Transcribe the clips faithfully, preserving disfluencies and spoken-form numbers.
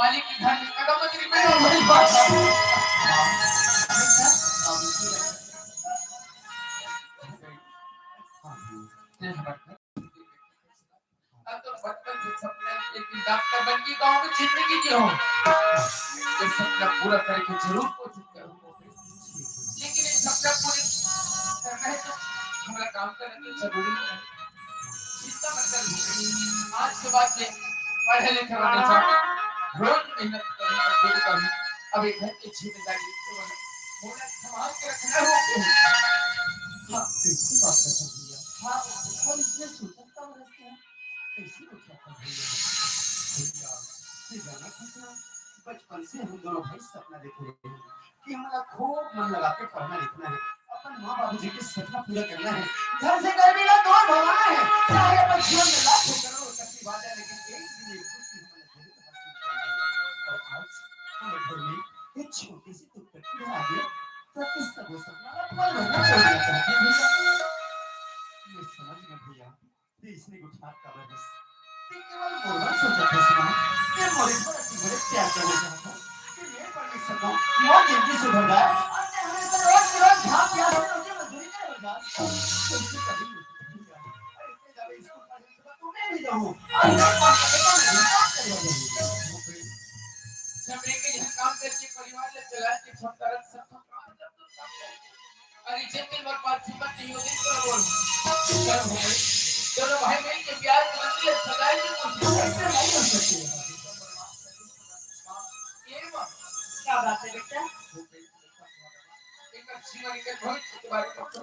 मालिक के घर में कदम मत रखिए, मेरा भाई बात। अब तो बचपन से सपना है कि डॉक्टर बन के गाँव में जिंदगी जियो। ये सपना पूरा करके जरूर कोशिश करूंगा। लेकिन ये सपना पूरी करना है तो हमारा काम करना तो जरूरी है। चिंता मत कर, आज के बाद से पढ़े लिखे वाले सब रोज मेहनत करना शुरू करूँ। अब एक घर की जिम्मेदारी तो थोड़ा संभाल के रखना है। हाँ, कैसी बात कर भैया? हाँ, हम इसमें सोचत कब रहते हैं? कैसी बात कर भैया? भैया, ये जाना था क्या? बचपन से हम दोनों भाई सपना देखे रहे हैं कि हमारा खूब मन लगा के पढ़ना लिखना है, अपन माँ बाबू जी के सपना पूरा करना है, घर से गर्मी का दौर भगाना है, चाहे अपन जीवन में लाखों करोड़ों तकलीफ आ जाए, लेकिन एक दिन एक खुशी हमें जरूर हासिल करना है। और आज हमारे घर में एक छोटी सी दुर्घटना आ गई, तो किस तरह वो सपना पूरा करना चाहते हैं भैया? ये समझ में भैया, ये इसने कुछ हाथ का बरस। ये केवल मोर बर सोचत हस ना, ये मोर बर अति बड़े प्यार करना चाहत हस, कि मैं पढ़ लिख सकूं, मोर जिंदगी सुधर जाए, और मैं हमेशा रोज के रोज घास प्यास में रोटी मजदूरी करे हो जात। कैसे कभी नहीं सुधरूंगा। और इतने ज्यादा स्कूल पढ़ने के बाद तो मैं भी रहूं, और मैं पास करता नहीं, पास करता नहीं। जब एक ही काम करके परिवार ले चलाए के क्षमता रख सकता हूं, अरे, जब तक मोर पास हिम्मत नहीं होगी, तो बोल। चलो भाई, चलो भाई, मैं ये प्यार की मंजिल सगाई की कोशिश करते नहीं हो सकती है। ये बात। क्या बात है बेटा? एक अच्छी वाली के भविष्य के बारे में सोचो।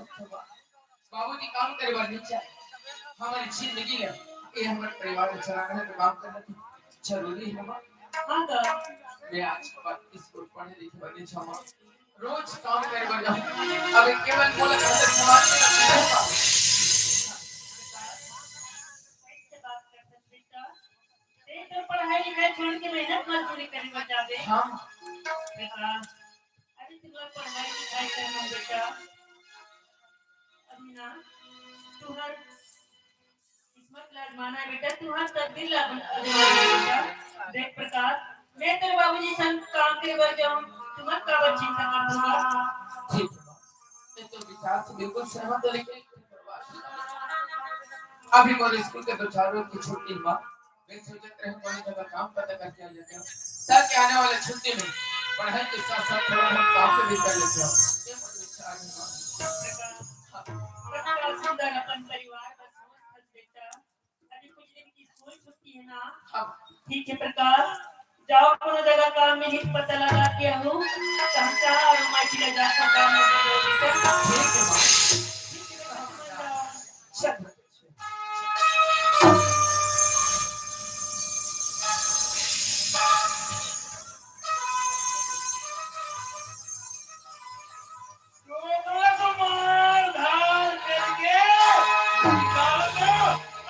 बाबूजी काम करे बर नहीं चाहे। हमारी जिंदगी है, ये हमारे परिवार में चलाना है, तो काम करना तो जरूरी है। हाँ तो मैं आज के बाद इसको पढ़े लिखे बर नहीं चाहूंगा। रोज काम करे बर जाऊं। अब केवल मोला घर से समाज में रखना है। कैसे बात करत हस बेटा? ते तो पढ़ाई लिखाई छोड़ के मेहनत मजदूरी करे बर जाबे। हाँ। बेटा, अरे तुम्हार पढ़ाई लिखाई करना बेटा। अभी ना, तुहर किस्मत ला आजमाना है बेटा, तुहर तकदीर ला आजमाना है बेटा। देख प्रकाश, मैं तेरे बाबूजी संग काम करे बर जाऊं, तुहर काबर चिंता करत हस? ठीक है, मैं तो विचार से बिल्कुल सहमत हूँ, लेकिन अभी मोर स्कूल के दो चार रोज की छुट्टी बा, मैं सोचत रहे कोई जगह काम पता करके आ जाते हैं, ताकि आने वाले छुट्टी में पढ़ाई के साथ साथ थोड़ा बहुत काम भी कर लेते हैं। ये मोर विचार है। हाँ। प्रकाश, सुंदर अपन परिवार का समझ बेटा। अभी कुछ दिन की स्कूल छुट्टी है ना? हाँ। ठीक है प्रकाश, जाओ कोनो जगह काम मिली पता लगा के आहू, तो हम चाह और माई जी ले जाकर काम में बोलो बेटा। ठीक है माँ। ठीक है बेटा, समझदार। चल। डोकरा को मार धार करके निकाल दो।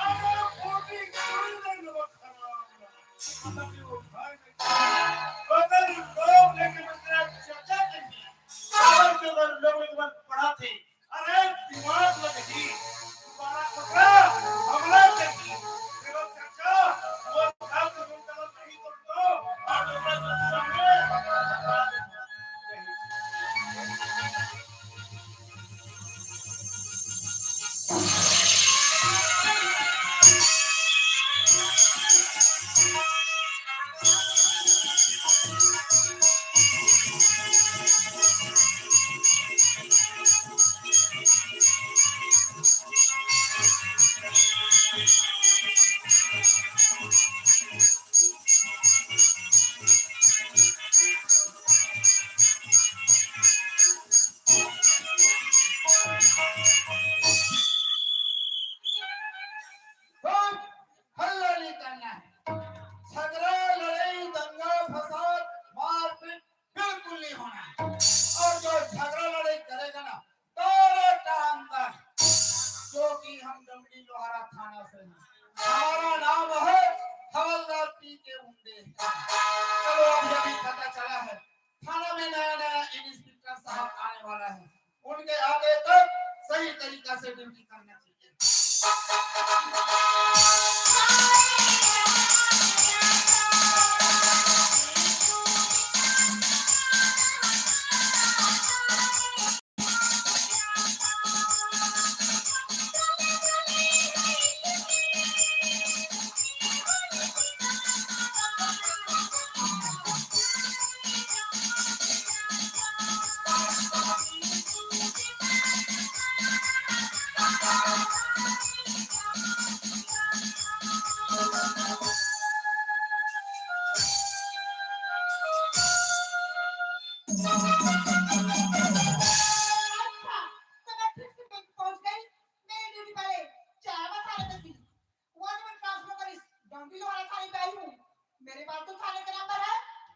अरे, फूटी कुड़ी में नमक हराम। अभी वो घर में बदल लोग लेके मेरा चाचा के लिए चावल के अंदर लोग एक बार पड़ा थे। अरे, दिमाग लग गई। दोबारा पकड़ा, हमला कर दी। मेरा चाचा, वो घर से गुंडा नहीं तो, तो, आज मैं तो सामने।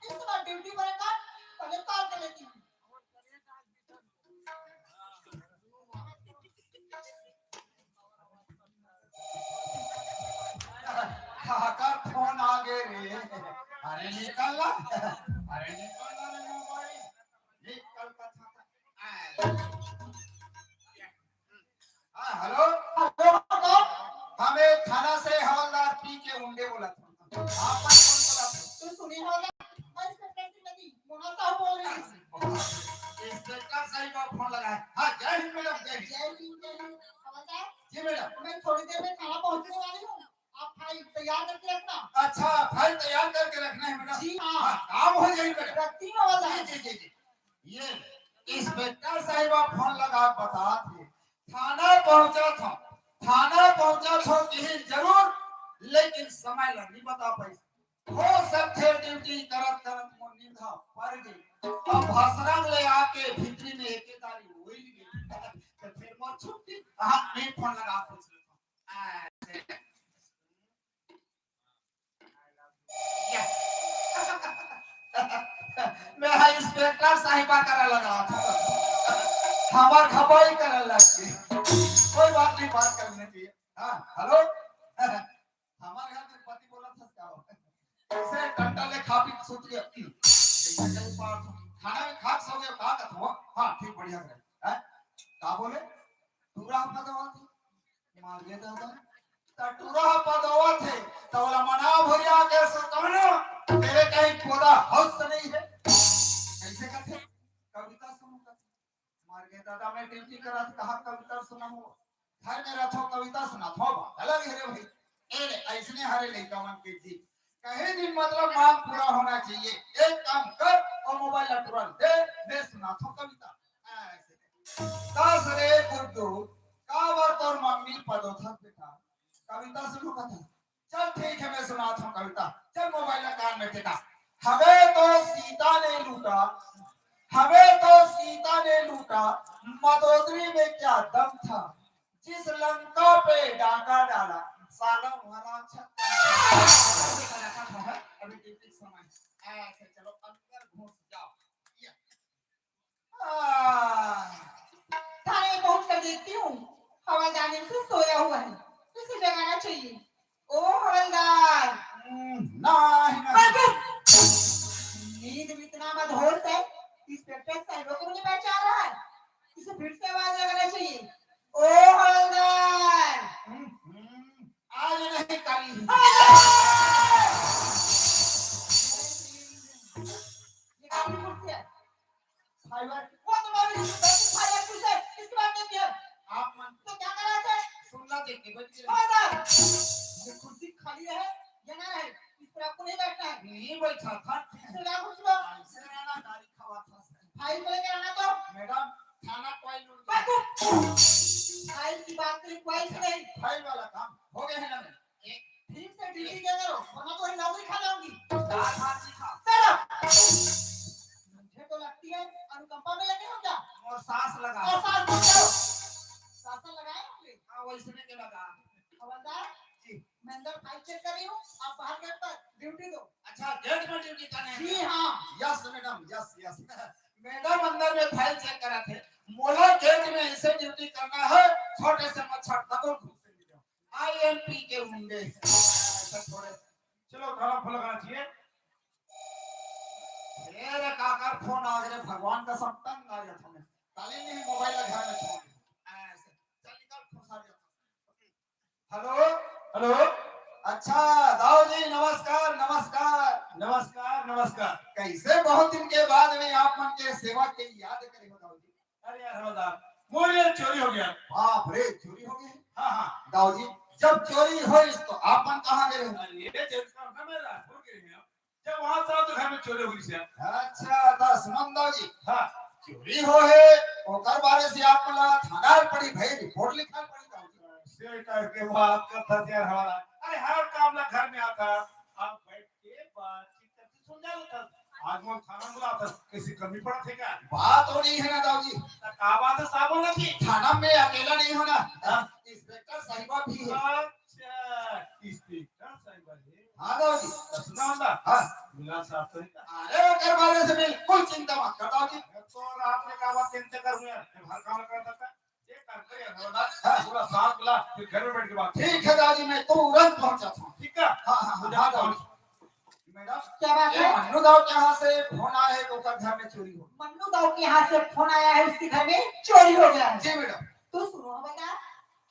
इस बार ड्यूटी पर कर, पहले कॉल कर लेती हूँ। काकर फोन आ गे रे? अरे निकल ला, अरे निकल ला रे मोबाइल, निकल कथा। हाँ, हेलो। हेलो, कौन? हम एक थाना से हवलदार पी के उंडे बोलत हन। आप कौन बोलत हन? तू सुनी हवलदार? मैं इंस्पेक्टर श्रीमती मोना साहू बोल रही हूँ। इंस्पेक्टर साहब का फोन लगा है। हाँ, जय हिंद मैडम, जय हिंद। जय हिंद, जय हिंद। हवलदार, जी मैडम। मैं थोड़ी देर में थाना पहुंचने वाली हूँ, आप फाइल तैयार करके रखना। अच्छा, फाइल तैयार करके रखना है मैडम। जी हाँ। हाँ, काम हो जाए मैडम। रखती हूँ हवलदार। जी, जी, जी, जी। ये इंस्पेक्टर साहिबा फोन लगा बता थे, थाना पहुंचा था, थाना पहुंचा था कहीं जरूर, लेकिन समय ला नहीं बता पाई। हो सकथे ड्यूटी करत करत मोर नींद ह पर गे। अब भसरंग ले आके भीतरी में एके तारी होई ली। तो फिर मोर छुट्टी। हाँ, मैं फोन लगा पूछ लेता हूँ। मैं हा इंस्पेक्टर साहिबा करा लगा था, हमार खपाई करे लग गई। कोई बात नहीं, बात करने चाहिए। हाँ, हेलो। हमारे यहाँ तो पति बोला था क्या हो? ऐसे डंडा ले खा पी सुत गया। ऐसे कहीं पार था। खाना भी खा सो गया, कहा था वो? हाँ, ठीक, बढ़िया करे। हैं? का बोले? टूरा अपना दवा थी। मार गया दादा। त टूरा अपना दवा थे। त बोला मना भरिया के सुतवनो। तेरे कहीं कोदा हौस नहीं है। ऐसे कहते? कविता सुनो, कविता। मार गया दादा, मैं ड्यूटी करा था, कहा कविता सुना हो? घर में रथो, कविता सुना थो, बात अलग है रे भाई। ए रे, ऐसने हरे लइका मन के जी। कहे दिन मतलब मांग पूरा होना चाहिए। एक काम कर, और मोबाइल ला तुरंत दे, मैं सुना थो कविता। ऐसे। दस रे गुड्डू, काबर तोर मम्मी पदोथस बेटा? कविता सुनो कथा। चल ठीक है, मैं सुनाता हूँ कविता। चल मोबाइल ला कान में टेका। हमें तो सीता ने लूटा, हमें तो सीता ने लूटा, मंदोदरी में क्या दम था, जिस लंका पे डाका डाला, साला वहाँ राक्षस था। अभी टिक टिक समय। ऐसे चलो अंदर घुस जाओ। या। आह, थाने पहुंच कर देखती हूँ, हवलदार नींद से सोया हुआ है, इसे जगाना चाहिए। ओ हवलदार। हम्म, नहीं, नहीं। बाबू! नींद में इतना मदहोश है, इंस्पेक्टर साहब को नहीं पहचान रहा है, इसे फिर से आवाज लगाना चाहिए। ओ हवलदार। हम्म, हम्म, आज नहीं, कल ही। हवलदार! ये काफी कुर्सी है। फाइबर। वो तो मैं भी नहीं सुनता, तुम फाइबर पूछे, इसके बाद नहीं किया। आप मन तो क्या करा थे? सुनना देख के बच गए। हवलदार, ये कुर्सी खाली रहे या ना रहे, इस पर आपको नहीं बैठना है। नहीं बैठा था। इससे क्या कुछ हुआ? ऐसे रहना, गाली खवा था। फाइल को लेकर आना तो। मैडम, थाना क्वाइल उड़ गया। बैठो। फाइल की बात करें, क्वाइल से नहीं। फाइल वाला काम हो गया है ना मैडम? ठीक से ड्यूटी किया करो, वरना तो वही नौकरी खा जाऊंगी। दाल भात नहीं खा। Shut up! मुझे तो लगती है अनुकंपा में लगे हो क्या? और सांस लगा। और सांस लगा। शासन लगाए आपने? हाँ, वैसने के लगा। हवलदार जी। मैं अंदर फाइल चेक कर रही हूँ, आप बाहर गेट पर ड्यूटी दो। अच्छा, गेट में ड्यूटी करने हैं? जी हाँ। Yes madam, yes, yes. Madam अंदर में फाइल चेक करा थे, मोला गेट में ऐसे ड्यूटी करना है, छोटे से मच्छर तक घुस नहीं जाओ। आई एम पी के उंडे। ऐसा थोड़े। चलो, थाना फोन लगाना चाहिए। ए रे, काकर फोन आ गए, भगवान का सब तंग आ जाता मैं। काले नहीं मोबाइल ला घर में छोड़ दे। ऐसे। चल निकाल, फोन सार जाता। हेलो। हेलो। अच्छा, दाऊ जी, नमस्कार, नमस्कार। नमस्कार, नमस्कार। कैसे बहुत दिन के बाद में आप मन के सेवा के याद करे हो, दाऊ जी? अरे यार, हवलदार, मोर ये चोरी हो गया। बाप रे, चोरी हो गया? हाँ, हाँ। दाऊ जी, जब चोरी होइस तो आप मन कहाँ गए हो? अरे, ये चोरी का ना, मैं रायपुर गए हैं। जब वहाँ से आओ तो घर में चोरी हो गई से। अच्छा, तो सुनन दाऊ जी। हाँ। चोरी हो है, ओकर बारे से आप ला थाना पड़ी भाई, रिपोर्ट लिखा पड़ी दाऊ जी। से टाइप के बात करता यार हमारा। अरे, हर काम ला घर में आता, आप बैठ के बातचीत करके सुलझा लेता। आज मोर थाना बुलाता, किसी कमी पड़ा थे क्या? बात हो रही है ना दाऊ जी। तो का बात है, साहब बोला थी? थाना में अकेला नहीं हो ना, हाँ। इंस्पेक्टर साहिबा भी है। अच्छा, इंस्पेक्टर साहिबा है। हाँ दाऊ जी। तो सुना ना? हाँ। अरे, ओकर बारे से बिल्कुल चिंता मत कर, दाऊ जी। तो रात में का बात चिंता करूंगा? घर काम कर सकता है? ये काम करिए, खबरदार। हाँ। पूरा साथ मिला, फिर घर में बैठ के बात। ठीक है दाऊ जी, मैं तुरंत पहुंचत हूँ। ठीक है? हाँ, हाँ, हाँ, तो जाओ, हाँ, दाऊ जी। मैडम, क्या बात ये है? मन्नू दाऊ के यहाँ से फोन आया है कि ओकर घर में चोरी हो। मन्नू दाऊ के यहाँ से फोन आया है, उसके घर में चोरी हो गया है। जी मैडम। तो सुनो बेटा,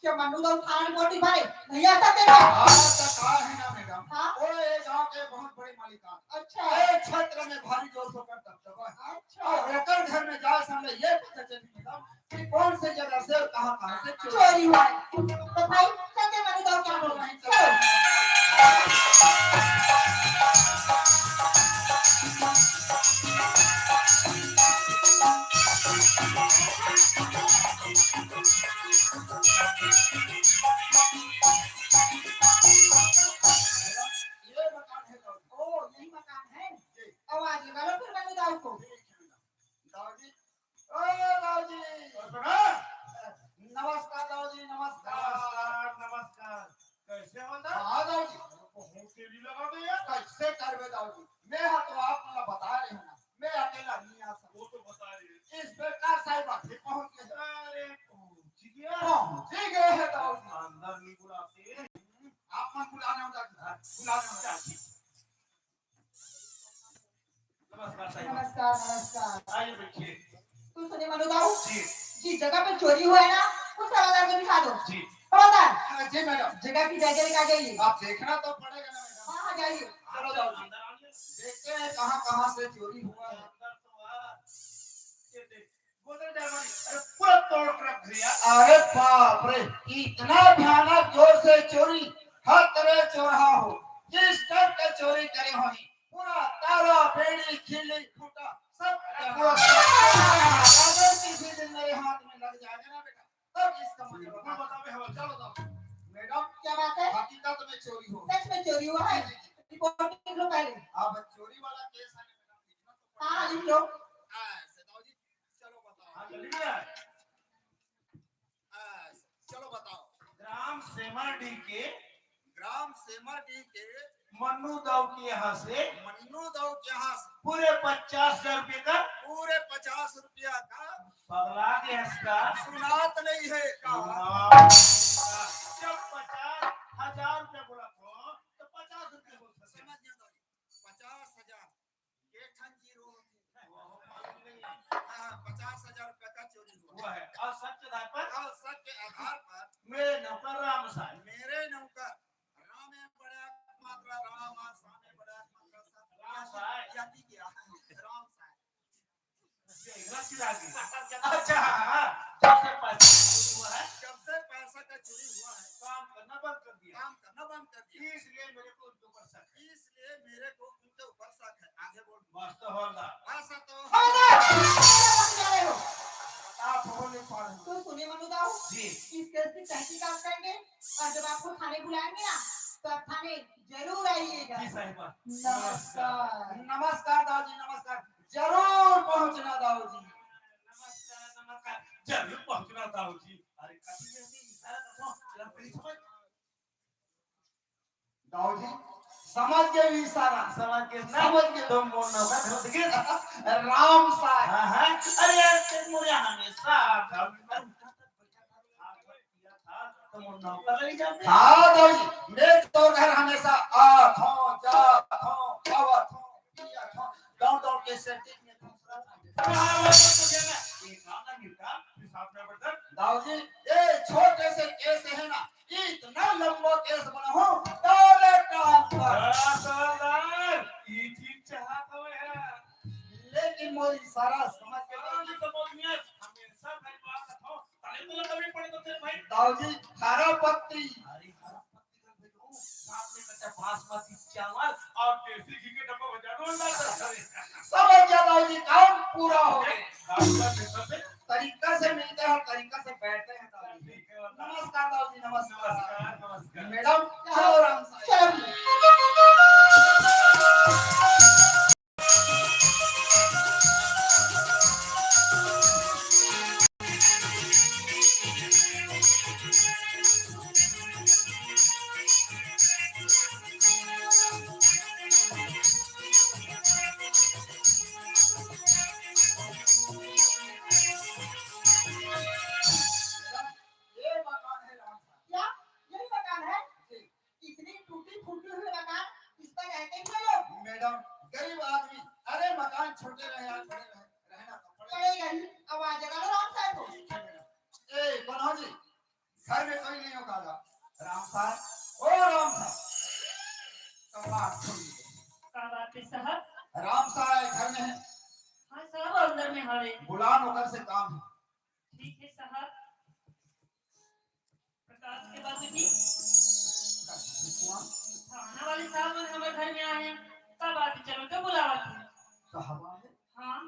क्या मन्नू दाऊ थाना रिपोर्ट लिखवाए? नहीं आ सकते क्या? हाँ, तो का है ना मैडम, हाँ? वो ये गांव के बहुत बड़े मालिकान। अच्छा। ये क्षेत्र में भारी जोर से ओकर दबदबा है। अच्छा। और ओकर घर में जाए से हमने ये पता चली मैडम कि कौन से जगह से और कहाँ, कहाँ से चोरी चोरी हुआ है। तो भाई, चलते मन्नू दाऊ क्या बोल रहे हैं? चलो। ये मकान है दाऊ। ओ, यही मकान है। जी। आवाज लगा लो फिर मन्नू दाऊ को। ठीक है मैडम। दाऊ जी, ओ दाऊ जी। और सुना? नमस्कार दाऊ जी, नमस्कार। नमस्कार, नमस्कार। कैसे हो दाऊ? हाँ दाऊ जी। बहुत तेजी लगा दे यार। कैसे करबे दाऊ जी? मैं हा तो आप ला बता रहे हूँ ना, मैं अकेला नहीं आ सकता। वो तो बता रहे हैं। इंस्पेक्टर साहब अभी पहुंच गए। अरे पहुंच गया। पहुंच ही गए हैं दाऊ जी। अंदर नहीं बुलाते। आप मत बुलाने हो दाऊ जी। हाँ। बुलाने हो दाऊ जी। नमस्कार साहब। नमस्कार, नमस्कार। आइए बैठिए। तू सुने मनु दाऊ? जी। जिस जगह पे चोरी हुआ है ना, उस हवलदार को दिखा दो। जी। हवलदार। हाँ, जी मैडम। जगह की जायजा लेके आ जाइए। आप देखना तो पड़ेगा ना मैडम। हाँ, हाँ, जाइए। चलो दाऊ जी। अंदर आ जाइए। देखते हैं कहाँ कहाँ से चोरी हुआ है। अंदर तो आ। ये देख। अरे पूरा तोड़ के रख दिया। अरे बाप रे, इतना भयानक जोर से चोरी, हत रे चोरहा हो, जिस टाइप के चोरी करे होही, पूरा तारा, बेड़ी, खिल्ली, खूंटा, सब पूरा। अगर किसी दिन मेरे हाथ में लग जाएगा ना बेटा, तब इसका मजा बिल्कुल बताओ। बताओ, चलो दाऊ। मैडम, क्या बात है? हकीकत में चोरी हो। सच में चोरी हुआ है? जी, जी, जी। रिपोर्ट लिख लो पहले। अब चोरी वाला केस है ना मैडम, लिखना तो पड़ेगा। हाँ, लिख लो। हाँ, सदाऊ जी, चलो बताओ। हाँ, जल्दी आ। हाँ, चलो बताओ। ग्राम सेमरडीह के ग्राम सेमरडीह के मन्नू दाऊ के यहाँ से मन्नू दाऊ के यहाँ से पूरे पचास हजार रुपये का पूरे पचास रुपया का पगला के हंसता। सुनात नहीं है का? सुना। जब पचास हजार रुपया बोला तो, तो पचास रुपया बोल सकते। समझ गया दाऊ जी। पचास हजार। एक ठन जीरो होथे। हाँ, पचास हजार रुपया का चोरी हुआ। हुआ है। और सच के आधार पर? और सच के आधार पर। मेरे नौकर राम साय। मेरे नौकर राम है बड़ा एकमात्र राम, और साम है बड़ा एकमात्र साम। राम साय। याद नहीं किया। राम साय। ये रसीद आ गई। अच्छा, हाँ, हाँ। जब से पैसा चोरी हुआ है, जब से पैसा का चोरी हुआ है, काम करना बंद कर दिया। काम करना बंद कर दिया। इसलिए मेरे को उनके ऊपर शक है। इसलिए मेरे को उनके ऊपर शक है। आगे बोल। बस तो होला। बस तो हवलदार! क्या बतिया रहे हो? आप हो नहीं पा रहे। तो सुनिए मनु दाऊ, जी। इस केस की तहकीकात करेंगे और जब आपको थाने बुलाएंगे ना, तो आप थाने जरूर आइएगा। जी साहिबा। नमस्कार। नमस्कार दाऊ जी, नमस्कार। जरूर पहुंचना दाऊ जी। नमस्कार, नमस्कार। जरूर पहुंचना दाऊ जी। अरे, कथी जैसे इशारा करता हूँ, जरा मेरी समझ। दाऊ जी, समझ गए भी इशारा। समझ गए ना? समझ गए। तुम बोल रहे हो, समझ गए ना? राम साय। हाँ, हाँ। अरे यार, ते मोरे हमेशा था। तो मोर नौकर लग जाते। हाँ दाऊ जी, मैं तो घर हमेशा आत हूँ, जात हूँ, आवत हूँ, पियत हूँ, गाँव गाँव के सेटिंग में घुस रहा था। हाँ, वो तो जाना। ये काम ना मिलता, फिर साफ ना पड़ता। दाऊ जी, ये छोटे से केस है ना, इतना लंबा केस बना हो, ताले का अंदर। हाँ, सरदार, ये चीज चाहत हवे है। लेकिन मोर इशारा समझ के हाँ, समझ में हमेशा भाई बात हो। तले तो लगा भी पड़े तो थे भाई। दाऊ जी, हरा पत्ती। अरे, हरा पत्ती का भेजो, साथ में कच्चा बासमती चावल और देसी घी के डब्बा बजा दो, अंदर से। समझ गया दाऊ जी, काम पूरा हो गया। काम का भेजो। तरीका से मिलते हैं, तरीका से बैठते हैं दाऊ जी। ठीक है, नमस्कार दाऊ जी, नमस्कार। नमस्कार, नमस्कार। मैडम, चलो राम साहब। चलो। छोटे रहे यार, बड़े रहे, रहना तो पड़ेगा। पड़ेगा ही। अब आ जाएगा ना राम साहब को। ए, कौन हो जी? घर में कोई नहीं होगा। राम साहब, ओ राम साहब। तो बात सुन लो। का बात है साहब? राम साहब घर में है। हाँ साहब, अंदर में हवे। बुला लो, घर से काम है। ठीक है साहब। प्रकाश के बाबूजी, थाना वाले साहब मन हमर घर में आए हैं। का बात है, चलो तो बुलावा थे। साहब आए? हाँ।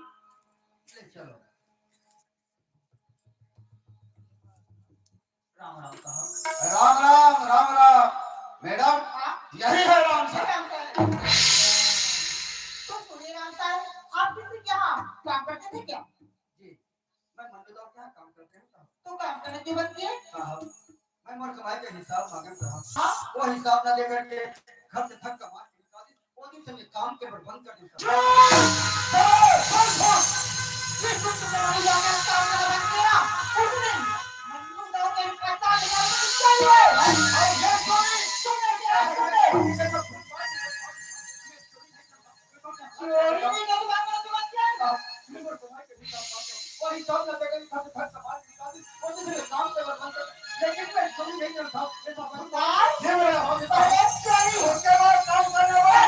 ले चलो। राम राम साहब। राम राम, राम राम। मैडम, हाँ? यही है राम साहब। राम साहब। तो सुनिए राम साहब, आप किसी के यहाँ काम करते थे क्या? जी, मैं मंडू साहब के यहाँ काम करते हूँ साहब। तो काम करने के बाद ये? साहब, मैं मोर कमाई के हिसाब मांगे साहब। हाँ? वो हिसाब ना देकर के घर से धक्का मार के निकाल दी। वो दिन से मैं काम के प्रबंध कर दूं साहब। ये कुछ तुम्हारी जाने काम का बन गया। उस दिन मंडू साहब के पचास हजार रुपए चाहिए। और ये सुनिए, सुनिए क्या सुनिए? चोरी नहीं करूँगा, मैं तुम्हारे क्या? वही सब ना देकर घर से धक्का मार के निकाल दी। वो दूसरे काम के बंद कर। लेकिन मैं चोरी नहीं करता। ये सब बंद कर। ये मेरा हाथ है। अरे, चोरी। उसके बाद काम करने वाला।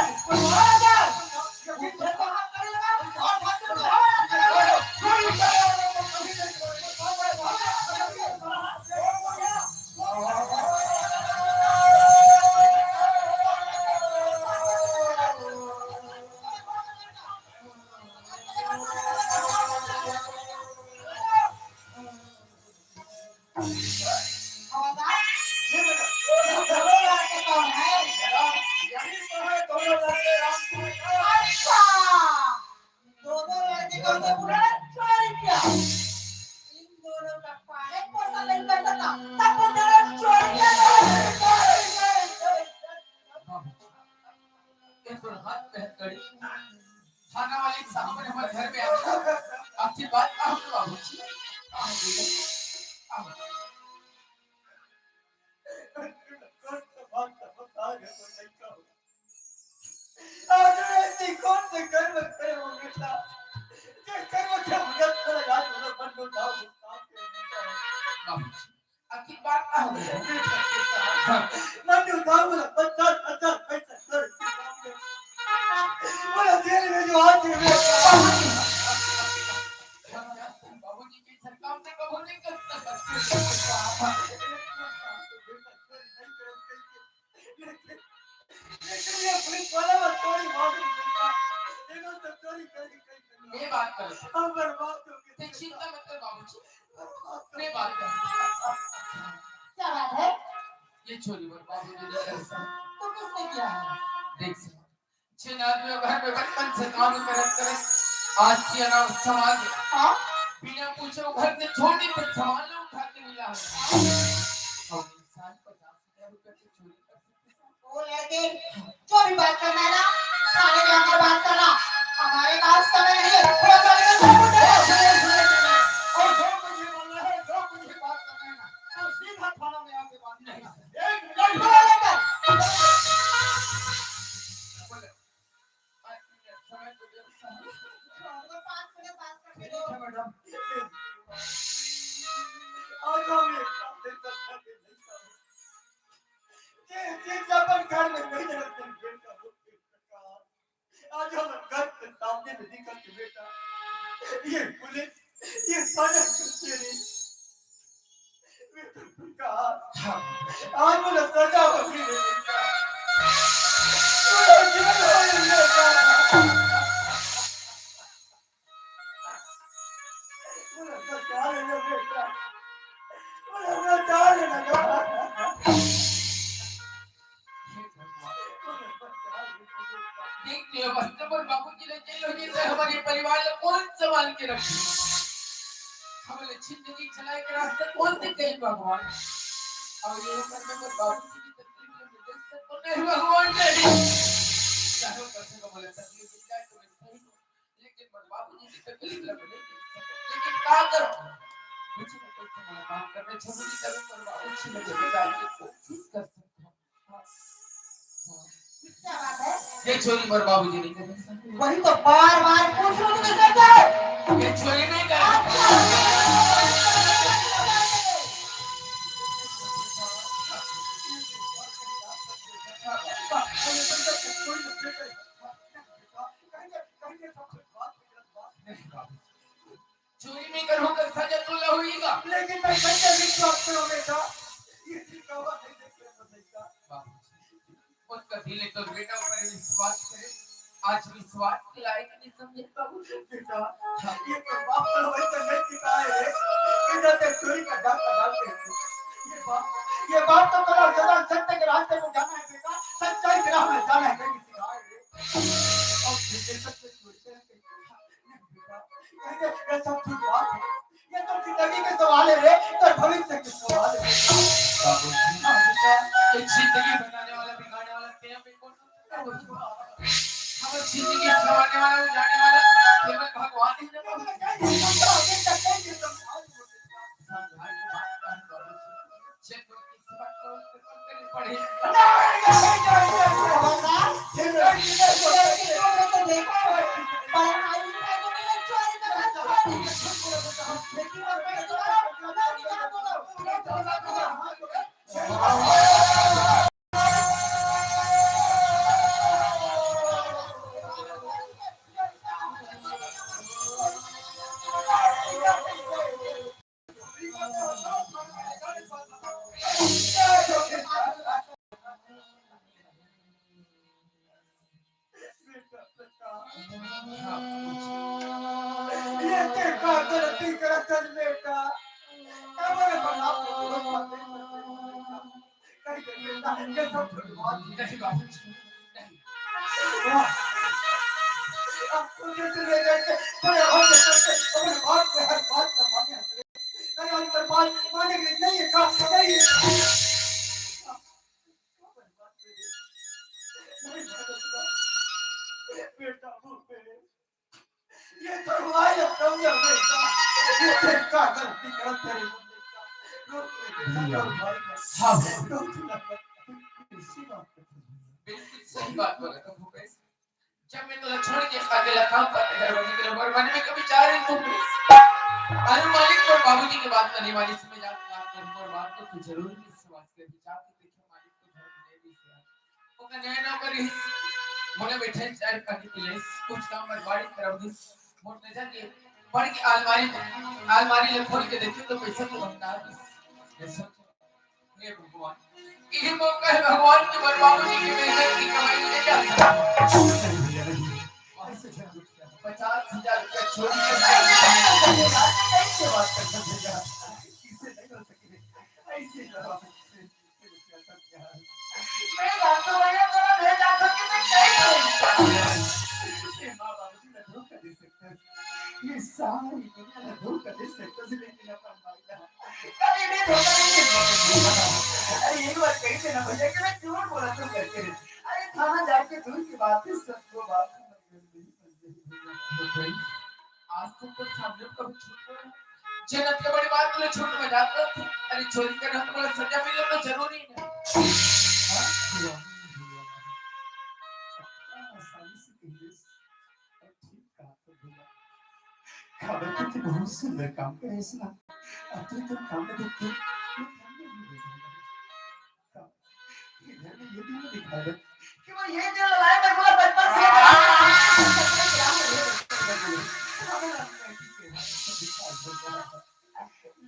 अच्छा, दोनों लड़के को तो पूरा चोरी किया। इन दोनों का पालन पोषण नहीं कर सकता, तब वो दोनों चोरी किया। ये तो हाथ में घड़ी। थाना वाले साहब ने हमारे घर में आके अच्छी बात कहा तो बाबूजी। आज मैं ऐसी कौन से कर्म करे होंगे था? ये कर्म क्या मुझे लगा, मुझे बंद हो जाओ, काम के लिए। बाबूजी, आखिर बात का हो गया? मैं तो गाँव में पचास पचास पैसा कर, बोला, जेल में जो हाथ में बाबूजी के सरकार से कबूल नहीं कर सकता। लेकिन ये पुलिस वाला बस चोरी मार नहीं देता। ये लोग तो चोरी कर ये बात कर। हम बर्बाद हो गए। ते चिंता मत कर बाबूजी, मैं बात कर। क्या बात है? ये छोरी बर्बाद हो गई। तो किसने किया है? देख सर, जिन आदमी घर में बचपन से काम करत करत आज की अनावस्था आ गई। हाँ? बिना पूछे वो घर से छोटी से सामान उठा के मिला है। और इंसान पचास हजार रुपए की चोरी कर सकते हैं? वो लड़के, जो भी बात करना है ना, थाने जाकर बात करना। हमारे पास समय नहीं है। पुलिस वाले को सब कुछ दे दो। और जो कुछ भी बोलना है, जो कुछ भी बात करना है ना, तो सीधा थाना में आके बात करना। एक मिनट बोला लेकर। बोले, पाँच मिनट समय तो दे। और पाँच मिनट बात करने दो। ठीक है, मैडम। आज हम एक काम दे सकते हैं। जे, जे अपन घर में नहीं रहते हैं, बेटा, वो बेटा। आज हम घर के सामने में निकल के बेटा, ये पुलिस, ये सारे कुत्ते ने, बेटा, बेटा, आज मुझे सजा होगी, बेटा। मुझे जेल होगी, बेटा। देख लियो, बस तो मोर बाबूजी ले जेल हो जेते, हमारे परिवार ला कौन संभाल के रखी? हमले जिंदगी चलाए के रास्ता कौन दिखाई भगवान? और ये उम्र में मोर बाबूजी की तकलीफ में देख सकता नहीं भगवान नहीं। चाहे ऊपर से बोले तकलीफ मिल जाए तो मैं सही हूँ। लेकिन मोर बाबूजी की तकलीफ ला मैं नहीं देख सकता। लेकिन का करूं? कुछ न कुछ तो मैं काम करना जरूरी करूं, मोर बाबूजी मुझे बचाने की कोशिश कर सकता हूं। हाँ। हाँ। क्या बात है? ये चोरी मोर बाबूजी नहीं करे। वही तो बार बार पूछ रहा हूँ, तुमने क्या किया? ये चोरी नहीं करे। चोरी नहीं करूँ तो सजा तो ला होईगा। लेकिन मैं कैसे विश्वास करूँ बेटा? ये दिखावा नहीं देख रहे तो नहीं का। बाबूजी, वो कभी ले तो बेटा ऊपर विश्वास करे, आज विश्वास के लायक नहीं समझे बाबू। बेटा, ये तो बाप तो वही तो नहीं सिखाए रे। इधर से चोरी का डर का डर के। ये बाप, ये बाप तो तेरा सदा सत्य के रास्ते में जाना है बेटा, सच्चाई के राह में जाना है, नहीं सिखाए रे। और ये सत्य चोरी करके ये सब ठीक बात है। ये तो जिंदगी के सवाल है रे, तो भविष्य के सवाल है। बाबूजी, हाँ बेटा। ये जिंदगी बनाने वाला, बिगाड़ने वाला तेरा भी कौन है? हमारी जिंदगी संवारने वाला, उजाड़ने वाला केवल भगवान ही है। ये देखा गलती करत हन बेटा। हमारे बाप को तो बात नहीं करते। नहीं बेटा, ये सब झूठ बात है। नहीं बाबू, नहीं। अब तुझे चले जाएंगे, बड़े होने तक अपने बाप के हर बात का माने हंस रहे। कल हम पर बात मानेंगे नहीं है, काम नहीं है। बेटा, वो मेरे ये तो हुआ है, अब समझ में इसका। ये तो इसका अगर निकल तेरे मुंह में इसका। रोक ले, बेटा, भैया। रोक भाई का। हाँ, भैया। रोक ना कर। इसी बात पे तो बिल्कुल सही बात बोला था भूपेश। जब मैं तोला छोड़ के अकेला काम करते घर बनी के लोग मन में कभी चाह रही हूँ भूपेश। अरे मालिक, पर बाबूजी की बात नहीं मानी, इसमें जात ना कर, पर बात तो तू जरूर विश्वास कर, जाके देखो मालिक को घर में नहीं दिख रहा। ओकर नया नौकरी हिस। मोला बैठे चाय पानी पिलाइस, कुछ काम बंटवारी करव दिस। मोर नजर के बड़ के अलमारी में, अलमारी ले खोल के देखियो तो पैसा तो भंडार दिस। मैं सोच, हे भगवान, यही मौका है भगवान के बलवानों की मेहनत की कमाई ले जा सकता। नहीं भैया, नहीं। ऐसे झंझट क्या है? पचास हजार रुपया चोरी करके कैसे बात कर सकते हैं? इसे नहीं हो सके। ऐसे जवाब। मैं बात तो भैया तेरा भेजा था कि मैं कहीं नहीं था। ये माँ बाबूजी ने धोखा दे सकता है। ये सारी दुनिया ने धोखा दे सकता है, लेकिन अपन भाई ना। कभी भी धोखा नहीं दे सकता। अरे, यही बात कही थी ना भैया कि मैं झूठ बोला तो करके। अरे, थाना जाके दूर की बात है, सच वो बात समझ में नहीं, समझ में नहीं। आज तक तो सामने कभी झूठ बोला। जन्नत के बड़ी बात बोले, झूठ में जाता। अरे, चोरी करना तो बड़ा सजा मिले तो जरूरी है। हाँ? भैया, भैया, इतना आसानी से कह दे। ठीक कहा तो भैया। खबर तो थी बहुत सुंदर काम करे इसना। अब तो तुम काम में देखते हो, ये काम में नहीं देखा। ये घर में ये भी नहीं दिखाया कि वो ये जो लड़ाई में बोला बचपन से।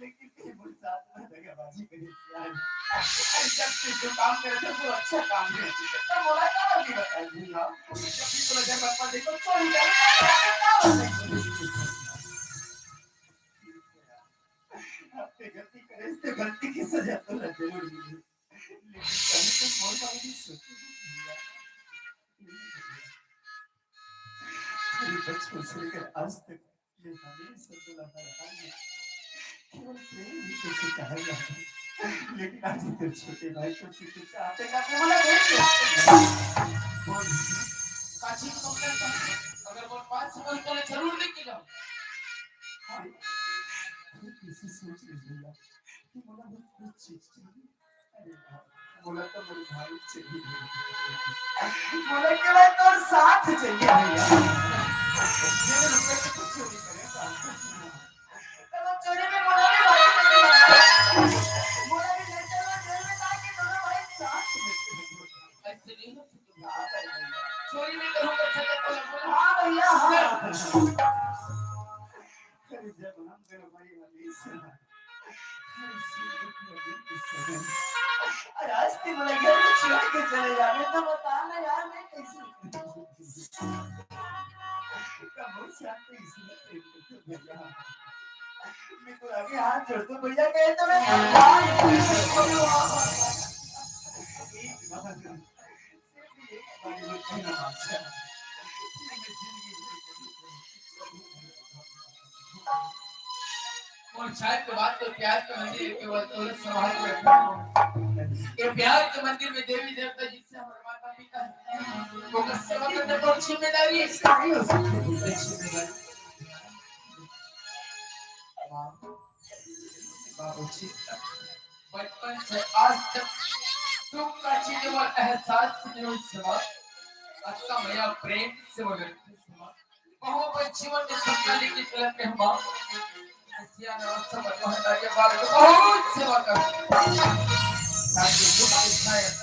लेकिन ये बोल साथ में दगाबाजी करे यार। अरे जब से जो काम करे थे वो अच्छा काम है। तो बोला क्या बात नहीं बताई भैया। जब भी बोला जब बचपन देखो चोरी कर। अपने गलती करे, इससे गलती की सजा तो ना जरूर मिले। लेकिन कभी तो मोर बारे में सोचे भी नहीं यार। मेरे बचपन से लेकर आज तक ये हमें सब लगा रहा है। केवल प्रेम ही तो सिखाया जाता है। लेकिन आज इधर छोटे भाई को सीधे चाहते का बोला नहीं। बोल, काची को पकड़ कर, अगर वो पाँच साल पहले जरूर लेके जाओ। हाँ, खुद इसी सोच रही है। कि मोला बहुत कुछ चीज चाहिए। अरे बाप। मोला तो मोर भाई चाहिए। मोला केवल तोर साथ चाहिए भैया। जेन रुपया के तू चोरी करे, साथ। चलो चोरी में मोला भी भाई चाहिए। मोला भी ले चलो जेल में, ताकि दोनों भाई साथ में। ऐसे नहीं हो सकता। चोरी में करूँ कर सकता तो बोला। हाँ भैया, हाँ। अरे जब हम घर भाई वाली से अरे आज ते मोला घर में छोड़ के चले जाबे तो बता ना यार, मैं कैसे कब से आपको इसमें प्रेम करते भैया। मैं तो आगे हाथ जोड़ दूं भैया, कहे तो मैं मोर चाय के बाद तो प्यार के मंदिर के बाद तो संभाल के रखो। ये प्यार के मंदिर में देवी देवता जी से हमारे माता पिता है। ओकर सेवा करने पर जिम्मेदारी है। इसका नहीं हो सकता। जिम्मेदारी। माँ, बाबूजी, बचपन से आज तक दुख का चीज वो एहसास नहीं हुई सेवा। अतका मया प्रेम से वो व्यक्ति सेवा। बहुत बड़े जीवन के सपना लेके चलते हैं माँ। ऐसी याद और सब महतारी बाल को बहुत सेवा कर। ताकि दुख के शायद,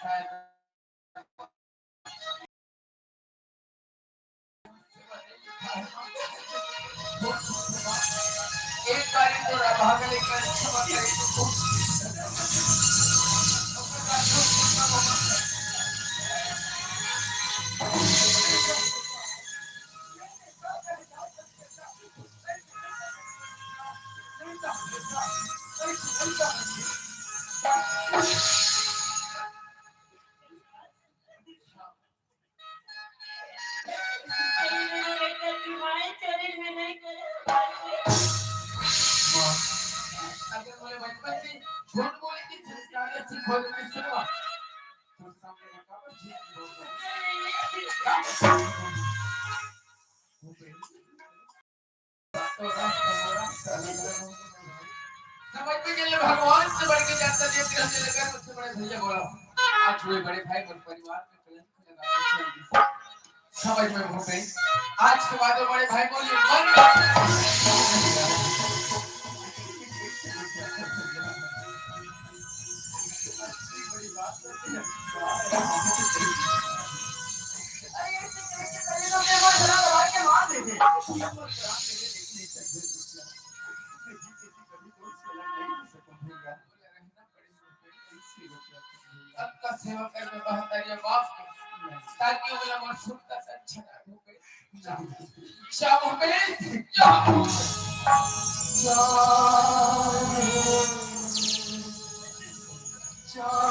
शायद एक बार तो भागल, एक बार क्षमा करें। अगर बोले बचपन से झूठ बोले कि संस्कार का सिखा दो, किस तरह? तो सामने का कागज झूठ बोल रहा है। समझ में चले, भगवान से बढ़ के जानता, देव ग्रह से लेकर मुझसे बड़े भैया बोला। आज हुए बड़े भाई और परिवार में कलंक लगा के चल दी। समझ में हो गई। आज के बाद वो बड़े भाई बोलिए, मन। सबका सेवा करने महतारिया बाप के, ताकि ओला मोर सुख का संचय हो गए। जा, जा, मोर बेटी, जा। जा, जा।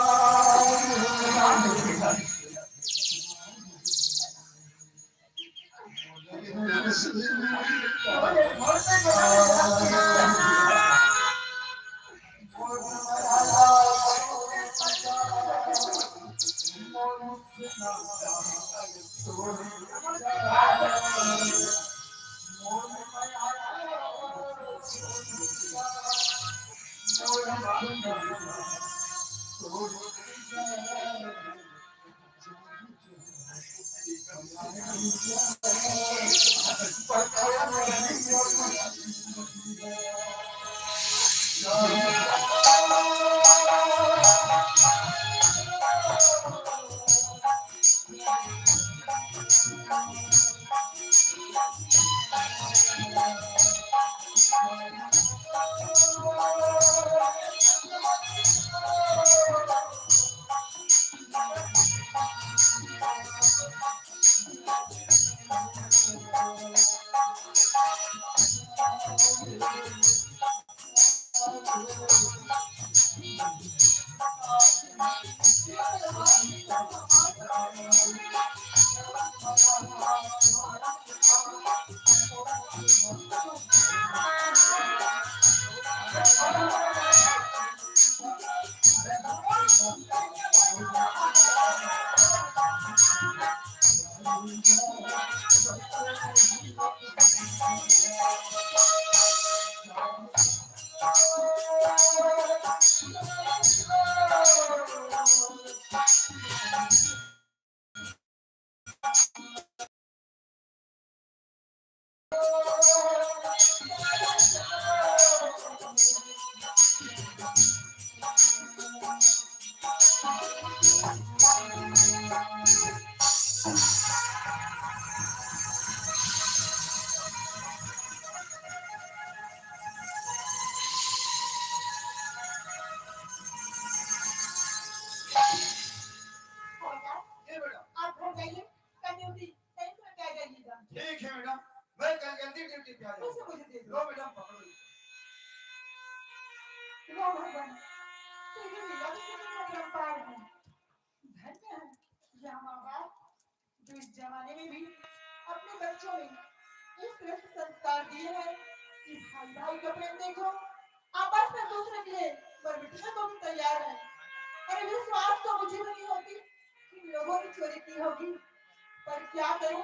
मैडम, मैं कल जल्दी ड्यूटी पे आ जाऊंगा। कैसे मुझे दे दो? लो मैडम, पकड़ो। वाह भगवान, तेरी लीला तो कितनी अपरंपार है। धन्य है यह माँ बाप, जो इस जमाने में भी अपने बच्चों में इस तरह से संस्कार दिए हैं कि भाई भाई का प्रेम देखो, आपस में एक दूसरे के लिए मर मिटने को भी तैयार है। अरे, विश्वास तो मुझे भी नहीं होती कि इन लोगों ने चोरी की होगी, पर क्या करूं,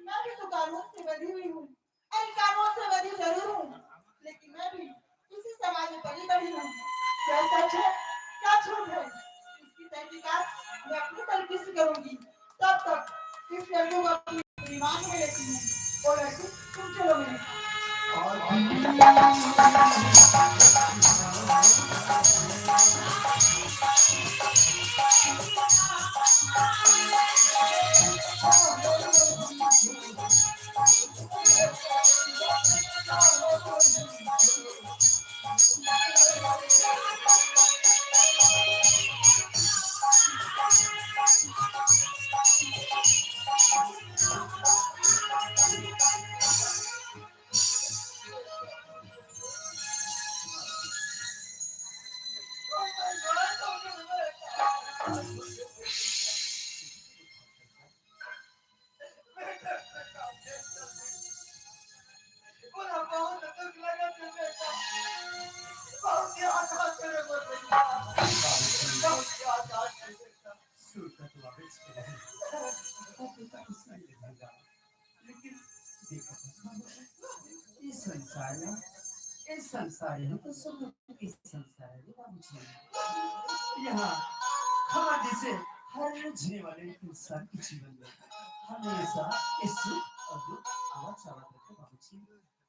मैं भी तो कानून से बंधी हुई हूँ। अरे, कानून से बंधी जरूर हूँ, लेकिन मैं भी इसी समाज में पली बढ़ी हूँ। क्या सच है, क्या झूठ है, इसकी तहकीकात मैं अपनी तरीके से करूंगी। तब तक इस लड़के को अपनी दिमाग में लेती हूँ। ओ लड़की, तुम चलो मेरे साथ। लेकिन देखो, ये संसार है, ये संसार है तो सुख के संसार है रे बाबूजी। यहाँ हम जैसे हर जीने वाले इंसान के जीवन में हमेशा ये सुख और दुख आवा जावा करते बाबूजी।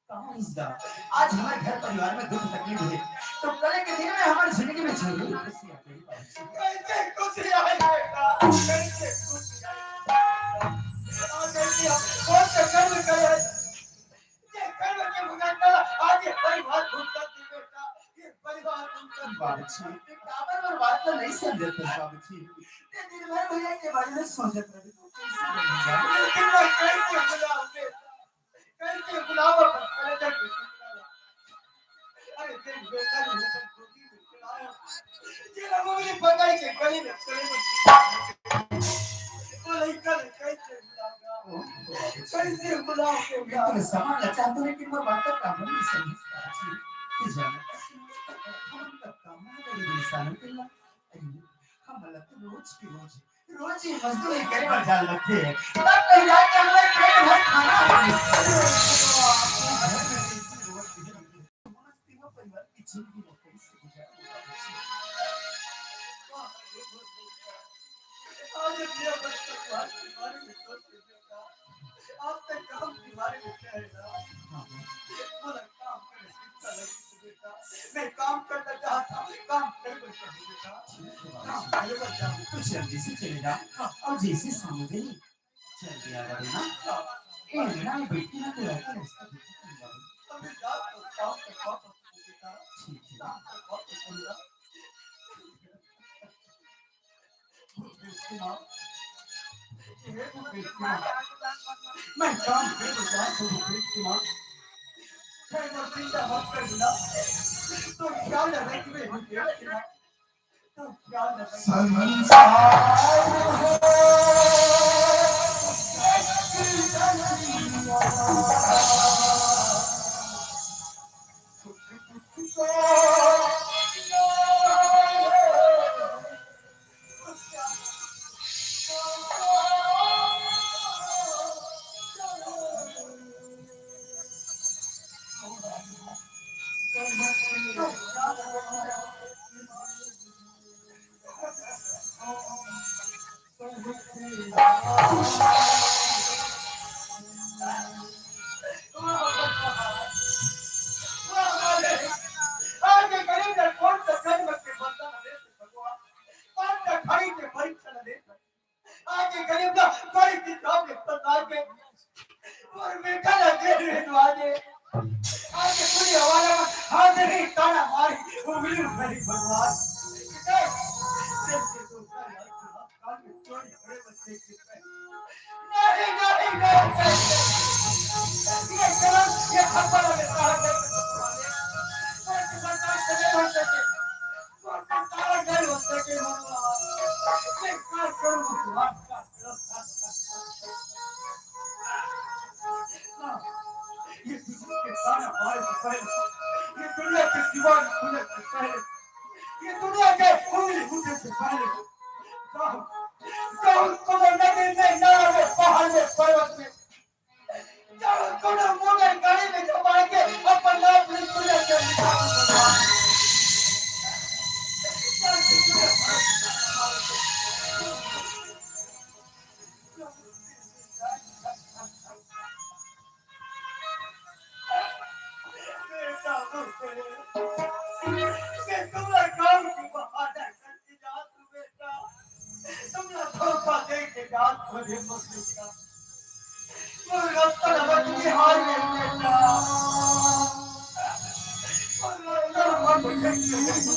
कहाँ इस दा-, आज हमारे घर परिवार में दुख तकलीफ है, तो कल के दिन में हमारी जिंदगी में जरूर खुशी आ जाएगी बाबूजी। कैसे खुशी आए बेटा, कैसे खुशी आए? आज ऐसी हम कौन से कर्म करे? ये कर्म के मुकाबला आज ये परिवार भुगतती बेटा, ये परिवार भुगतती। बाबूजी, ये काबर और बात तो नहीं समझते बाबूजी। ये दिन भर भैया के बारे में सोचत रहे, तो कैसे बनेगा? लेकिन मैं कैसे भुलाऊं बेटा? कैसे भुलाऊं अपन? अरे देख, अरे देख बेटा, ये तो गोदी में खिलाया। ये लोगों ने पकड़ के गली में चले गए। वो लड़का ने कैसे भुलाऊंगा? कैसे भुलाऊंगा? मैं तो समझना चाहता हूँ, लेकिन वो बात का काबू नहीं समझता। जी, जी जाना। हम तो काम ना करें इंसानों के लिए। हम तो रोज की रोज, रोज ही मजदूरी करे बर जाए लगथे। तब कहीं जाके हमें पेट भर खाना है। तीनों परिवार की जिंदगी में कैसे गुजारे? आज मेरा बच्चा तुम्हारे बारे में सोच के बेटा, आपका काम के बारे में क्या है ना? बोला, काम करने से अच्छा लगे तो बेटा, मैं काम करना चाहता हूँ, काम कर बच्चा बेटा, काम कर बच्चा। तू जल्दी से चले जा। हाँ। और जैसे समझ गई, चल दिया करो ना। ए, ना बेटी ना, तू रहता है, इसका बेटी को ले जाओ। अबे जा तो काम कर, काम कर बेटा। ठीक है। काम कर, काम कर बेटा। भूपेश कुमार, ये भूपेश कुमार, मैं काम पे रुका हूँ भूपेश कुमार। मैं वो चिंता मत कर बेटा, तो ख्याल रखना कि मैं भूपेश कुमार, तो ख्याल रखना। संसार है आज के गरीब ने कौन सा जन्म के बंधन हमें से भगवान, कौन सा घड़ी के परीक्षा न दे सके। आज के गरीब ना बड़ी किताब के पता के और बेटा ना दे रहे तो आज, आज के पूरी हवाला में हाथ नहीं ताना मारी उंगली उठाई भगवान। जब के दूसरा यार के हाथ कान में चोरी बड़े बच्चे के पे। नहीं, नहीं, नहीं, नहीं। अपन हमें कहा गए तो तुम्हारे, कोई तुम्हारे काम चले हो सके, कोई तुम्हारा घर हो सके, भगवान। मैं क्या करूँ भगवान, क्या करूँ? ये दुनिया के ताना मारे से पहले, ये दुनिया के दीवाने खुलने से पहले, ये दुनिया के फूल उठने से पहले, जाओ, जाओ, तुम नदी में, नाला में, पहाड़ में, पर्वत में, जाओ, तुम मोटर गाड़ी में जमा के अपन नाम पूरी दुनिया के निकाल दो। बेटा, ये तुम्हारा काम की बहाना करके जा तू बेटा, तुम्हारा धोखा दे के जा तू रे बेटा। वो रास्ता लगा तुम्हें हार में बेटा। वो रास्ता लगा तुम्हें हार में बेटा।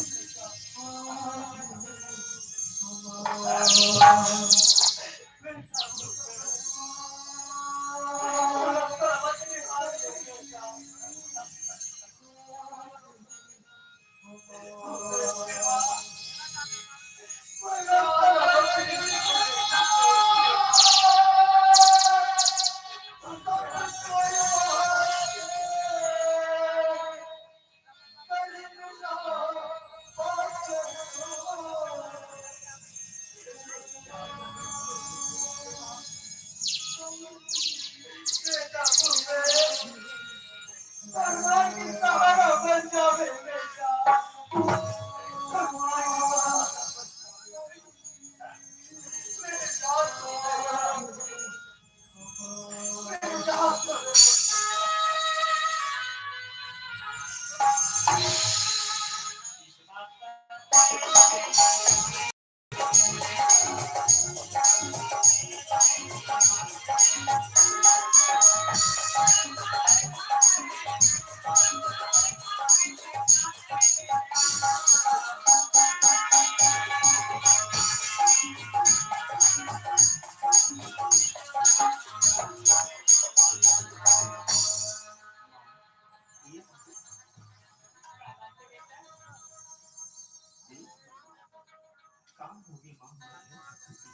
काम हो गए माँ, हमारे घर की स्थिति।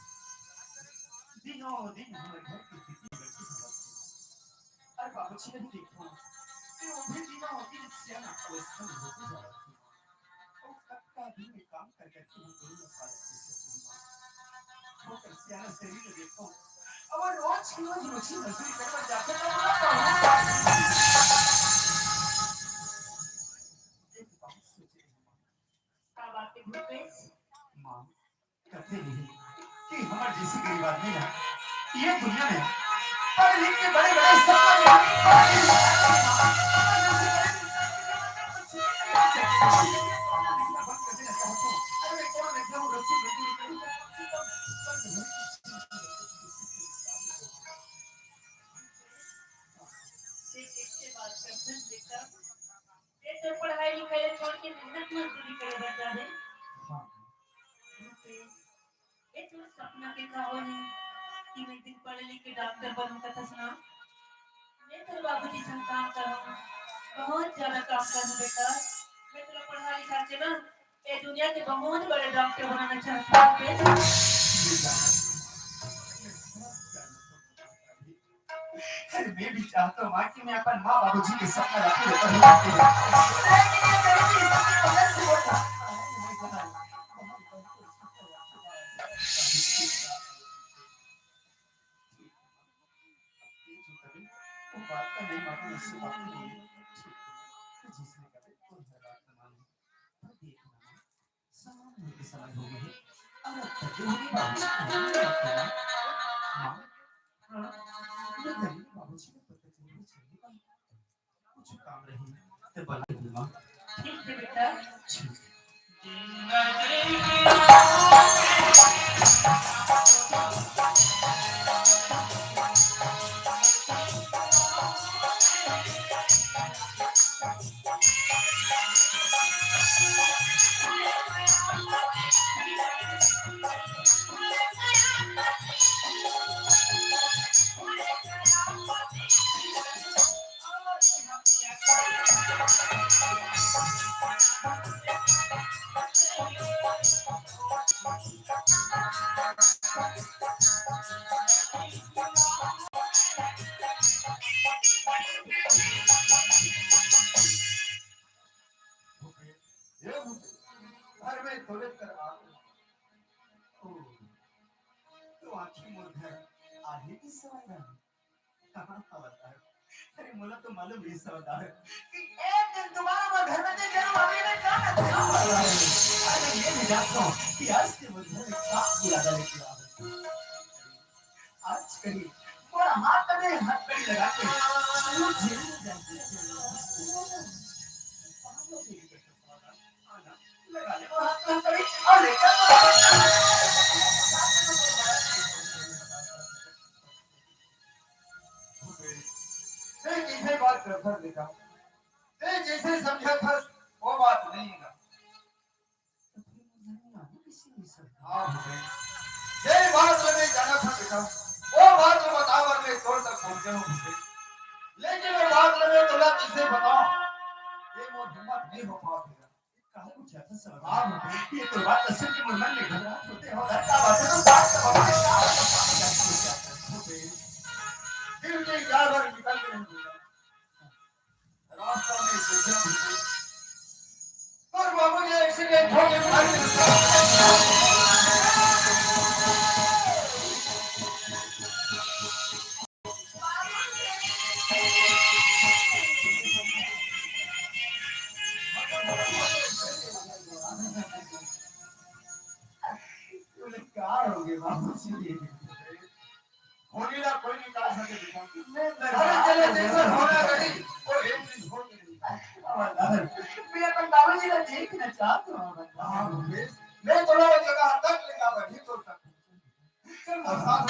दिनों दिन हमारे घर की स्थिति बिगड़ती जा रही है। अरे बाबूजी, नहीं देखो, ये वो भी दिनों दिन सियाना अवस्था में होती जा रही है। वो कब का दिन में काम कर करके हम दोनों का पालन कैसे करूँगा? वो कर सियाना शरीर में देखो, अब वो रोज की रोज रोजी मजदूरी करने जाते तो बड़ा पाहुन। ये तो बहुत सोच रही हूँ माँ। का बात है भूपेश? माँ, कथे नहीं कि हमर जैसे गरीब आदमी ना ये दुनिया में पढ़ लिख के बड़े बड़े सपना देखने, पढ़ लिख के बड़े बड़े सपना देखने, अरे मैं कौन एकदम रचित मजदूरी करूँ? ये कैसे बात करते हैं बेटा? ये तो पढ़ाई लिखाई छोड़ के मेहनत मजदूरी करे बर जाबे। हाँ। ये तो सपना के का होही कि मैं एक दिन पढ़ लिख के डॉक्टर बनूं कथस ना। मैं तो बाबूजी संग काम करूं, बहुत ज्यादा काम करूं बेटा। मैं तो पढ़ा लिखा के ना ये दुनिया के बहुत बड़े डॉक्टर बनाना चाहता हूँ बेटा। अरे, मैं भी चाहता हूँ माँ कि मैं अपन माँ बाबूजी के सपना ला पूरा करूँ। लेकिन ये गरीबी इतनी कमजोर सी होता है। वो बात का नहीं मालूम, उससे बात नहीं है। जिसने कभी कोई बात ना मानी, तो देखना। शाम होने के समय हो गए हैं। अब तक हो गई बाबूजी, माँ, हाँ, हाँ, ये गरीब बाबूजी को पता चलना चाहिए। कुछ काम रही तो बला दूंगा। ठीक है बेटा। ठीक। दौलत कर आ। ओ, तो आखिर मोर घर आही के सवाल है। कहाँ का बता? अरे, मोला तो मालूम नहीं सवाल है कि एक दिन दोबारा मोर घर में देखे ना, अभी मैं क्या करते हूँ? अरे, ये भी जानता हूँ कि आज के मोर घर में क्या इरादा लेके आ रहे हैं। आज कहीं मोर हाथ में हथकड़ी लगा के वो झेल में जाके लगा ले वो हाथ में हथकड़ी और लेकर तैं जइसे बात करथस बेटा, तैं जइसे समझथस, वो बात नहीं है। हाँ, भूपेश। ये बात तो मैं जानथंव बेटा, वो बात तो बताए बर मैं तोर तक पहुंचे हूँ भूपेश, लेकिन वो बात तो मैं तोला कइसे बताऊं, ये मोर हिम्मत नहीं हो पावत बेटा। काहे को चाहता सर? हाँ, भूपेश। ये तो बात असल में मोर मन में घबराहट होते हो, डर का बात है, तो बात तो बताओ, क्या बात है? भूपेश, फिर मैं ग्यारह बार निकल के नहीं दूंगा। रास्ता में देखे, तोर बाबू के एक्सीडेंट हो गया, भाई। का हो गया बाबू जी? होने ला कोई नहीं टाल सके बेटा। अरे चले, जैसा होना रही, वो एक दिन हो गई। मैं अपन बाबूजी का देखना चाहता हूँ, अपन। हाँ, भूपेश, मैं थोड़ा वो जगह तक लेगा, वहीं तो तक। चल, बरसात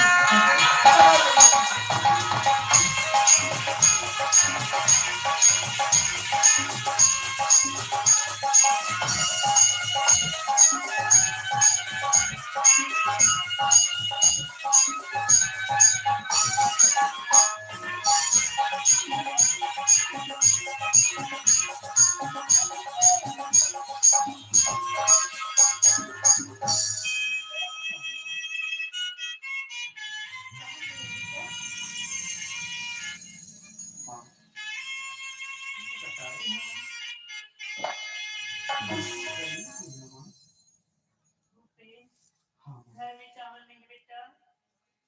घर में चावल नहीं बेटा,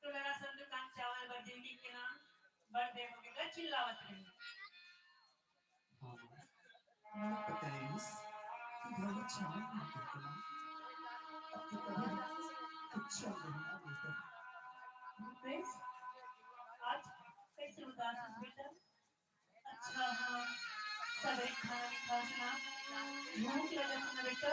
तो जरा सन दुकान चावल बर जिंदगी के ना, बड़ दे होगे का चिल्लावत रही। हाँ, पता है मिस, कि घर में चावल नहीं मिलते ना, अब तो कभी कच्चा गन्ना मिलता है। भूपेश, आज कैसे उदास है बेटा? अच्छा, हाँ, सवेरे खाना नहीं खाया ना, भूख लगा था ना बेटा।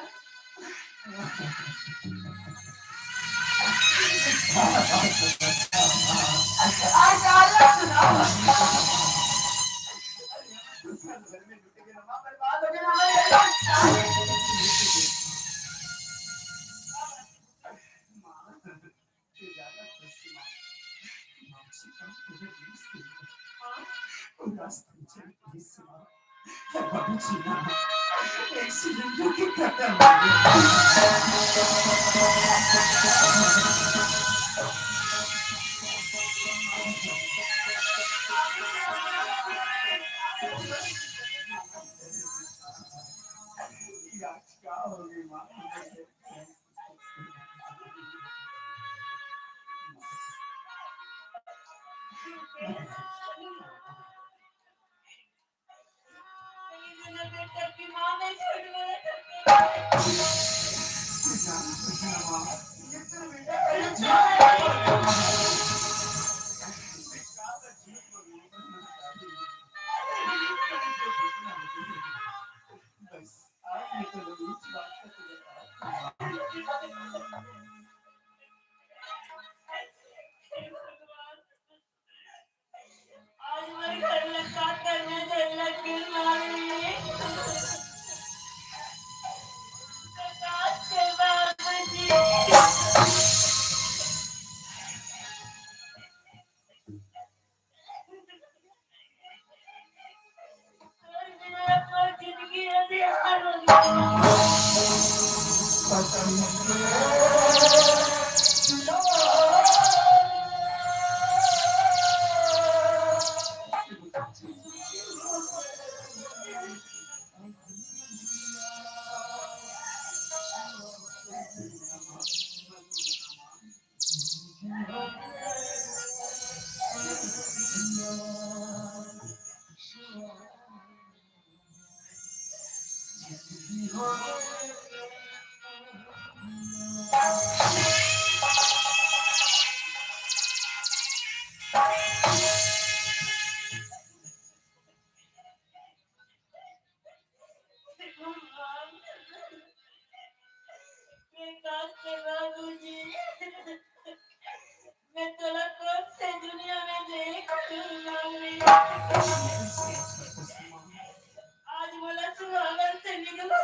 आज मोर घर लगा करना जल लग गिर मारी। प्रकाश के बाबूजी। भगवान, मैं कास के बाबूजी, मैं तोला कोन से दुनिया में ले आऊं? आज मोला सुहागन से निकलो।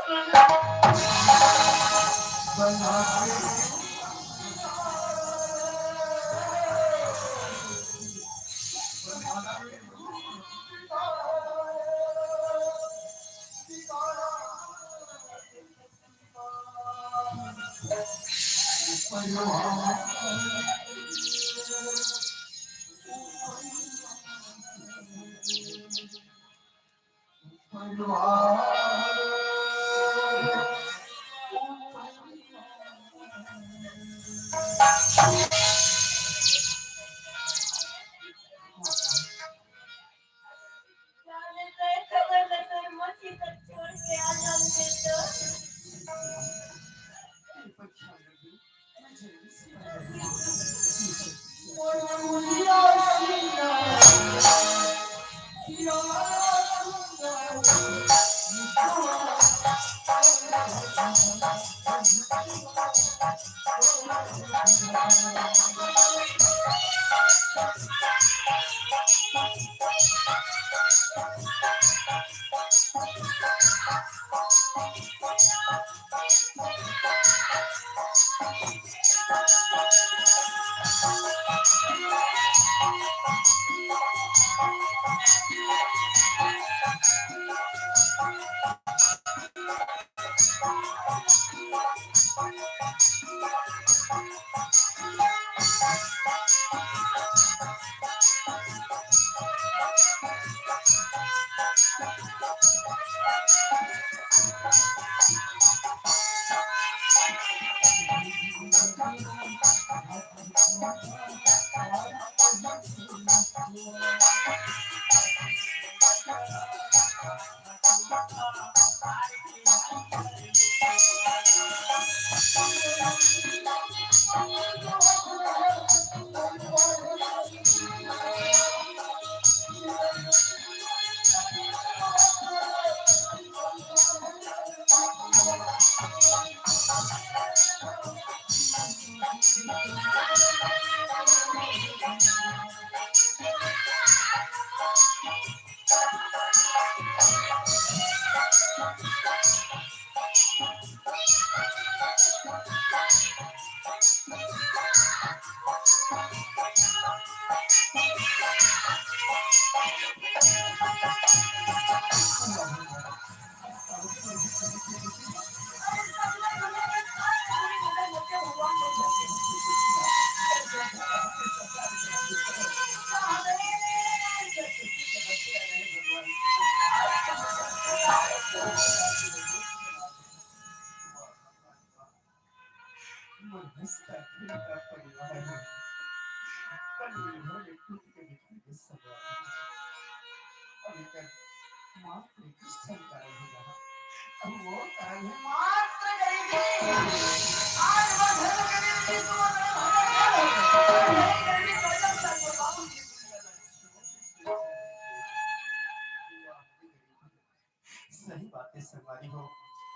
सही बात है संगवारी हो,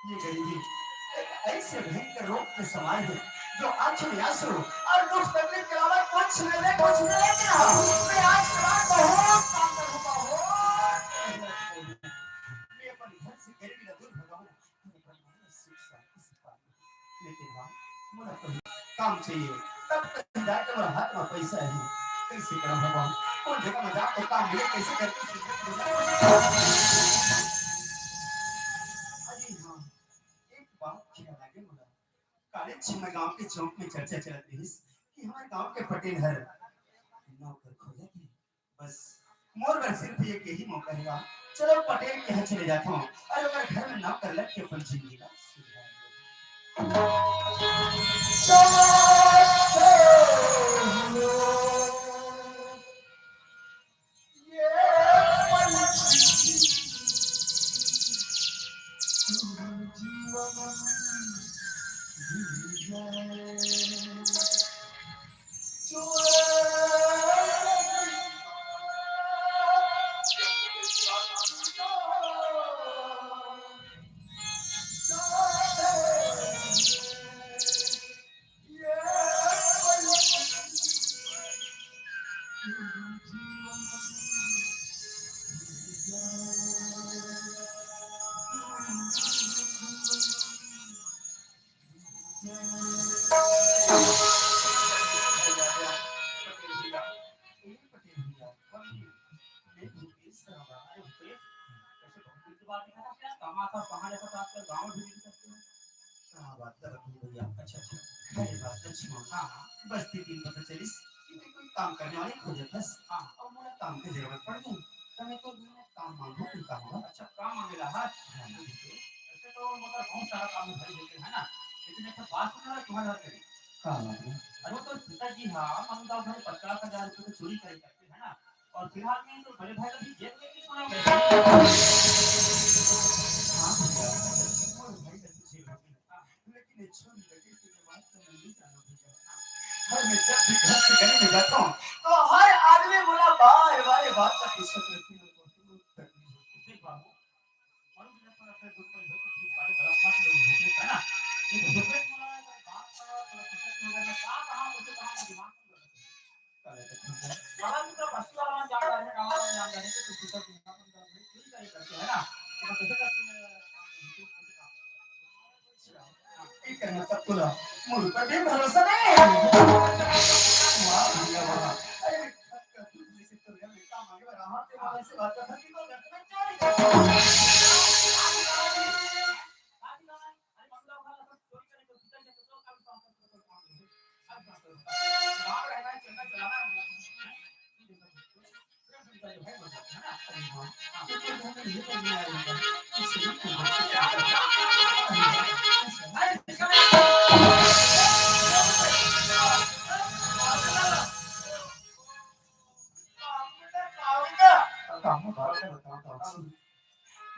ये गरीबी एक ऐसे भयंकर रोग के समान है, जो आंख में आंसू और दुख तकलीफ के अलावा कुछ नहीं, कुछ नहीं दिख रहा। मैं आज के बाद बहुत काम करूंगा, बहुत मेहनत करूंगा। मैं अपन घर से गरीबी ला दूर भगाऊं, मैं अपन सुख शांति से पाऊं। लेकिन हाँ, मोला तो काम चाहिए, तब तक जाके मोर हाथ में पैसा है। कैसे करूं भगवान, कौन जगह में जाके काम मिले, कैसे करके अरे हाँ, एक बात ख्याल आगे मोला। काले छिन गांव के चौक में चर्चा चलत रहिस कि हमर गांव के पटेल हर नौकर खोजत हे। बस मोर बर सिर्फ एक यही मौका हे। चलो पटेल के यहाँ चले जाता हूँ और अगर घर में नौकर लग के अपन जिंदगी का सुधार का बात करत हूँ भैया? अच्छा, अच्छा। अरे बात लक्ष्मण। हाँ, हाँ। बस्ती दिन पता चलिस कि तैं कोई काम करने वाली खोजत हस। हाँ। अउ मोला काम के जरूरत पड़ गई, त मैं तो काम मांगू, तैं का मांगू? अच्छा, काम मांगेला हा? हाँ। ऐसे तो मोला बहुत सारा काम उधारी देते हैं ना, लेकिन एक बात सुन रहा तुम्हारे घर पे। का बात है? अरे वो तो पिताजी हाँ, मनु दाऊ घर पचास हजार रुपये को चोरी करे करते हैं ना, और फिलहाल में तो बड़े भाई अभी जेल में भी सोना गया। हाँ भैया, मोर भाई का तो जेल में है। लेकिन ये छोरी लगे तेरे बात को मैं नहीं जाना भैया। हर मैं जब भी घर से गली में जाता हूँ, तो हर आदमी बोला, "वाह, वाह, वाह, का किस्मत रखी है, बहुत तकलीफ होती है।" देख बाबू, और भी थोड़ा सा दुख पड़ी हो, तो तू सारे गलत मत बोल, ठीक है ना? ये तो दुख में थोड़ा बात का, थोड़ा दिक्कत में अगर मैं कहाँ, कहाँ, कैसे, कहाँ का दिमाग में गलत है। गलत है, ठीक है। गलत तो बस्ती वाला मन जान रहे हैं, गाँव वाला मन जान रहे हैं, तो तू तो दिमाग में गलत है, ठीक है, करते हैं ना? तो कैसे करते हैं? ठीक है, मतलब तोला मोर ऊपर भी भरोसा नहीं है। वाह भैया वाह। अरे, मैं खत का दूध लेके तो यार, मैं काम आगे बढ़ा, हाँ, तेरे वाले से बात करना कि मैं घर में चोरी कर। काम, काम, काम, काम, काम।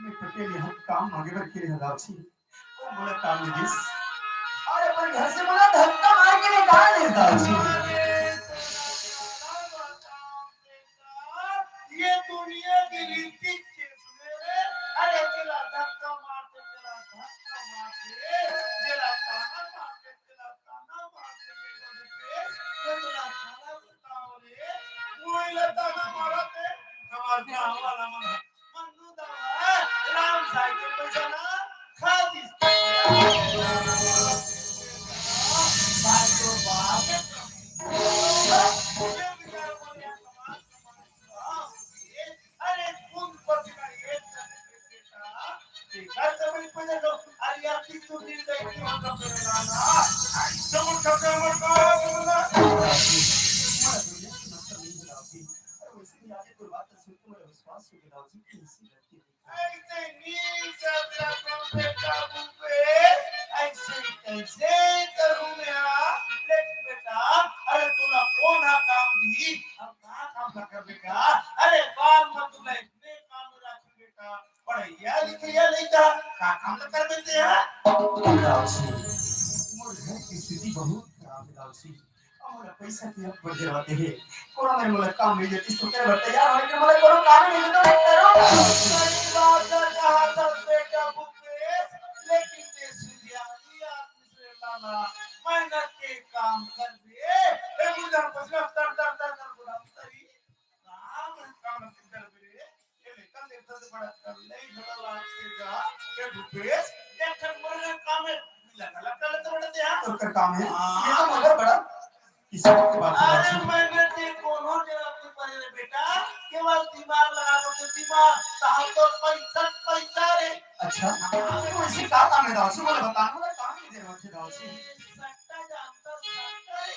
मैं पटेल यहाँ काम मांगे बर गिरे हंव दाऊ जी। ओ मोला काम नइ दिस। अरे अपन घर से मोला धक्का मार के निकाल दिस दाऊ जी। ये दुनिया के रीति के सुने रे। अरे जेला धक्का मारथे, जेला धक्का मारथे, जेला ताना मारथे, जेला ताना मारथे, बेटा रुपेश, वो जेला ताना बताओ रे, वो जेला ताना मारथे, हमार गाँव वाला मन मन्नू दावा, राम साई के पैसा ला खा दिस। भाई तो बाप। अरे कौन पति का ये बेटा, देखा तो मैं पैसा लो, अरे यार किस तू दिन देखती हो तो मेरे लाला, आई तो मुझे खतरा मत करो, बोला। अरे वैसे भी आगे कोई बात सुन के मेरा विश्वास हो गया जी, कैसी लड़की है। ऐसे नहीं करता तुम बेटा भूपेश, ऐसे कैसे करूं मैं? लेकिन बेटा, अरे तूने कौन हा काम दी? अब कहाँ काम ना कर बेटा? अरे बाल मत तुमने इतने काम में रखी बेटा, पढ़ैया लिखैया लइका का काम ना कर देते हैं? दाऊ जी, मोर घर की स्थिति बहुत खराब है दाऊ जी। अउ मोला पइसा के अब बड़ जरूरत हे। कोनो मेर मोला काम मिल जातिस तो करे बर तैयार हंव, लेकिन मोला कोनो काम नइ मिलत हे, मैं करूं। सही बात हे, कहा था बेटा भूपेश, लेकिन ये सुधियारी आदमी से लाला, मेहनत के काम कर दे। ए बुढ़ा पसरा तर, तर, तर, तर, बुढ़ा उतरी। काम, काम कर दे। ये लेकर देखो तो बड़ा कर ले, बड़ा लाग से जा। ये भूपेश, ये कर मोर काम हे। लगा, लगा, लगा, बड़ा दे, हाँ। तोर कर काम हे। हाँ। ये तो मगर बड़ा किस्मत की बात हे। अरे, मैंने ते कोनो जवाब नहीं पड़े रे बेटा, केवल दिमाग लगा लो, तो दिमाग, ताहर तो पैसा, पैसा रे। अच्छा, तो ऐसे का काम हे दाऊ जी, मोला बता, मोला काम नहीं दे रहा थे दाऊ जी। सट्टा जानता, सट्टा रे।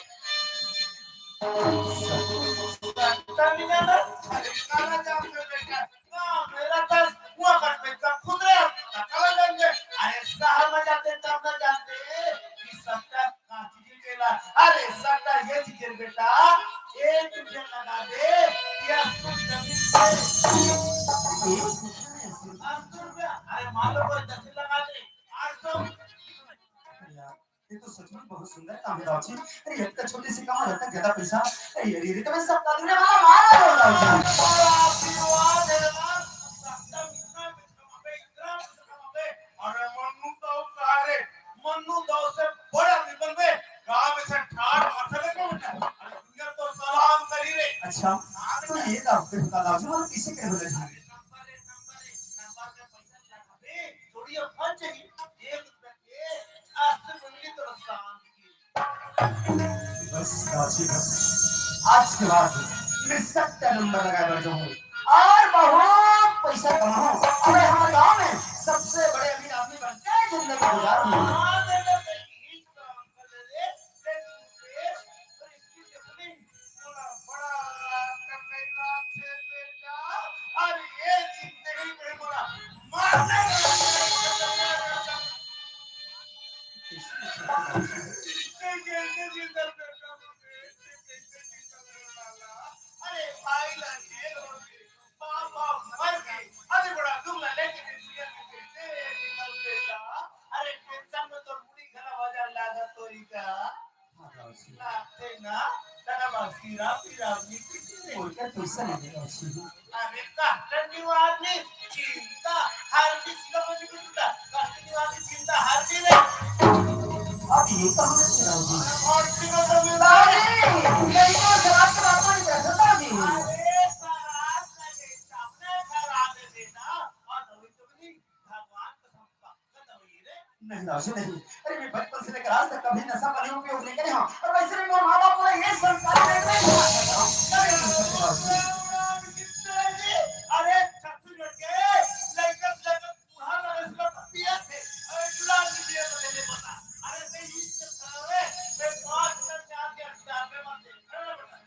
सट्टा नहीं जाना? अरे, काला जानता बेटा, ना, मेरा दस, वो कर बेटा, खुद रे, काला जान दे। अरे, शहर में जाते तब ना जानते कि सट्टा का चीज बेटा, अरे सट्टा ये चीज है बेटा, एक रुपया लगा दे, या अस्सी रुपया मिलते। अस्सी रुपया, अरे मान लो कोई दस लगा दे, आठ सौ। यार, ये तो सच में बहुत सुंदर काम है दाऊ जी। अरे इतना छोटे से काम रहता ज्यादा पैसा। अरे, अरे, अरे, तुम्हें सट्टा दुनिया वाला मारा हो दाऊ जी। आशीर्वाद है ना? तो ये तो आपके बता दो, जो किसी के हो जाए। बस, बस, बस। आज के बाद मैं सत्तर नंबर लगाए बर जाऊँ और बहुत पैसा कमाऊँ। अरे, हमारे गांव में सबसे बड़े अमीर आदमी बन के जिंदगी गुजारूँ। अरे भाई ला जेल हो गए, बाप बाप मर गए, अरे बड़ा दुख ला लेके भी दुनिया में कैसे निकल देता। अरे टेंशन में तो मुड़ी घना वजन लागत होई का? लागते ना, तना बा सीरा पीरा अपनी किसी ने। कोई का पैसा नहीं देगा उसको। अरे डॉक्टर निवारनी चिंता हर किसी का मुझे कुछ होता, डॉक्टर निवारनी चिंता हर दिन है। अब ये तो हमें सुनाओ जी। और फिर तो मिला नहीं, नहीं तो शराब के बात नहीं कर सकता जी। अरे शराब का ये सामने खराब है बेटा, और अभी तो नहीं, भगवान कसम पक्का दवाई रे। नहीं राजू नहीं, अरे मैं बचपन से लेकर आज तक कभी नशा पानी उपयोग नहीं करे हूँ, और वैसे भी मेरे माँ बाप ने ये संस्कार नहीं दिया। अरे छत्तीसगढ़ के लड़का से लड़का बूढ़ा तक इसका पिया थे। अरे गुलाब जी पिया तो ले पता। अरे मैं ये सब खा रहे, मैं पाँच मिनट में आके अखबार में मत दे। अरे बेटा।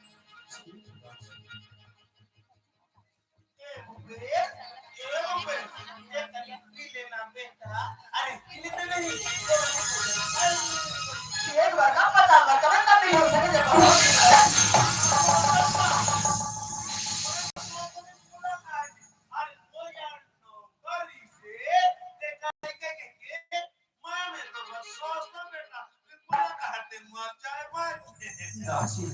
ए भूपेश, ए भूपेश, ये करीबी लेना बेटा। अरे कितने नहीं? एक बार का पता कर, कभी कभी हो सके जब अरे वो यार नौकरी से देखा, देखा, देखा, माँ में तो बस सोचता बेटा, बिल्कुल कहते मर जाए, मर जाए। दासी,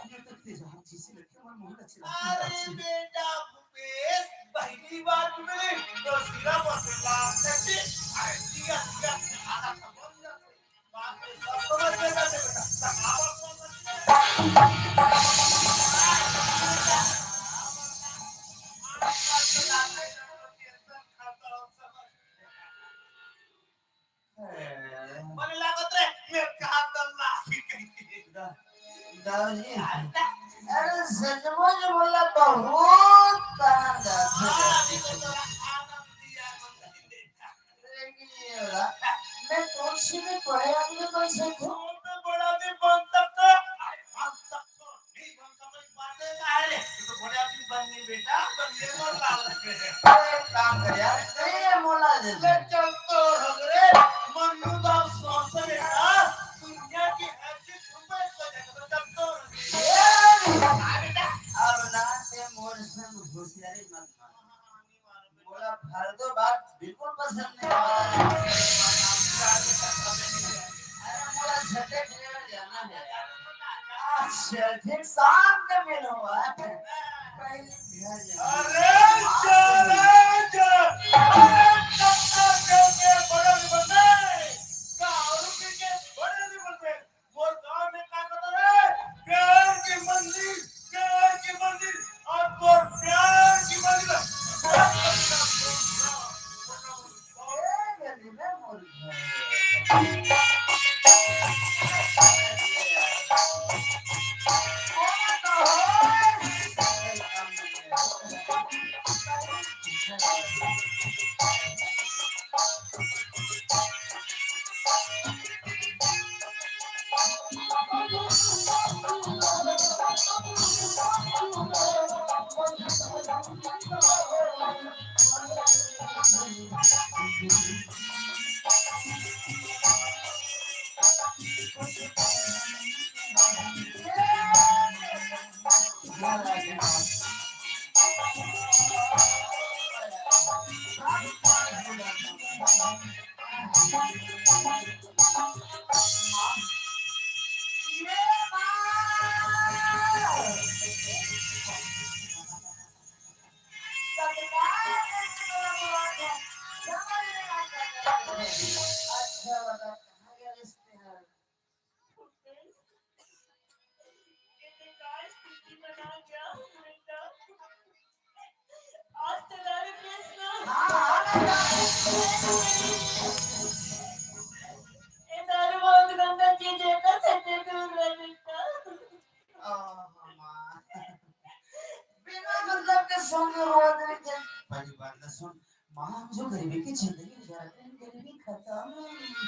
ये तो तेरे हाथ से लगे, हमारे मोहन अच्छे लगते हैं, अरे दासी। बेटा भूपेश, पहली बार मिले तो सिरा पर से लाल करके, अरे दिया, दिया, आधा खबर हो जाता है। बात में सब समझ में जाते बेटा, तकावत समझ में। आजकल तो लाते हैं, तो टेंशन खाता हूँ, समझ में। बने लागत रे, मैं कहा तब ना। दा-, दादाजी, अरे सचमुच बोला, बहुत आनंद आता है। हाँ, अभी तो तोरा आनंद दिया, आनंद दिया। लेकिन ये रहा, मैं तुमसे भी बड़े आदमी बन सकता हूँ। तुम तो बड़ा आदमी बन सकते हो। अरे, हम सब तो नहीं बन सकते, बातें का है रे। तू तो बड़े आदमी बन गए बेटा, बन गए, मत लाल। अरे, एक काम कर यार, नहीं, ये मोला दे दे। मैं चल तो हगरे, मन्नू दा सोच बेटा, दुनिया की हर चीज तुम पे इसको दे दो, चल तो हगरे। ए, हाँ बेटा। अब ना ते मोर संग होशियारी मत मार। मोला फालतू बात बिल्कुल पसंद नहीं है। अरे, मोला झंडे खेलने जाना है। अच्छा, ठीक शाम के मिलो। पहले घर जाना। अरे, चले जा। अरे, टक्कर करके बड़े नहीं बनते। दारू पी के बड़े नहीं बनते। मोर गांव में का कहता रे? प्यार की मंदिर, प्यार की मंदिर, और तोर प्यार की मंदिर। ये दारू बहुत गंदा चीज है, एकर से दूर रह बेटा। आह, माँ। बिना मतलब के सुन के रो दे के। पहली बात ना सुन, माँ, हम जो गरीबी की जिंदगी गुजार रहे हैं, गरीबी खत्म।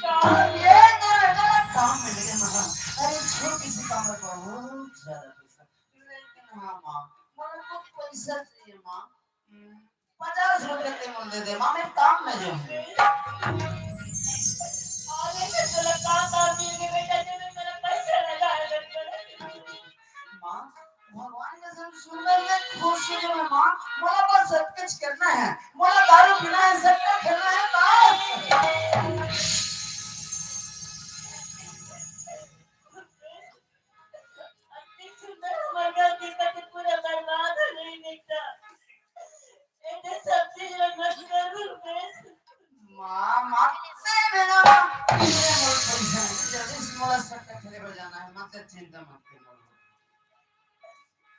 का? ये तो बेटा काम मिल गया, माँ। अरे, छोटी सी कमर पर बहुत ज्यादा पैसा। लेकिन हाँ, माँ, मेरे को पैसा चाहिए, माँ। हम्म, पचास रुपए के मुल दे दे, माँ, मैं काम में जाऊंगी। अरे, मैं तेरा काम आदमी के बेटा जी, मैं तेरा पैसा लगा है, बेटा। माँ, भगवान का जब सुंदर में खुश हो जाऊं, माँ, मोला बस सब कुछ करना है, मोला दारू पीना है, सट्टा खेलना है, बस। अति सुंदर हमर घर के कते पूरा बर्बाद हो गई बेटा। एते सब चीज ला नष्ट कर दू बे। माँ, माँ, से मेरा माँ, ये मोर पैसा है, जल्दी से मोला सट्टा खेले बर जाना है, मत चिंता मत कर।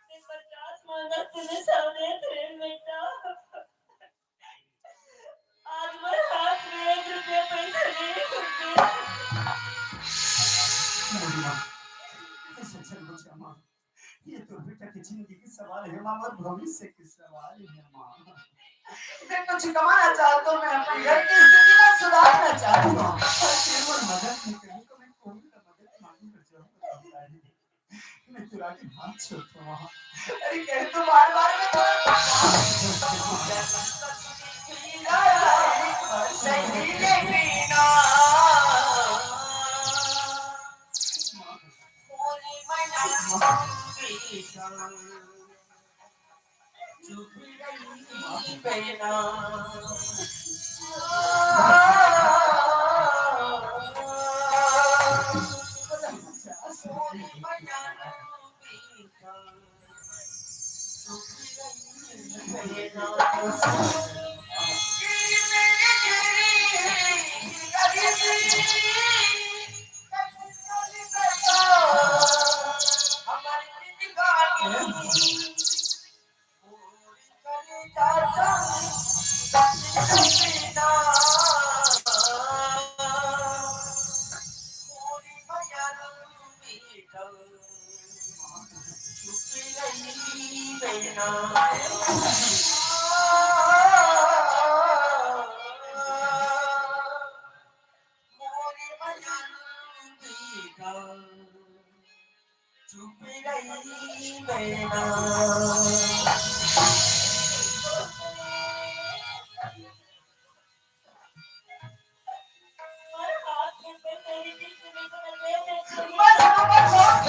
मैं पचास मांगा, तूने सौ दे दे बेटा। आज मोर हाथ में एक रुपया पैसा नहीं है। मोरी माँ, ऐसे चल बचा माँ। ये तो बेटा की जिंदगी के सवाल है माँ, और भविष्य के सवाल है माँ। मैं कुछ कमाना चाहता हूँ, मैं अपने घर की स्थिति को सुधारना चाहता हूँ, पर केवल मदद नहीं करूँ तो मैं कौन सा मदद मांगू बचाऊँ? मैं तेरा भी हाथ छोड़ता हूँ। अरे कह तो बार बार मैं तेरा सही लेकिन चुप रही मैना। बस, बस, बस।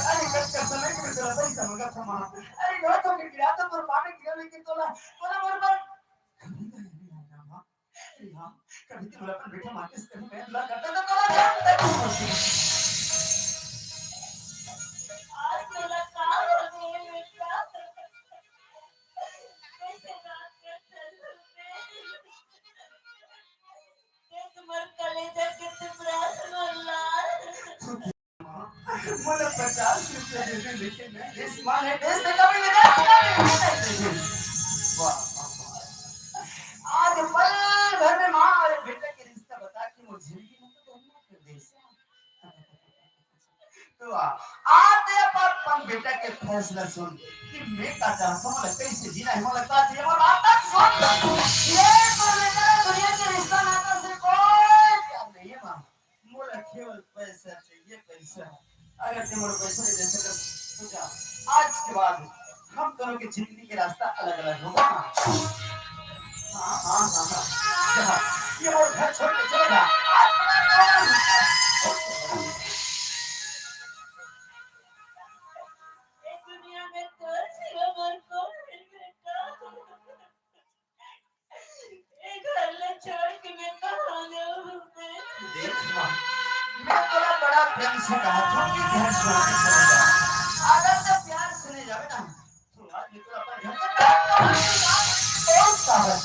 अरे, कब का समय के मैं तेरा पैसा मांगा था, माँ। अरे, रो तो गिरा तो तोर पानी गिरा, लेकिन तोला, तोला मोर पर कभी दया नहीं आया, माँ। अरे हाँ, कभी तो अपन बेटा माचिस कहीं मैं बुला करता तो तोला जान तक नहीं होती। आज तोला का हो गया बेटा? कैसे बात करता है? ये तुम्हारे कलेजा के टुकड़ा सुन ला। मोला पचास रुपया दे दे, लेकिन मैं इस माल है, देश में कभी नहीं दे, कभी नहीं दे। वाह, वाह, वाह। आज पल भर में माँ और बेटा के रिश्ता बता के मोर जिंदगी में तो धन्य कर दे। तो आ, आज ते अपन, अपन बेटा के फैसला सुन कि मैं का चाहता हूँ, मोला कैसे जीना है, मोला का चाहिए, मोर बात सुन। ये तो बेटा दुनिया के रिश्ता नाता से कोई प्यार नहीं है माँ। मोला केवल पैसा चाहिए, पैसा। अगर ते मोला पैसा नहीं दे सकत, तो जा। आज के बाद हम दोनों की जिंदगी के रास्ता अलग-अलग होगा। हाँ, हाँ, हाँ, हाँ। जा, ये मोर घर छोड़ के चले जा। आज के बाद ये दुनिया में तो सिवा मोर कोई नहीं बेटा। ए घर ला छोड़ के मैं कहाँ जाऊँ बे? देख माँ, मैं तोला बड़ा प्रेम से कहा था कि घर छोड़ के चले जा। अगर ते प्यार से नहीं जावे ना, तो आज मैं तोला अपन घर से बाहर निकाल दूंगा। कौन सा है?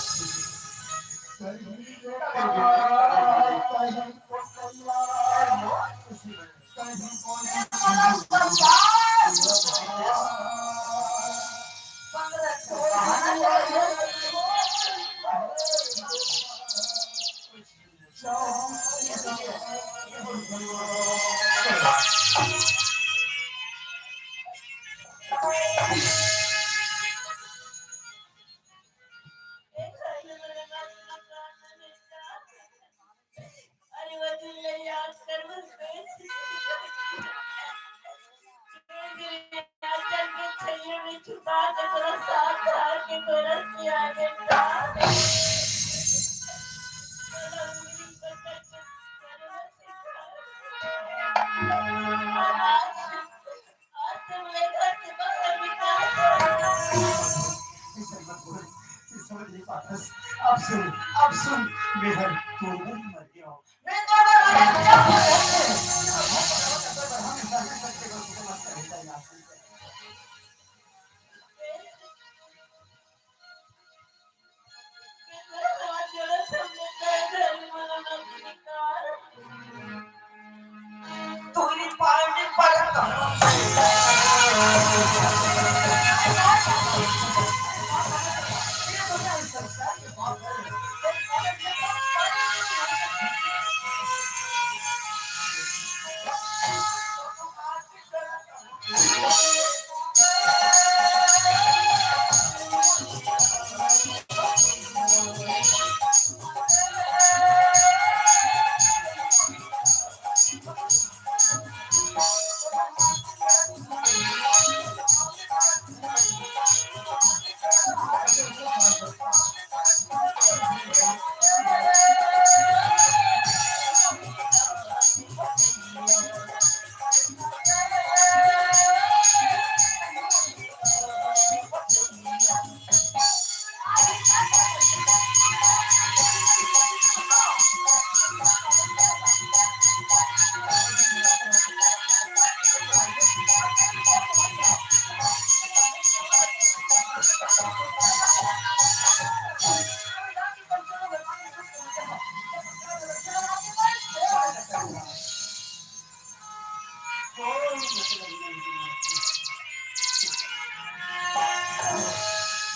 तोरा साथ हार के तोरा से आगे का। आज, आज तुम मेरे घर से बाहर निकाल दो। ऐसा मत बोल, तू समझ नहीं पाता। अब सुन, अब सुन, मेहर, तू मर गया हो।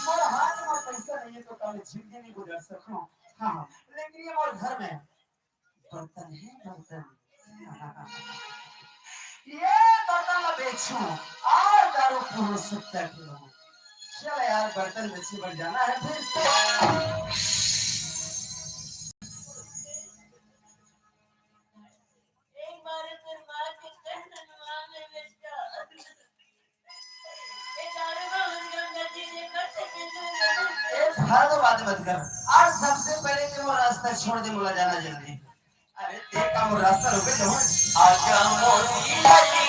मोर हाथ में पैसा नहीं है तो कल जिंदगी नहीं गुजर सकूं। हाँ, हाँ, लेकिन ये मोर घर में बर्तन है, बर्तन। ये बर्तन ला बेचूं और दारू पीऊं, सुत्ता पीऊं। चल यार, बर्तन बेचे बर जाना है फिर से। एक बार तेरे माँ के कहने में बेटा। ए, फालतू बात मत कर। आज सबसे पहले ते मोर रास्ता छोड़ दे, मोला जाना जल्दी। अरे, ते का मोर रास्ता रोके तो हूँ। आजा मोरी लगी।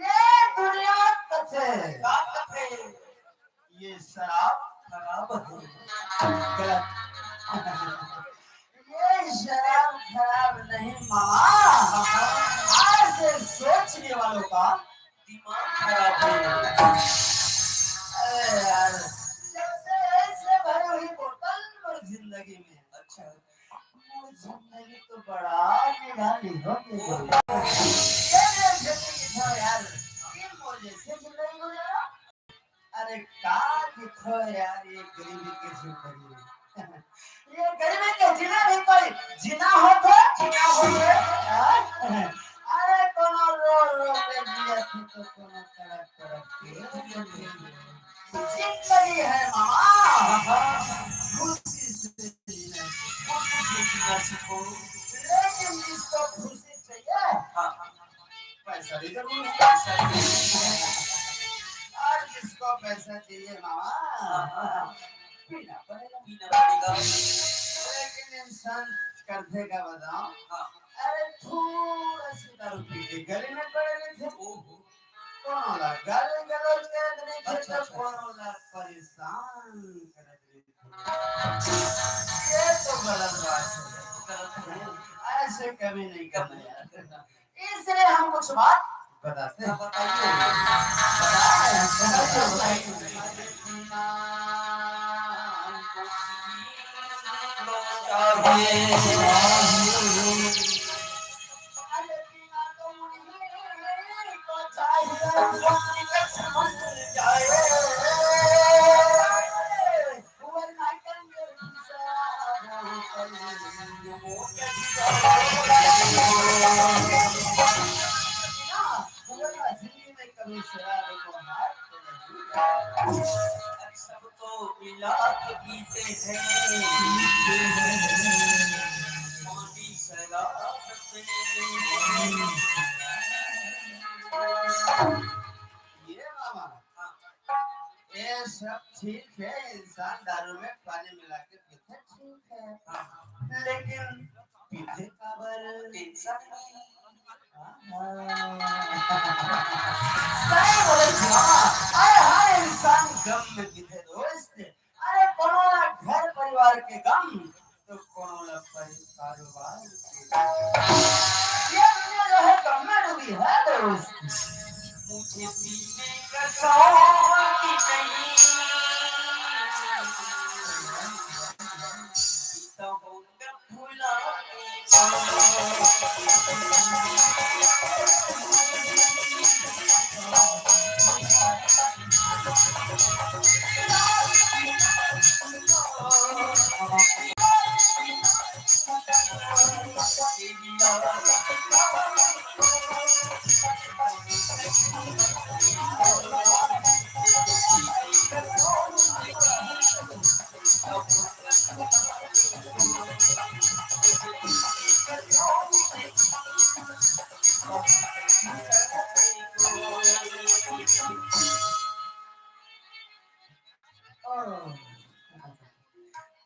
ये दुनिया कथे। का कथे? ये शराब खराब है। गलत। ये शराब खराब नहीं मामा, ऐसे सोचने वालों का दिमाग खराब है। अरे यार, जब से ऐसे भरी हुई बोतल में जिंदगी में। अच्छा। वो जिंदगी तो बड़ा निराली हो गई। ये जो जिंदगी था यार, ये मजे से जिंदगी गुजारा। अरे का दिखो यार, ये गरीबी की जिंदगी। ये गरीबी के जीना भी कोई जीना हो तो, जीना हो तो, हाँ? अरे कोनो रो रो के जिया थी तो कोनो तड़प तड़प के जिंदगी है मामा। खुशी से जीना, खुशी से जीना सीखो। लेकिन जिसको खुशी चाहिए, हाँ, पैसा भी जरूर है। और जिसको पैसा चाहिए मामा, पीना पड़ेगा। पीना पड़ेगा। लेकिन इंसान करथे का बताओ, हाँ। अरे थोड़ा सी दारू पी के गली में पड़े रहिथे। ओहो। कोनो ला गाली गलौज करत रहिथे, अच्छा, तो अच्छा, कोनो ला परेशान करत रहिथे। ये तो गलत बात है। ऐसे कभी नहीं करना यार। इसलिए हम कुछ बात बताते हैं। बताइए। बताइए, बताइए। ये मामा, हाँ। ये सब ठीक है, इंसान दारू में पानी मिला के पीथे, ठीक है। हाँ। लेकिन पीथे काबर? टेंशन में। हाँ। सही बोले जी मामा। अरे हर इंसान गम में पीथे दोस्त। अरे कोनो ला घर परिवार के गम, तो कोनो ला परि-, कारोबार के गम। ये दुनिया जो है गम में डूबी है दोस्त। मुझे पीने का शौक नहीं, पीता हूँ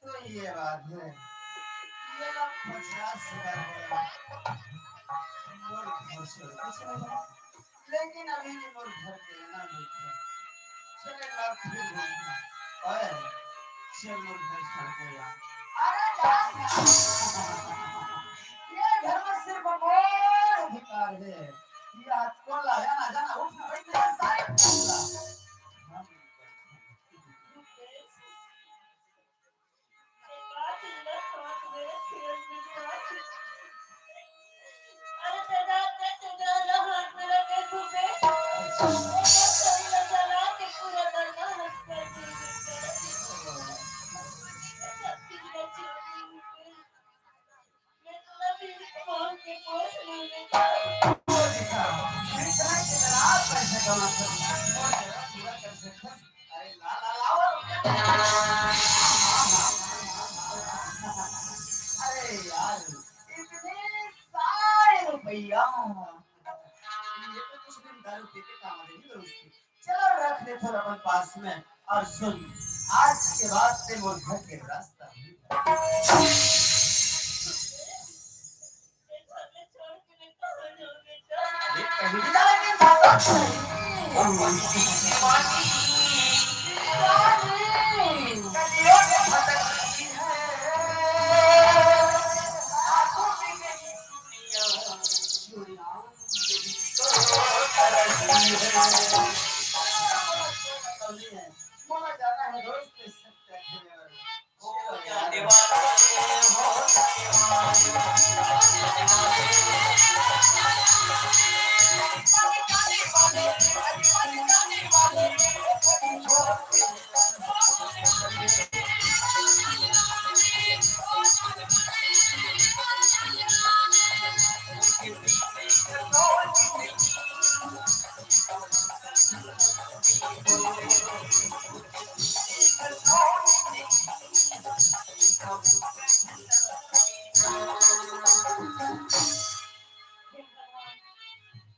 तो ये बात है, ये लोग पचास हजार बोला। मोर घर से कुछ नहीं है, लेकिन अभी भी मोर घर के ना मिलते। चले बात फिर बोलते। ओए, चल मोर घर छोड़ के जा। अरे जा, जा। ये घर में सिर्फ मोर अधिकार है। ये हाथ को लाया ना जाना, उठ ना बैठ ना, साइड में जा। अरे यार, इतने सारे रुपया। ये तो कुछ दिन दारू पी के काम आ जाएगी दोस्त। चलो रख दे थोड़ा अपन पास में। और सुन, आज के बाद से मोर घर के रास्ता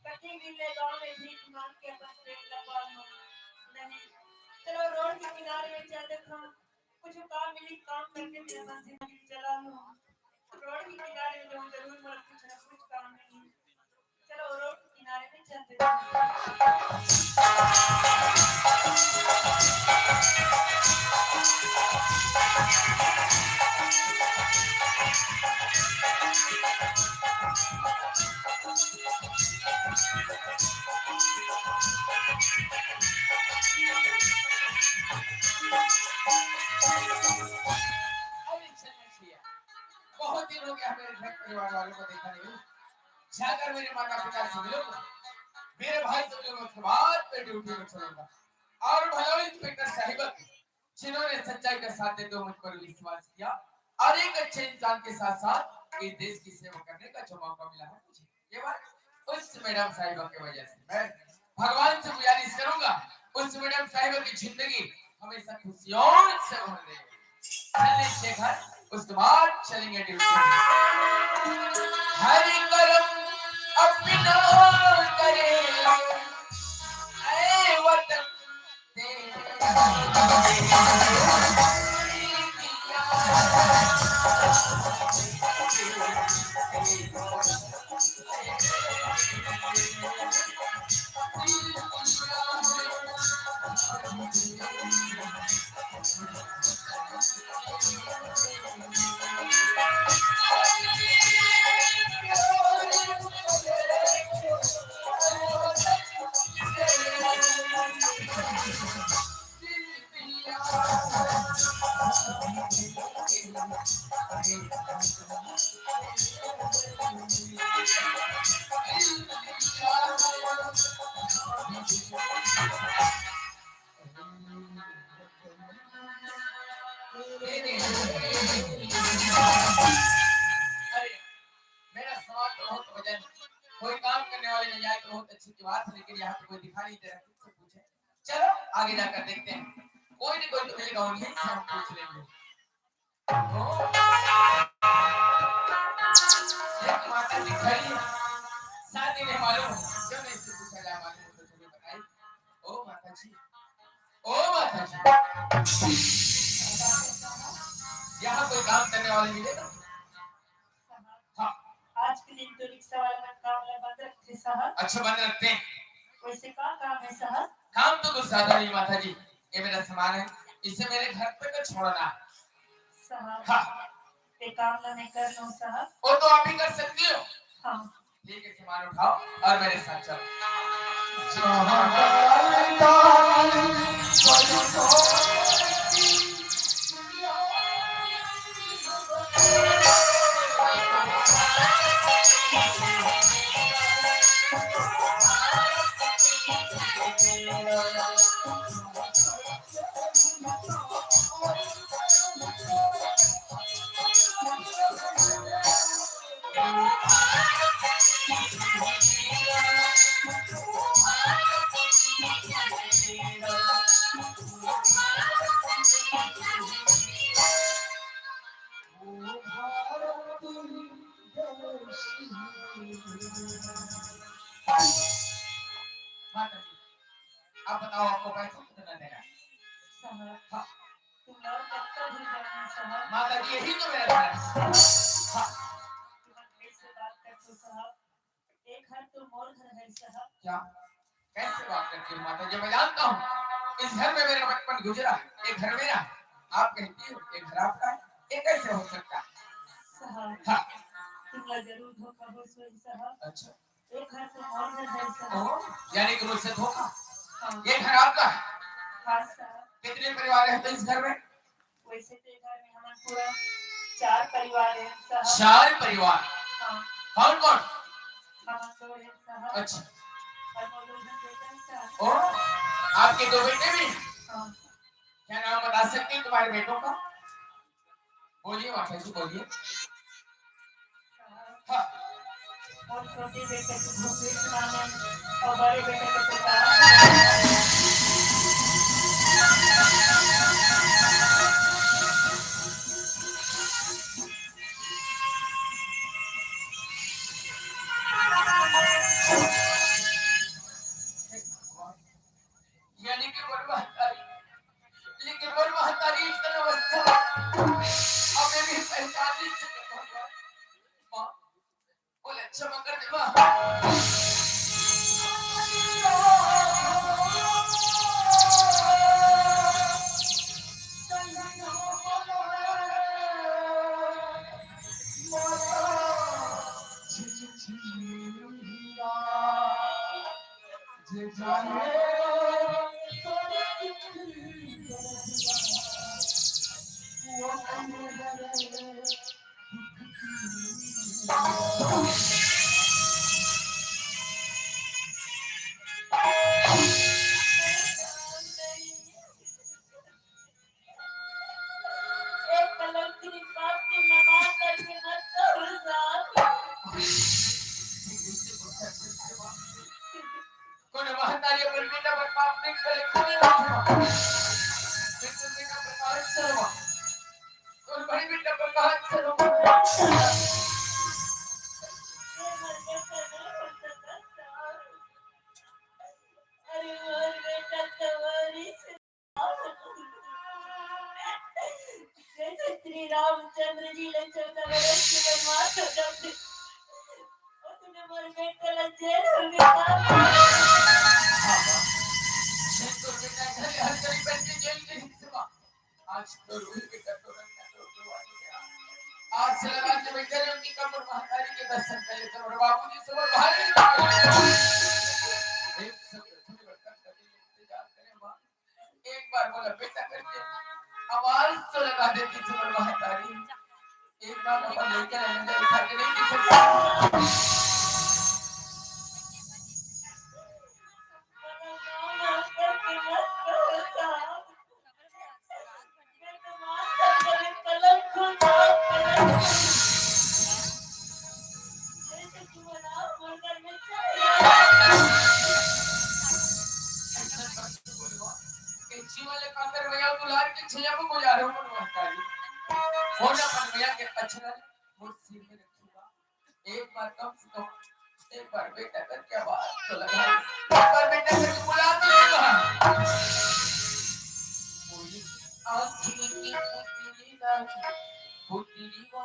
कति दिन ले गाँव में भीख मांग के अपन पेट ल पालूं। नहीं, चलो रोड के किनारे में चल देथन, कुछ काम मिली, काम करके मेरा मन जिंदगी चला लूं। रोड के किनारे में जाऊं, जरूर मोला कुछ ना कुछ काम मिली। चलो रोड के किनारे में चल देथन। अरे चंद्रशिया, बहुत दिन हो गया मेरे घर परिवार वालों को देखा नहीं। जाकर मेरे माता पिता से मिलूंगा, मेरे भाई से मिलूंगा, उसके बाद मैं ड्यूटी में चलूंगा। और भला इंस्पेक्टर साहिबा की, जिन्होंने सच्चाई का साथ देते हुए मुझ पर विश्वास किया और एक अच्छे इंसान के साथ साथ इस देश की सेवा करने का जो मौका मिला है मुझे, केवल उस मैडम साहिबा की वजह से। मैं भगवान से गुजारिश करूंगा, उस मैडम साहिबा की जिंदगी हमेशा खुशियों से भर दे। चलिए शेखर, उसके बाद चलेंगे ड्यूटी में। हर कर्म अपना करे, ऐ वतन अरे, मेरा सवाल तो बहुत वजन है। कोई काम करने वाले नहीं आए तो बहुत अच्छी की बात है, लेकिन यहाँ तो कोई दिखा नहीं दे रहा, किससे पूछे? चलो आगे जाकर देखते हैं, कोई ना कोई तो मिलेगा, उन्हीं से हम पूछ लेंगे। ओ, एक माता जी खड़ी है, शादी नहीं मालूम, क्यों नहीं इससे पूछा जाए, मालूम हो तो तुम्हें बताइए। ओ माता जी, ओ माता जी, यहाँ कोई काम करने वाले मिलेगा? हाँ। आज के दिन तो रिक्शा वाला मन काम ला बंद रखते साहब। अच्छा, बंद रखते हैं। वैसे का काम है साहब? काम तो कुछ ज्यादा नहीं माता जी, ये मेरा सामान है, इसे मेरे घर तक छोड़ना है। साहब, हाँ। ये काम ला मैं कर लूँ साहब। वो तो आप ही कर सकती हो। हाँ। ठीक है, सामान उठाओ और मेरे साथ चलो। जहाँ डालता माता जी, आप बताओ, आपको पैसा कितना देना है? साहब, हाँ। तुम और कब तक ही जाना है, साहब? माता जी, यही तो मेरा घर है। हाँ। तुम अपने से बात कर दो, साहब। एक घर तो मोर घर है, साहब। क्या? कैसे बात करती हो माता जी? मैं जानता हूँ, इस घर में मेरा बचपन गुजरा, ये घर मेरा। आप कहती हो, ये घर आपका है, ये कैसे हो सकता है? साहब, हाँ। तुम जरूर धोखा हो सोई, साहब। अच्छा। एक घर तो मोर घर है, साहब। ओह, यानी कि मुझसे धोखा? हाँ। ये घर आपका है? हाँ, साहब। कितने परिवार रहते हैं इस घर में? वैसे तो घर में हमन पूरा चार परिवार है, साहब। चार परिवार? हाँ। कौन कौन? हमन दो है, साहब। अच्छा। और वो लोग भी बेटा है, साहब। ओह, आपके दो बेटे भी? हाँ। क्या नाम बता सकते हैं तुम्हारे बेटों का? बोलिए माता जी, बोलिए। हाँ। और छोटे बेटे को भूपेश नाम है और बड़े बेटे को प्रकाश नाम है। यानी कि बड़वा तारीख, लेकिन बड़वा तारीख का अवस्था अब ये भी पहचान नहीं सके भगवान। माँ, बोले, "क्षमा कर दे माँ।" एक पलंग की बात की नमाज करके मत करो साहब। कोनो महतारी अपन बेटा पर पाप नहीं करे, कोई नहीं करे। लेकिन बेटा पर पाप चलवा। कोई भाई बेटा पर पाप चलवा। अरे मोर बेटा तुम्हारी से जैसे श्री रामचंद्र जी ले चौदह बरस के वनवास हो जाते, उसने मोर बेटा ला जेल में डाल दिया। आज तो रोई बेटा तो रंग ना तो जवानी है। आज से लगा के बैठे रहो कि कमर महतारी के दर्शन कर लेते हैं। और बाबूजी से बोल, भाई, एक सब दर्शन बर्तन करके इंतजार करें, माँ। एक बार बोला बेटा करके आवाज तो लगा देती थी, बोल महतारी। एक बार अपन लेकर अंदर उठा के नहीं दिखा। कैंची वाले काकर भैया दुलार के छैया में गुजारो मन महतारी। हो ना मन भैया के अक्षरा मोर सिर में रखूंगा। एक बार कम से कम एक बार बेटा करके आवाज तो लगा। एक बार बेटा करके बुला तो लेगा। बोली, आँखी की पुतली रानी, पुतली वो।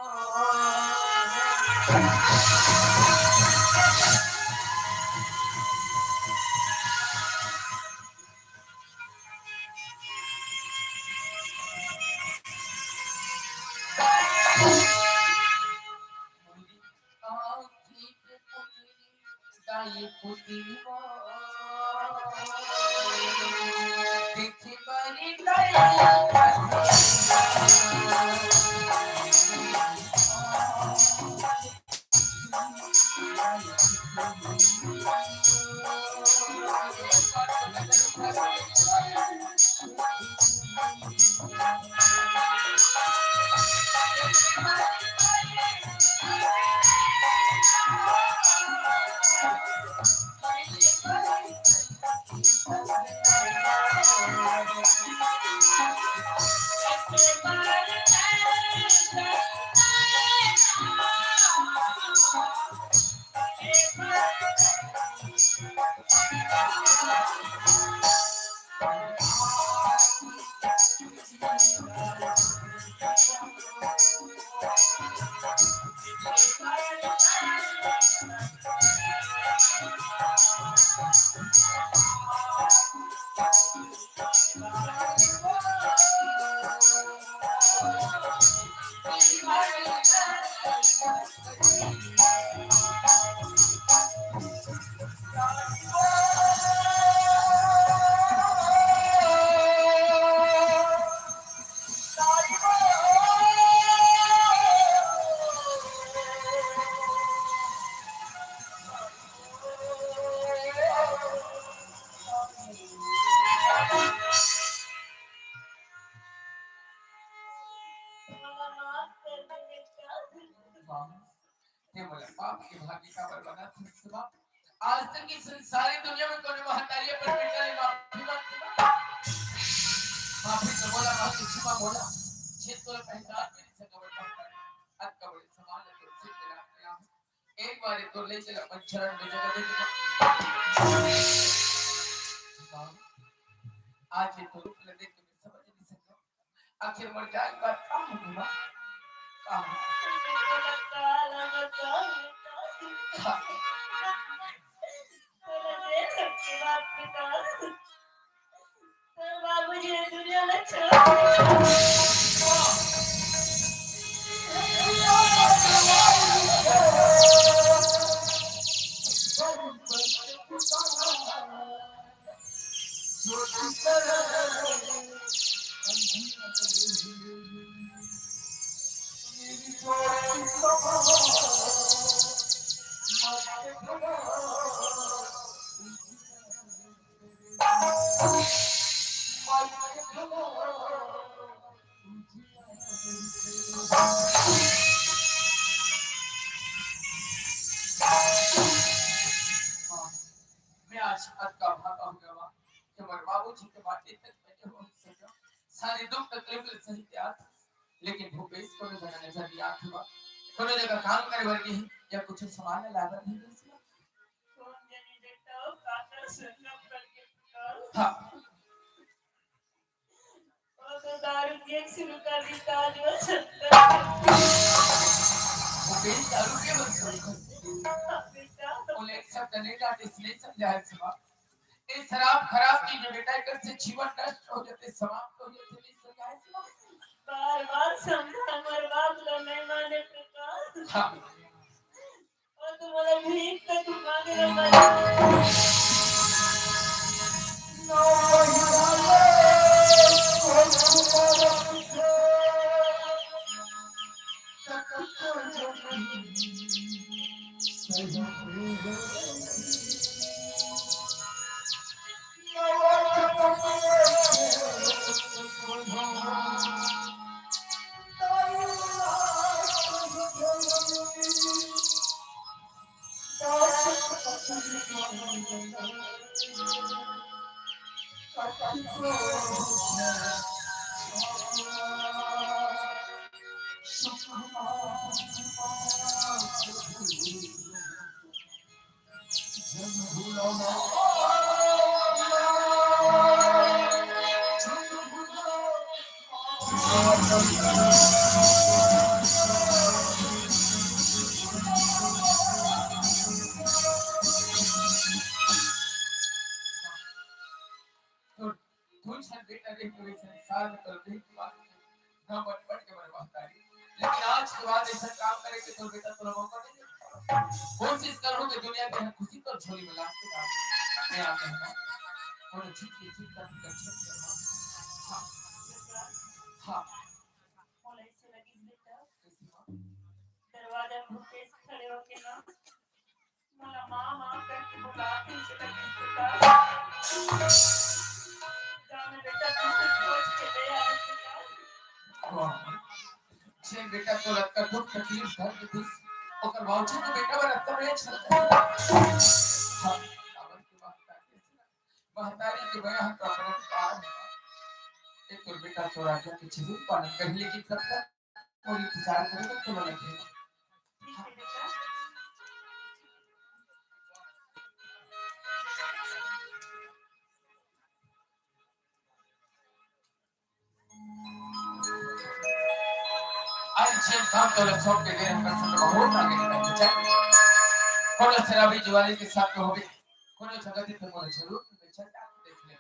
हे मोला पाप के भागी काबर बनात हस बाप? आज तक की संसारी दुनिया में कोनो महतारी अपन बेटा ले माफी मांगथे? माफी तो बोला, माफी क्षमा बोला। छेद तोला पहचान भी नहीं सका बड़े महतारी। अतका बड़े समान है तो सिर के नाम पे आऊं। एक बार तो ले चल अपन चरण में जगह दे दे। आज ये तो रूप ले देख के मैं समझ नहीं सका। आखिर मर जाए के बाद का होही माँ? का होही? हाँ। बाबूजी, दुनिया में छोड़। मैं आज अतका भागा हो गया कि हमर बाबूजी के बाटे तक मैं हो सका। सारे दुख तकलीफ ले सही के आत, लेकिन भूपेश कोनो जगह नजर नहीं आत हुआ। कोनो जगह काम करे बर गई या कुछ सामान लाए बर नहीं गई। कौन जाने बेटा, वो काकर संगम करके पुकार। हाँ। वो तो दारू पिए के शुरू कर दी, आज वो छत्तर। भूपेश दारू पिए बर शुरू कर दी। हाँ, बेटा। बोले, एक शब्द नहीं डांटे, इसलिए समझाए सिवा। ये शराब खराब चीज है बेटा, एकर से जीवन नष्ट हो जाते, समाप्त हो जाते, नहीं समझाए सिवा। बार बार समझा, हमर बात ला नहीं माने प्रकाश। हाँ। और तुम्हारा भीख तक मांगे ला पड़े। तोर दू झन बेटा रहिके भी संसार में तोर देख के बात घमंड बढ़ के बड़े महतारी। लेकिन आज के बाद ऐसा काम करे के तोर बेटा तोला मौका नहीं देता। कोशिश करो कि दुनिया के हर खुशी तोर झोली में लाके डाल दे। मैं आप कहता हूँ, कोनो चीज की चिंता नहीं कर सकते। हाँ। हाँ। मोला ऐसे लगिस बेटा, कैसे माँ? दरवाजा में भूपेश खड़े होके ना, मोला माँ, माँ करके बुलाथे, ऐसे लगिस बेटा। जा ना बेटा, तू कुछ सोच के ले आ बेटा। वाह। जे बेटा तोला अतका दुख तकलीफ दर्द दिस, ओकर बावजूद तो बेटा बर अतका बड़े अच्छा लगता है। हाँ, काबर के बात करते हैं। महतारी के मया ह तो अपने पार है। एक तो बेटा तोर आज्ञा के जरूर पालन करही, लेकिन तब तक मोर इंतजार करे तो तोला लगे। आज जेन काम तोला सौंप के गे रहेंव, ओकर संग बहुत आगे निकल के चल। कोनो शराबी जुआरी के साथ में होबे, कोनो जगह ते मोला जरूर मिल जाही, देख ले।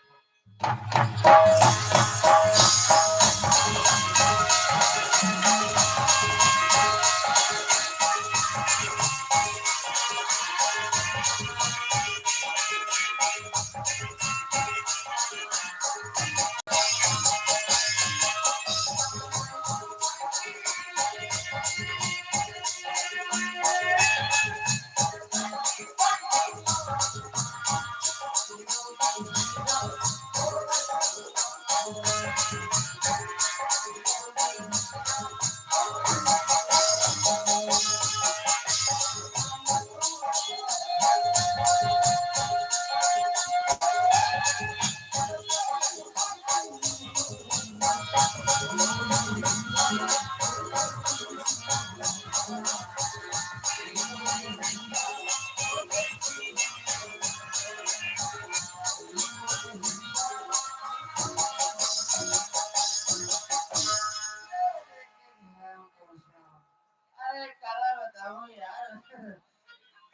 अरे, काला बताऊं यार,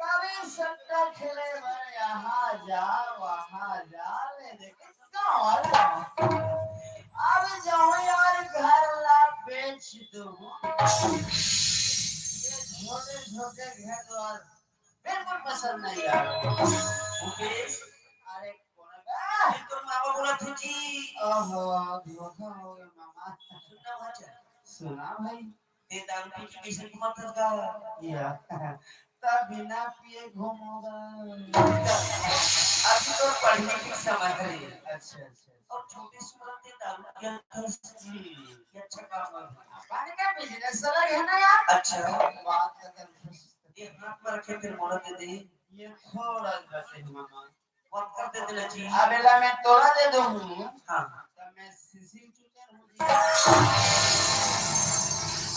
कभी सट्टा खेले बर यहाँ जा, वहाँ जा, ले देखे गाँव वाला। अब जाऊं यार, घर ला बेच दूं। ये छोटे छोटे घर द्वार बिल्कुल पसंद नहीं यार। मुकेश, अरे कौन बा? ये तो मामा बोला जी। ओहो, धोखा हो गया मामा। सुना भाई। सुना भाई। ते दारू पी के कैसे घुमात हस गा? या। तब बिना पिए घूमोगा। अभी तो पढ़ने की समय है। अच्छा, अच्छा। और छोटे से उम्र में दारू पिया था। हम्म। ये अच्छा काम है। पानी का business अलग है ना यार। अच्छा। बात खत्म। ये हाथ में रखे, फिर मोहलत दे दे। ये थोड़ा सा है मामा। बात कर दे दिला जी। अबेला मैं तोला दे दूँ। हाँ। तो मैं सीसी चुचर हूँ जी।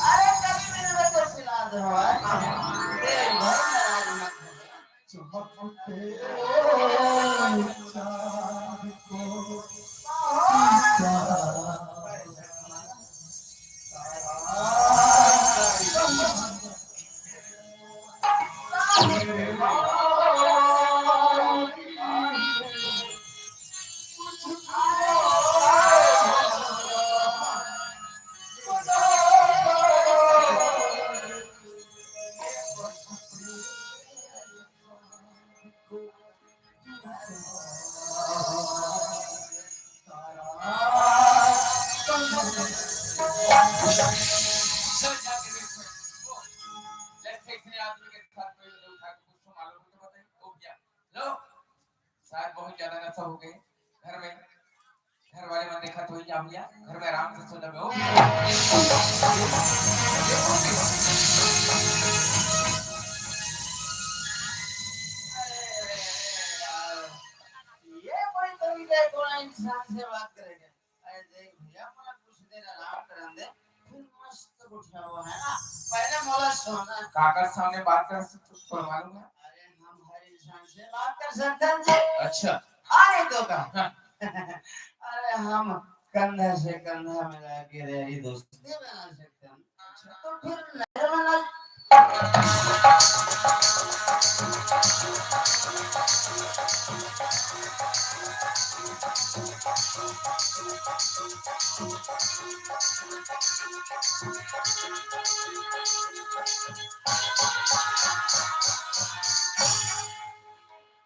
अरे कभी मेरे को पिला दो। हाँ। मेरे घर में राज मत करो। चमकते चांद को जैसे इसने आदमी के साथ कोई लोग उठा के कुछ तो मालूम हो तो बताइए, वो क्या? लो, शायद बहुत ज्यादा नशा हो गए घर में। घर वाले मन देखत होई, जा भैया, घर में आराम से सो जाबे। ओ भैया। अरे यार, ये कोई तरीका है, कोई इंसान से बात करेगा? अरे देख भैया, मैं कुछ देर आराम करन दे, फिर मस्त उठा हुआ है ना, पहले मोला सोना। काकर सामने बात कर सकते हो, मालूम है? अरे हम हर इंसान से बात कर सकते हैं जी। अच्छा। हाँ, नहीं तो का? हाँ। अरे हम कंधा से कंधा मिला के रही दोस्ती बना सकते हैं। तो फिर नजर में ना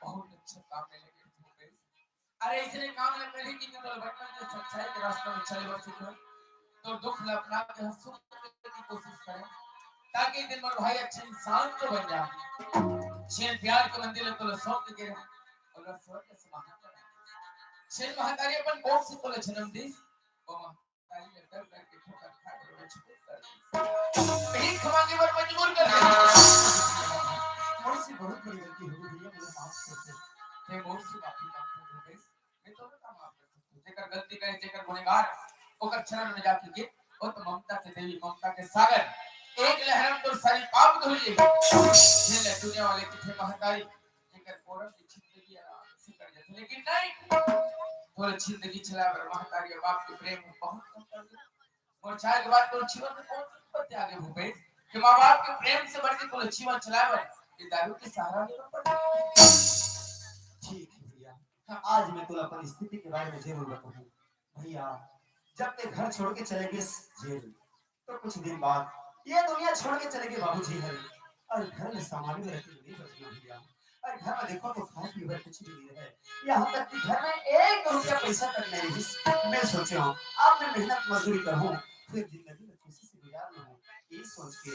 बहुत अच्छा काम में लगे थे। अरे, इसने काम न करे कि केवल बचपन के सच्चाई के रास्ता में चले बर सीखे। तो दुख ल अपना के हंस सुख की कोशिश करे, ताकि दिन भर भाई अच्छे इंसान तो बन जा। छेन प्यार के मंदिर ल तोला सौंप के गिरे, और स्वर्ग से महान बना। छेन महतारी अपन कोख से तोला जन्म दी, वो महतारी ल डर डर के ठोकर खा के रोना शुरू कर दी। भीख मांगे बर मजबूर कर दे। मोर से बहुत बड़ी गलती हो गई भैया, मुझे माफ कर दे। मैं मोर से माफी मांगता हूँ भूपेश। मैं दोनों का माफ कर सकता हूँ। जेकर गलती करे, जेकर गुनेगार, ओकर चरण में जाके गिर, वो तो ममता के देवी, ममता के सागर। एक लहर में तो सारी पाप धुल जाई। ये ले दुनिया वाले किथे महतारी, जेकर कोरम की जिंदगी आराम से कर जाती, लेकिन नहीं, तोर जिंदगी चला बर महतारी बाप के प्रेम में बहुत कम कर दे। और चाहे के बाद तोर जीवन में कौन सी विपत्ति आ गई भूपेश, कि माँ बाप के प्रेम से बढ़ के तोर जीवन चलाए बर ये दारू के सहारा लेना पड़े? ठीक है भैया, हाँ। आज मैं तोला अपन स्थिति के बारे में जरूर बताऊँ। भैया, जब ते घर छोड़ के चले गए जेल, तो कुछ दिन बाद ये दुनिया छोड़ के चले गए बाबूजी हर, और घर में सामान भी रखे नहीं बचना भैया। और घर में देखो तो खाए पीए बर कुछ भी नहीं रहे, यहाँ तक कि घर में एक रुपया पैसा तक नहीं रही। मैं सोचे हूँ, अब मैं मेहनत मजदूरी करूँ, फिर जिंदगी में खुशी से गुजार लूँ। ये सोच के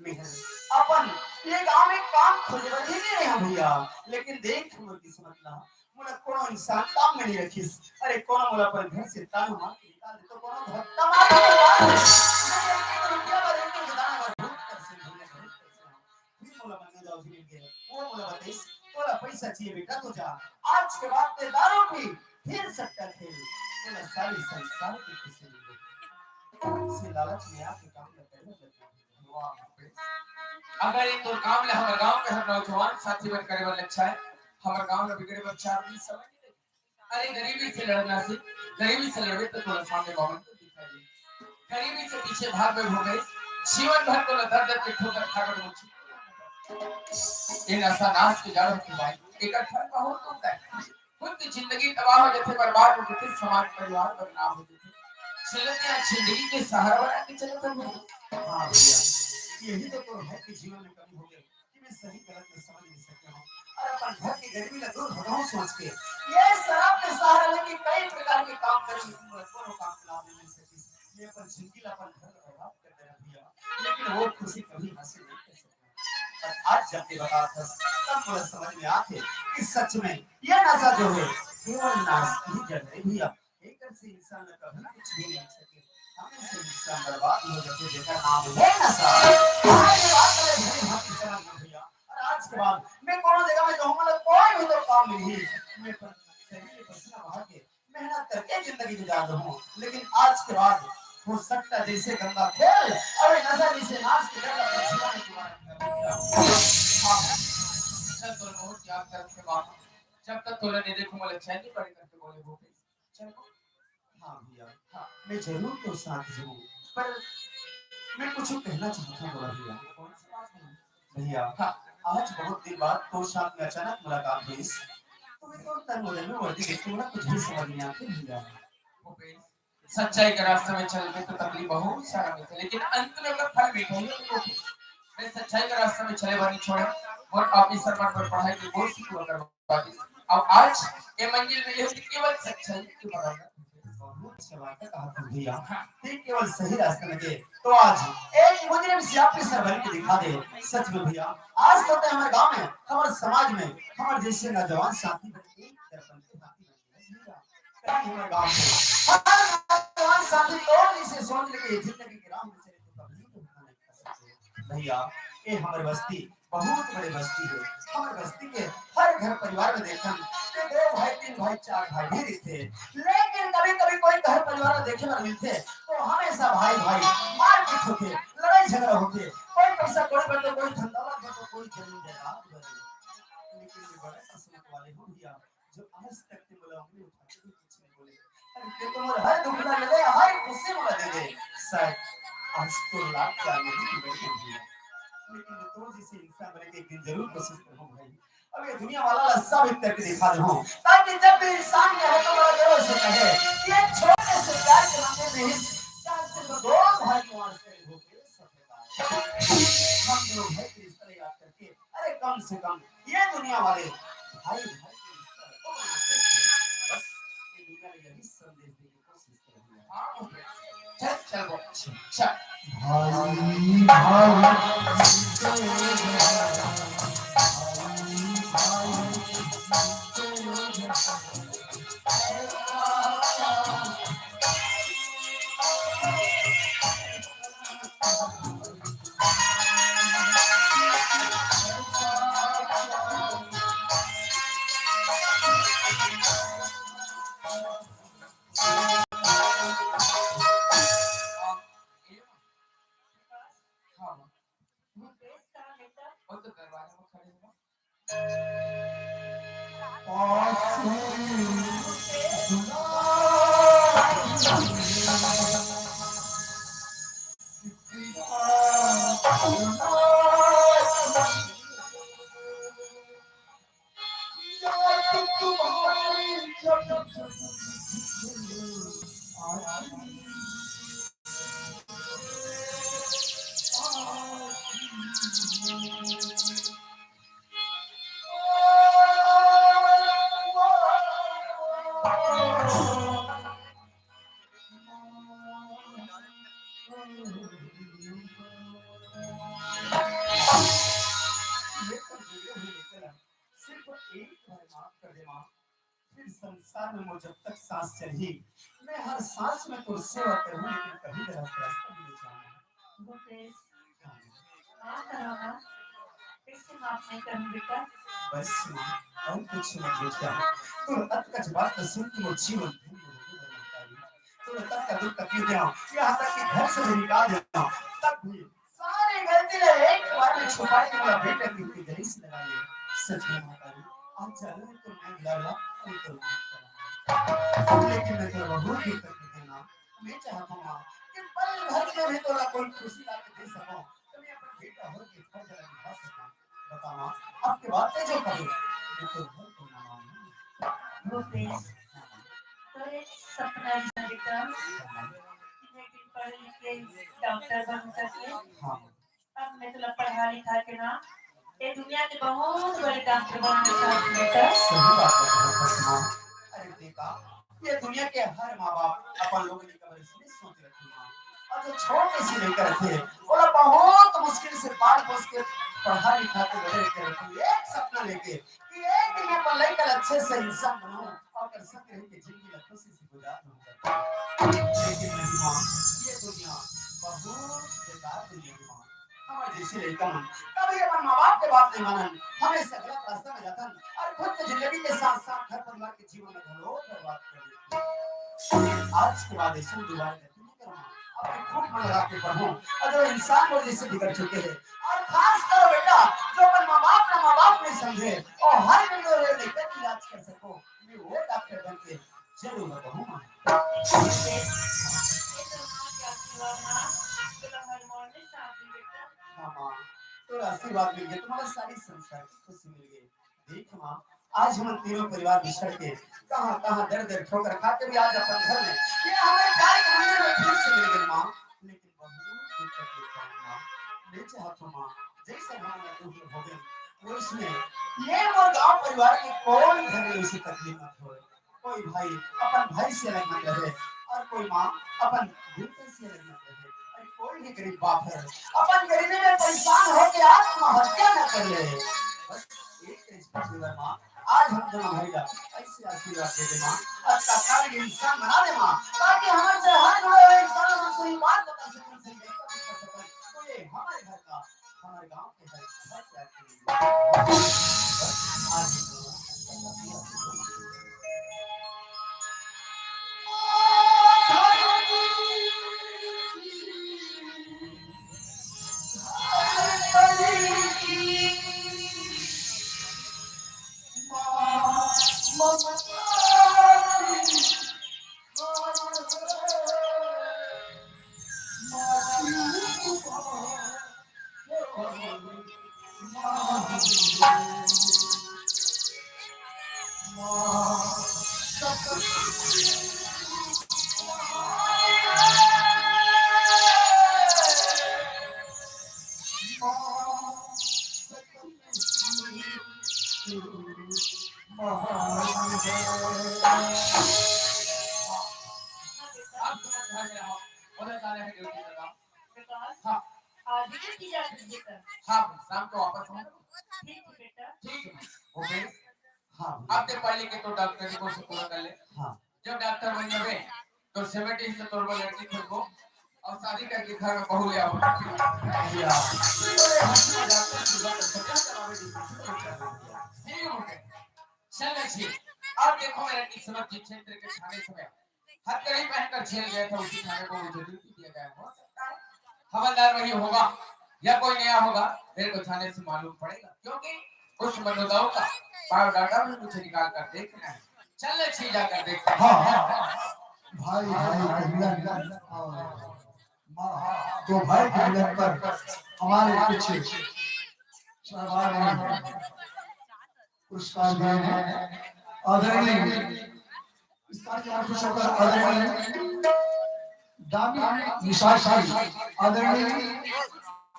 मेहर अपन ये गांव में काम खोजे बर ही नहीं रहे भैया, लेकिन देख मोर किस्मत ला, मोला कोनो इंसान काम में नहीं रखिस। अरे कोनो मोला अपन घर से ताना मार के निकाल दे तो कोनो धक्का मार के निकाल दे। मैं एक एक रुपया बर, एक एक दाना बर बहुत तरसे, भैया, बहुत तरसे। फिर मोला मन्नू दाऊ जी मिल गए, वो मोला बताइस, तोला पैसा चाहिए बेटा तो जा, आज के बाद ते दारू पी, फिर सट्टा खेल, तोला सारी संसार की खुशी मिल गई। से लालच में आके काम करते हैं। अगर एक तो काम ले हमर गांव के हर नौजवान साथी मन करे बर लच्छा है, हमर गांव में बिगड़े बर चार दिन समय नहीं लगे। अरे गरीबी से लड़ना सीख, गरीबी से लड़बे तो तोला सामने बावन तो दिखाई दे। गरीबी से पीछे भाग में हो गए, जीवन भर तोला दर दर के ठोकर खा कर मुझे। ये नशा नाश के जड़ है भाई, एक अठारह का हो तो है। खुद की जिंदगी तबाह हो जाथे, बर्बाद हो जाथे, समाज परिवार बदनाम हो जाथे। चलत या जिंदगी के सहारा बना के चलत हन। हाँ भैया, यही तो तोर भाई के जीवन में कमी हो गई कि मैं सही गलत में समझ नहीं सके हूँ। और अपन घर की गरीबी ला दूर भगाऊं सोच के ये शराब के सहारा लेके कई प्रकार के काम करे, लेकिन मोला कोनो काम के लाभ नहीं मिल सकिस। मैं अपन जिंदगी ला, अपन घर ला बर्बाद कर देना भैया, लेकिन वो खुशी कभी हासिल नहीं कर सका। पर आज जब ते बतात हस, तब मोला समझ में आथे कि सच में ये नशा जो है, केवल नाश की जड़ है भैया। एकर से इंसान ला कभी कुछ भी नहीं सके। हमेशा इंसान बर्बाद हो जाथे, जेकर नाम है नशा। आज के बाद मैं भली भांति समझ में भैया, और आज के बाद मैं कोनो जगह में जाहूं, मतलब कोई भी तो काम नहीं, मैं पर शरीर पसीना बहा के मेहनत करके जिंदगी गुजार दूं, लेकिन आज के बाद हो सकता जैसे गंगा खेल और ये नशा जैसे नाश के डर का पसीना में तुम्हारा घर बन जाऊं। हाँ, अच्छा, तो बहुत याद करके बात, जब तक तोला नहीं देखूं, मोला चैन नहीं पड़े करके बोले भूपेश। चलो। हाँ भैया, हाँ, मैं जरूर तो साथ जाऊँ, पर मैं कुछ कहना चाहता हूँ भैया। कौन सी बात है? भैया, हाँ। आज बहुत दिन बाद तोर साथ में अचानक मुलाकात हुई, तो मैं तो तन बदन में वर्दी देख के मुझे कुछ भी समझ नहीं आती भैया। भूपेश, सच्चाई के रास्ते में चलबे तो तकलीफ बहुत सारा मिलथे, लेकिन अंत में ओकर फल मीठा ही होथे। मैं सच्चाई के रास्ते में चले बर नहीं छोड़े, मोर ऑफिसर मन बर पढ़ाई के कोर्स पूरा करवा दिस। अब आज ये मंजिल में ये केवल सच्चाई के बराबर। बहुत अच्छा बात है कहा तुम भैया। हाँ। ते केवल सही रास्ते में दे। तो आज एक मुजरिम से ऑफिसर बन के दिखा दे। सच में भैया, आज तो ते हमारे गांव में, हमारे समाज में, हमारे जैसे नौजवान साथी बन के दर्पण के साथी बन गए। कहीं हमारे गांव में हर नौजवान साथी तो इसे सोच ले कि जिंदगी के राह में चले तो कभी तो धोखा नहीं खा सकते। भैया, ये हमारे बस्ती बहुत बड़ी बस्ती है। हमारे बस्ती के हर घर परिवार में देखन ते दो भाई, तीन भाई, चार भाई भी रहिथे, लेकिन कभी-कभी कोई घर परिवार में देखे बर मिलथे तो हमेशा भाई भाई मारपीट होथे, लड़ाई झगड़ा होथे, कोई पैसा कौड़ी बर तो, कोई धन दौलत बर तो, कोई जमीन जायदाद बर। लेकिन मैं बड़ा किस्मत वाले हूँ भैया, जो आज तक ते मोला उंगली उठा के भी कुछ नहीं बोले। अरे ते तो मोर हर दुख ला ले ले, हर खुशी मोला दे दे। शायद आज तो लाख प्यार में भी नहीं होगी। लेकिन तो जैसे इंसान बने के एक दिन जरूर कोशिश करूँ भाई। अब ये दुनिया वाला ला साबित करके दिखा दूँ, ताकि जब भी इंसान कहे तो बड़ा गर्व से कहे कि एक छोटे से प्यार के मंदिर में ही चार सिर्फ दो भाई को आज करीब हो गए। हम लोग भाई के रिश्ता याद करके, अरे कम से कम ये दुनिया वाले भाई भाई के रिश्ता को बना के रखें। बस ये दुनिया में यही संदेश देने की कोशिश करेंगे। हाँ, चल, चल, चल। भाई, भाई, सिर्फ एक बार माफ कर दे माँ, फिर संसार में मोर जब तक सांस चलही, मैं हर सांस में तोर सेवा करहूँ, लेकिन कभी गलत रास्ता नहीं जाऊँगा। भूपेश, हाँ। माफ करो माँ, फिर से माफ नहीं करूँ बेटा। बस माँ, और कुछ मत बेटा। तोर अतका बात तो सुन के मोर जीवन धन्य हो गया माता री। तोर अतका दुख तकलीफ दे, यहाँ तक कि घर से भी निकाल देना, तब भी सारी गलती ला एक बार में छुपा के मोला बेटा की उनकी गली से लगा ले। सच में माता री, आज जानो तो मैं लड़ा, कोई तो नहीं करा। लेकिन मैं तोला बहुत ही तकलीफ देना। मैं चाहता हूँ माँ कि पल भर में भी तोला कोई खुशी ला के दे सकूँ, तो मैं अपने बेटा होके फर्ज ला निभा सकूँ। बता माँ, अब के बाद ते जो कहे, मैं तो हर को ना मानूँ। भूपेश, तो एक सपना है बेटा, कि मैं भी पढ़ लिख के डॉक्टर बन सके। हाँ। अब मैं तोला पढ़ा लिखा के ना, ये दुनिया के बहुत बड़े डॉक्टर बनाना चाहती हूँ बेटा। सही बात है, बहुत सही। ये दुनिया के हर माँ बाप अपन लोगन के बारे में सोच रखे माँ। और जो छोटे से लइका रथे, ओला बहुत मुश्किल से पाल पोस के पढ़ा लिखा के बड़े करथे, एक सपना लेके कि एक दिन अपन लइका ला अच्छे से इंसान बनाऊं और कर सके रहे कि जिंदगी ला खुशी से गुजार दूं। लेकिन नहीं माँ, ये दुनिया बहुत बेकार दुनिया है माँ। हमर जैसे लइका मन कभी अपन माँ बाप के बात नहीं मानन, हमेशा गलत रास्ता में जाथन और खुद के जिंदगी के साथ साथ घर परिवार के जीवन में घलो बर्बाद कर देथे। आज के बाद ऐसे दोबारा गलती नहीं करना। अपने खुद मन लगा के पढ़ो, और जो इंसान लोग जैसे बिगड़ चुके हैं, और खास कर बेटा, जो अपन माँ बाप ना माँ बाप नहीं समझे और हर दिन रो रो लेकर इलाज कर सको, मैं वो डॉक्टर बन के जरूर बताऊँ माँ। हाँ माँ, तोर आशीर्वाद मिल गया, तुम्हारा सारी संसार की खुशी मिल गई। देख माँ, आज हम तीनों परिवार बिछड़ के कहाँ कहाँ दर दर ठोकर खाते भी आज अपन घर में ये हमें प्यार के मंदिर में फिर से मिल गए माँ। लेकिन बहुत दुख तकलीफ है माँ। मैं चाहता हूँ माँ, जैसे हम दूर हो गए, वो इसमें ये मोर गांव परिवार के कोई घर में ऐसी तकलीफ मत हो। कोई भाई अपन भाई से अलग मत रहे और कोई माँ अपन बेटे से अलग मत रहे। अरे कोई भी गरीब बाप है, अपन गरीबी में परेशान होके आत्महत्या न कर ले। बस एक रिश्ता माँ, आज हम दोनों भाई का ऐसे आशीर्वाद दे दे माँ, और तत्काल इंसान बना दे माँ, ताकि हमारे से हर जुड़े हुए इंसानों को सही बात बता सकें, सही रास्ता बता सकें। तो ये हमारे घर का, हमारे गांव के हर घर का आज हम दोनों हाँ। हाँ, शाम को वापस आऊंगा। ठीक है बेटा। ठीक है, ओके। हाँ। अब ते पहले के तो डॉक्टर को से पूरा कर ले। हाँ। जब डॉक्टर बन जाबे, तो सेवेंटी से तोर लड़की खोजबो और शादी करके घर में बहू ले आओ। या। ठीक है, ओके। चल, अच्छी। अब देखो मेरा किस्मत जिस क्षेत्र के थाने से मैं हथकड़ी पहनकर जेल गया था, उसी थाने को मुझे ड्यूटी दिया गया। हो सकता है हवलदार वही होगा या कोई नया होगा, मेरे को थाने से मालूम पड़ेगा, क्योंकि उस मनोदाव का बायोडाटा भी मुझे निकाल कर देखना है। चल, अच्छी जाकर देखते हैं। हाँ, हाँ। भाई, भाई, कल्याण, हाँ। माँ, तो भाई के मिलन पर हमारे कुछ साहबान ने पुरस्कार दिए हैं। आदरणीय, इस कार्यक्रम को छोड़कर आदरणीय दामी निशाद जी, आदरणीय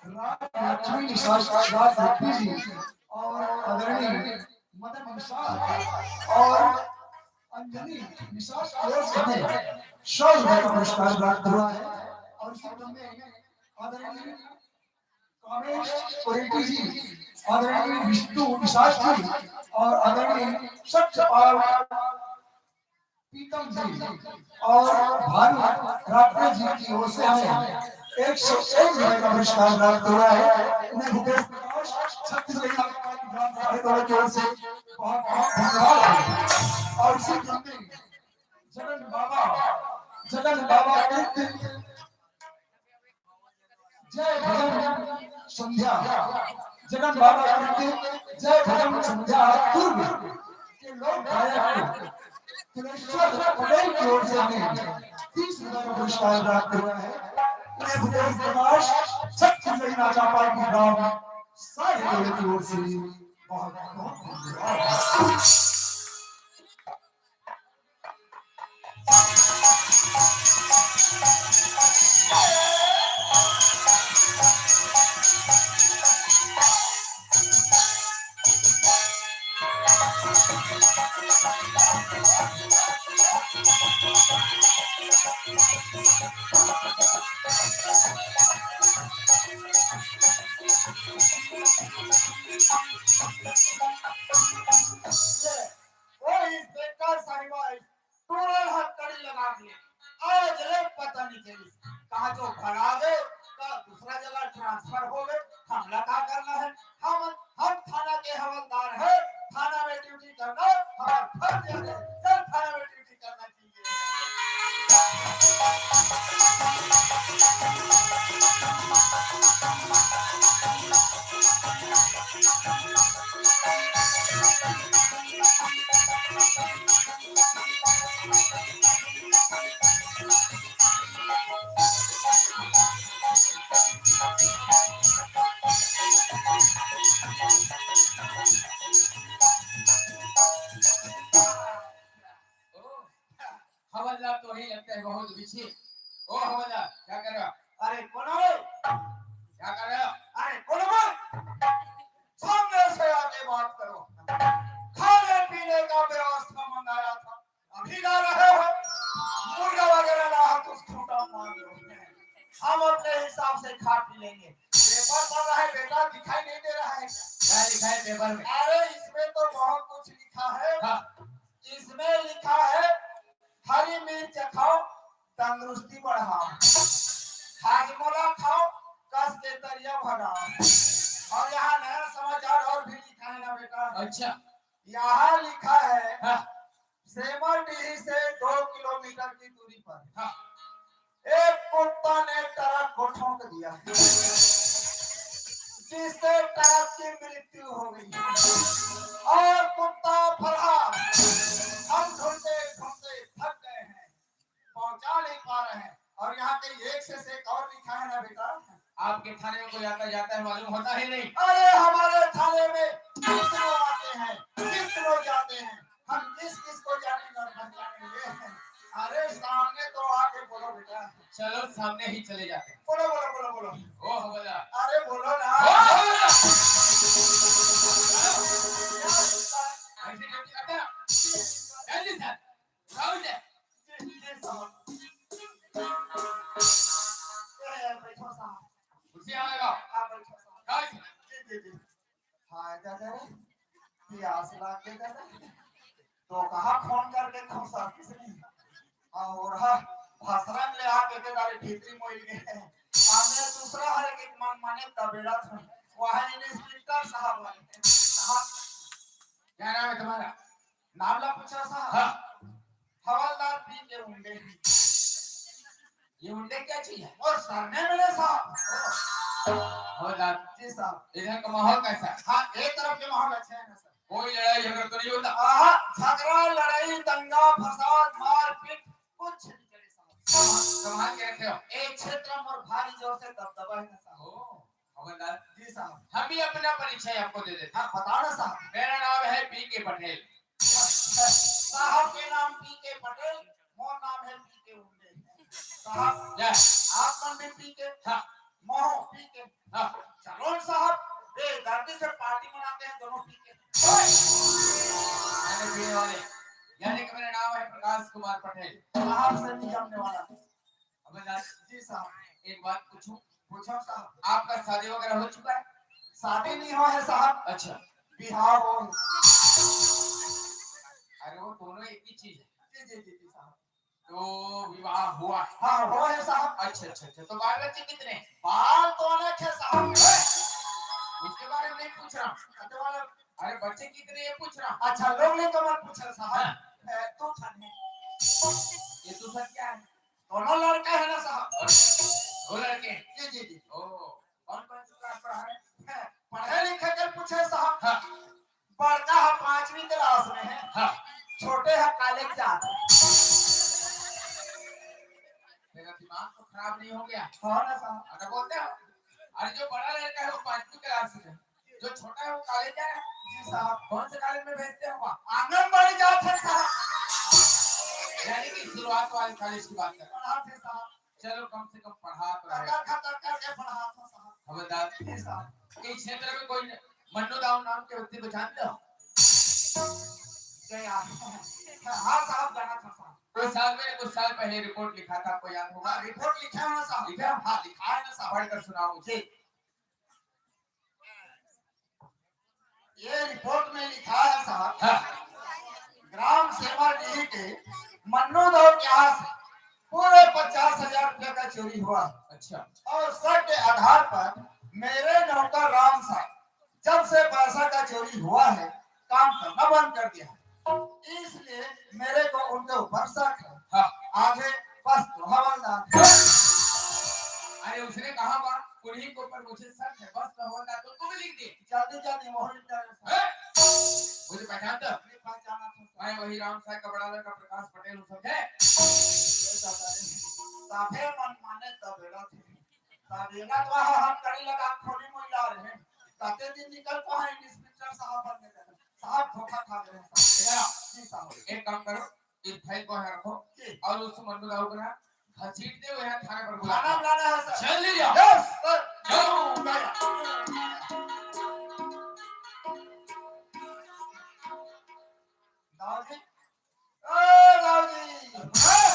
राज लक्ष्मी निशाद, राज लक्ष्मी जी और आदरणीय मदन निशाद और अंजलि निशाद की ओर से हमें सौ रुपए का पुरस्कार प्राप्त हुआ है। और इसी क्रम में आदरणीय कामेश कोरेटी जी, आदरणीय विष्णु निशाद जी और आदरणीय सत्यपाल प्रीतम जी और भानु राठौर जी की ओर से हमें एक सौ एक रुपए का पुरस्कार प्राप्त हुआ है। उन्हें भूपेश प्रकाश छत्तीसगढ़ ग्राम सारे दलों की ओर से बहुत बहुत धन्यवाद है। और इसी क्रम में जगन बाबा, जगन बाबा कृत्य जय भजन संध्या, जगन बाबा कृत्य जय भजन संध्या दुर्ग के लोक गायक तुलेश्वर पटेल की ओर से हमें तीस रुपए का पुरस्कार प्राप्त हुआ है। उन्हें भूपेश प्रकाश छत्तीसगढ़ी नाचा पार्टी ग्राम सारे दलों की ओर से बहुत बहुत धन्यवाद। वो इंस्पेक्टर साहिबा टूरल हथकड़ी लगा के आज ले पता नहीं चलिस। कहाँ जो भगा गए, का दूसरा जगह ट्रांसफर हो गए, हमला का करना है? हम हम थाना के हवलदार है, थाना में ड्यूटी करना हमारा फर्ज है। चल, थाना में ड्यूटी करना चाहिए। हवलदार तो ही लगता है बहुत बिछी। ओ हवलदार, क्या कर रहे हो? अरे कौन हो? क्या कर रहे हो? अरे कौन हो? सामने से आके बात करो। खाने पीने का व्यवस्था मंगाया था, अभी ला रहे हो? मुर्गा वगैरह ला हो तो खूंटा मार लो। हम अपने हिसाब से खा पी लेंगे। पेपर पढ़ रहा है बेटा, दिखाई नहीं दे रहा है क्या? क्या लिखा है पेपर में? अरे इसमें तो बहुत कुछ लिखा है। हाँ। इसमें लिखा है, हरी मिर्च खाओ, तंदुरुस्ती बढ़ाओ, हाजमोला खाओ, कस के तरिया भगाओ। और यहाँ नया समाचार और भी लिखा है ना बेटा। अच्छा। यहाँ लिखा है, हाँ। सेमरडीह से दो किलोमीटर की दूरी पर, हाँ। एक कुत्ता ने ट्रक को ठोंक दिया, जिससे ट्रक की मृत्यु हो गई और कुत्ता फरार। हम ढूंढते ढूंढते थक गए हैं, पहुंचा नहीं पा रहे हैं। और यहाँ के एक से एक और लिखा है ना बेटा। आपके थाने में कोई आता जाता है, मालूम होता ही नहीं। अरे हमारे थाने में कितनों आते हैं, कितनों जाते हैं, हम किस किस को जानेंगे और पहचानेंगे? अरे सामने तो आके बोलो बेटा। चलो सामने ही चले जाते हैं। बोलो, बोलो, बोलो, बोलो। ओ हवलदार। अरे बोलो ना। ओ हवलदार। ऐसे ड्यूटी करते हैं। जल्दी सर। उठाओ इसे। जी, जी, साहब। ए, बैठो साहब। कुर्सी यहाँ लगाओ। आप बैठो साहब। उठाओ इसे। जी, जी, जी। हाय दादा रे, प्यास लाग गे दादा। तो कहाँ फोन करके खूब सर्दी से नहीं। और हाँ, भसरा ले आके के दारे भीतरी मोइल गए। हमने दूसरा हर एक मन माने तबेड़ा था। वहाँ इंस्पेक्टर साहब वाले हैं। साहब, क्या नाम है तुम्हारा? नाम ला पूछा साहब? हाँ। हवलदार पी के उंडे। ये उंडे क्या चीज है? और सरने मिले साहब। हवलदार। जी साहब। इधर का माहौल कैसा है? हाँ, एक तरफ के माहौल अच्छा है ना सर? कोई लड़ाई झगड़ा तो नहीं होता? आहा, झगड़ा, लड़ाई, दंगा, फसाद, मारपीट कुछ नहीं चले साहब। संभाल के रखे हो। एक क्षेत्र में और भारी जोर से दबदबा है ना साहब। ओ, हवलदार। जी साहब। हम भी अपना परिचय आपको दे देते हैं। हाँ, बताओ ना साहब। मेरा नाम है पी के पटेल। साहब के नाम पी के पटेल, मोर नाम है पी के उंडे। साहब, जय। आप मन भी पी के, हाँ। मोह पी के। हाँ। चलो साहब, बेदर्दी से पार्टी मनाते हैं दोनों पी के। खाने पीने वाले। यानी कि मेरा नाम है प्रकाश कुमार पटेल। साहब से नहीं जमने वाला। अबे दादा, जी साहब। एक बात पूछूं? पूछो साहब। आपका शादी वगैरह हो चुका है? शादी नहीं हुआ है साहब। अच्छा। बिहाव हो। अरे वो दोनों एक ही चीज है। जी, जी, जी, जी साहब। तो विवाह हुआ है? हाँ, हुआ है साहब। अच्छा, अच्छा, अच्छा। तो बाल बच्चे कितने हैं? बाल तो अनेक है साहब। उसके बारे में नहीं पूछ रहा। अच्छा, वाला अरे बच्चे कितने ये पूछ रहा। अच्छा, लोग नहीं तो मत पूछे साहब। हाँ। ए, दो ठन है। ये दो ठन क्या है? दोनों लड़का है ना साहब? दो लड़के हैं। जी, जी, जी। ओ, कौन कौन सी क्लास पढ़ा रहे हैं? पढ़े लिखे के पूछे साहब। हाँ। बड़का है पांचवी क्लास में है। हाँ। छोटे है कॉलेज जात है। मेरा दिमाग तो खराब नहीं हो गया? हाँ ना साहब। अच्छा बोलते हो? अरे जो बड़ा लड़का है वो पांचवी क्लास में है, जो छोटा है वो कॉलेज जा रहा है। जी साहब। कौन से कॉलेज में भेजते हो आप? आंगनबाड़ी जात है साहब। यानी कि शुरुआत वाले कॉलेज की बात कर रहे हैं। पढ़ात है साहब। चलो कम से कम पढ़ा तो रहे। कतर कतर करके पढ़ात है साहब। हवलदार। जी साहब। इस क्षेत्र में कोई मन्नू दाऊ नाम के व्यक्ति को जानते हो? जय आप। हाँ साहब, जाना था साहब। साहब, मैंने कुछ साल पहले रिपोर्ट लिखा था, आपको याद होगा। हाँ, रिपोर्ट लिखा है ना साहब? लिखा? हाँ, लिखा है ना साहब? पढ़कर सुनाओ मुझे। ये रिपोर्ट में लिखा है साहब, हाँ। ग्राम सेवा डीह के मन्नू दाऊ के यहाँ से पूरे पचास हजार रुपया का चोरी हुआ है। अच्छा। और शक के आधार पर मेरे नौकर राम साहब जब से पैसा का चोरी हुआ है, काम करना बंद कर दिया है। इसलिए मेरे को उनके ऊपर शक है। हाँ। आगे बस तो हवलदार। अरे, उसने कहा, "वाह, उन्हीं के ऊपर मुझे शक है, बस तो हवलदार को तुम लिख दे।" जल्दी, जल्दी, मोहन लिख दे। हैं? मुझे पहचानता? नहीं पहचाना था। मैं वही राम साहब का बड़ा लड़का प्रकाश पटेल हूँ, समझे? ये तो करे। तभे मन माने तबेला थे। तबेला तो हम कड़ी लगा खोली महिला रहे। कते दिन निकल को है इंस्पेक्टर साहब बनने का। साहब धोखा खा गए हैं साहब। इधर आओ। जी साहब। एक काम करो, इस फाइल को यहाँ रखो जी। और उस मन्नू दाऊ को ना घसीट दे, वो यहाँ थाने पर बुला। थाना बुलाना है सर। चल ले जाओ। Yes sir. जाओ। दाऊ जी, ओ दाऊ जी। हाँ।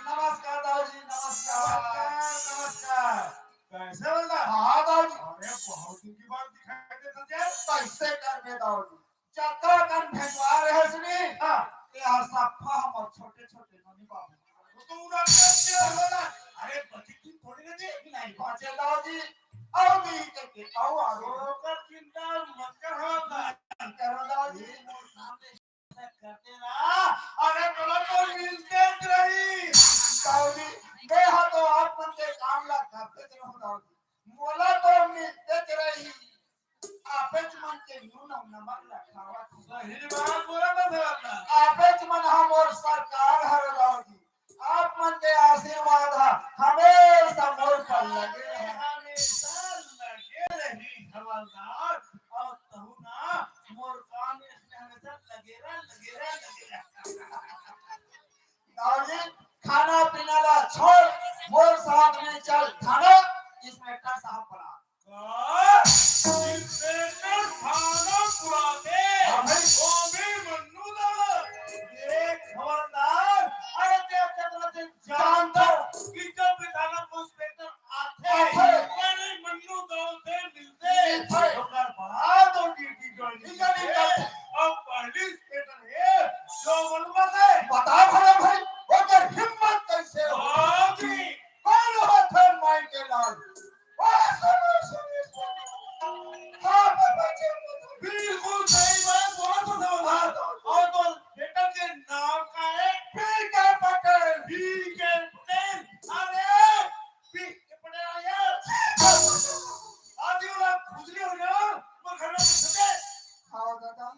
नमस्कार दाऊ जी, नमस्कार। नमस्कार, नमस्कार। कैसे बोलता? हाँ दाऊ जी। अरे बहुत दिन के बाद दिखाई देता जी। कैसे कर दे दाऊ जी? जतरा कन भेजवा रहे सुनी। हाँ। ये हर सफा हमर छोटे छोटे नोनी बाबू। वो तो उड़ा के क्या होला? अरे बची की थोड़ी ना जी। नहीं बचे दाऊ जी। आओ नहीं करके, आओ, आओ। ओकर चिंता मत कर, हाँ। मत करो दाऊ जी। करते रहा। अरे बोलो तो मिलते रही। दाऊ जी, मैं हा तो आप मन के काम ला करते रहूं दाऊ जी। मोला तो मिलते रही। आपेच मन के नून अउ नमक ला खावत हूँ। सही बात बोला था सरदार। आपेच मन हमर सरकार हर दाऊ जी। आप मन के आशीर्वाद ह हमेशा मोर पर लगे रहे। हमेशा लगे रही हवलदार, और तहु ना मोर काम में हमेशा लगे रह, लगे रह, लगे रह। दाऊ जी, खाना पीना ला छोड़, मोर साथ में चल थाना, इंस्पेक्टर साहब बुला। का? इंस्पेक्टर थाना बुला दे। हाँ भाई। वो भी मन्नू दादा। ये खबरदार, अरे देख के तरह से जानता हूँ कि जब भी थाना को इंस्पेक्टर आथे, आथे। पहले मन्नू दाऊ से मिलथे। मिलथे। ओकर बाद वो ड्यूटी ज्वाइन ड्यूटी ज्वाइन करथे। अब पहली इंस्पेक्टर है, जो मन्नू से बता भला भाई, ओकर हिम्मत कैसे हो? हाँ जी। कौन होथे माई के लाल? ओ सुनो, सुनो, सुनो। हाँ, बाबा जी, बिल्कुल सही बात बोला तो समझदार। और तो बेटा के नाम का है? पी के पटेल। पी के पटेल। अरे, पी के पटेल आया। आज ये वाला खुजली हो गया, वो घर में घुस गए। हाँ, दादा।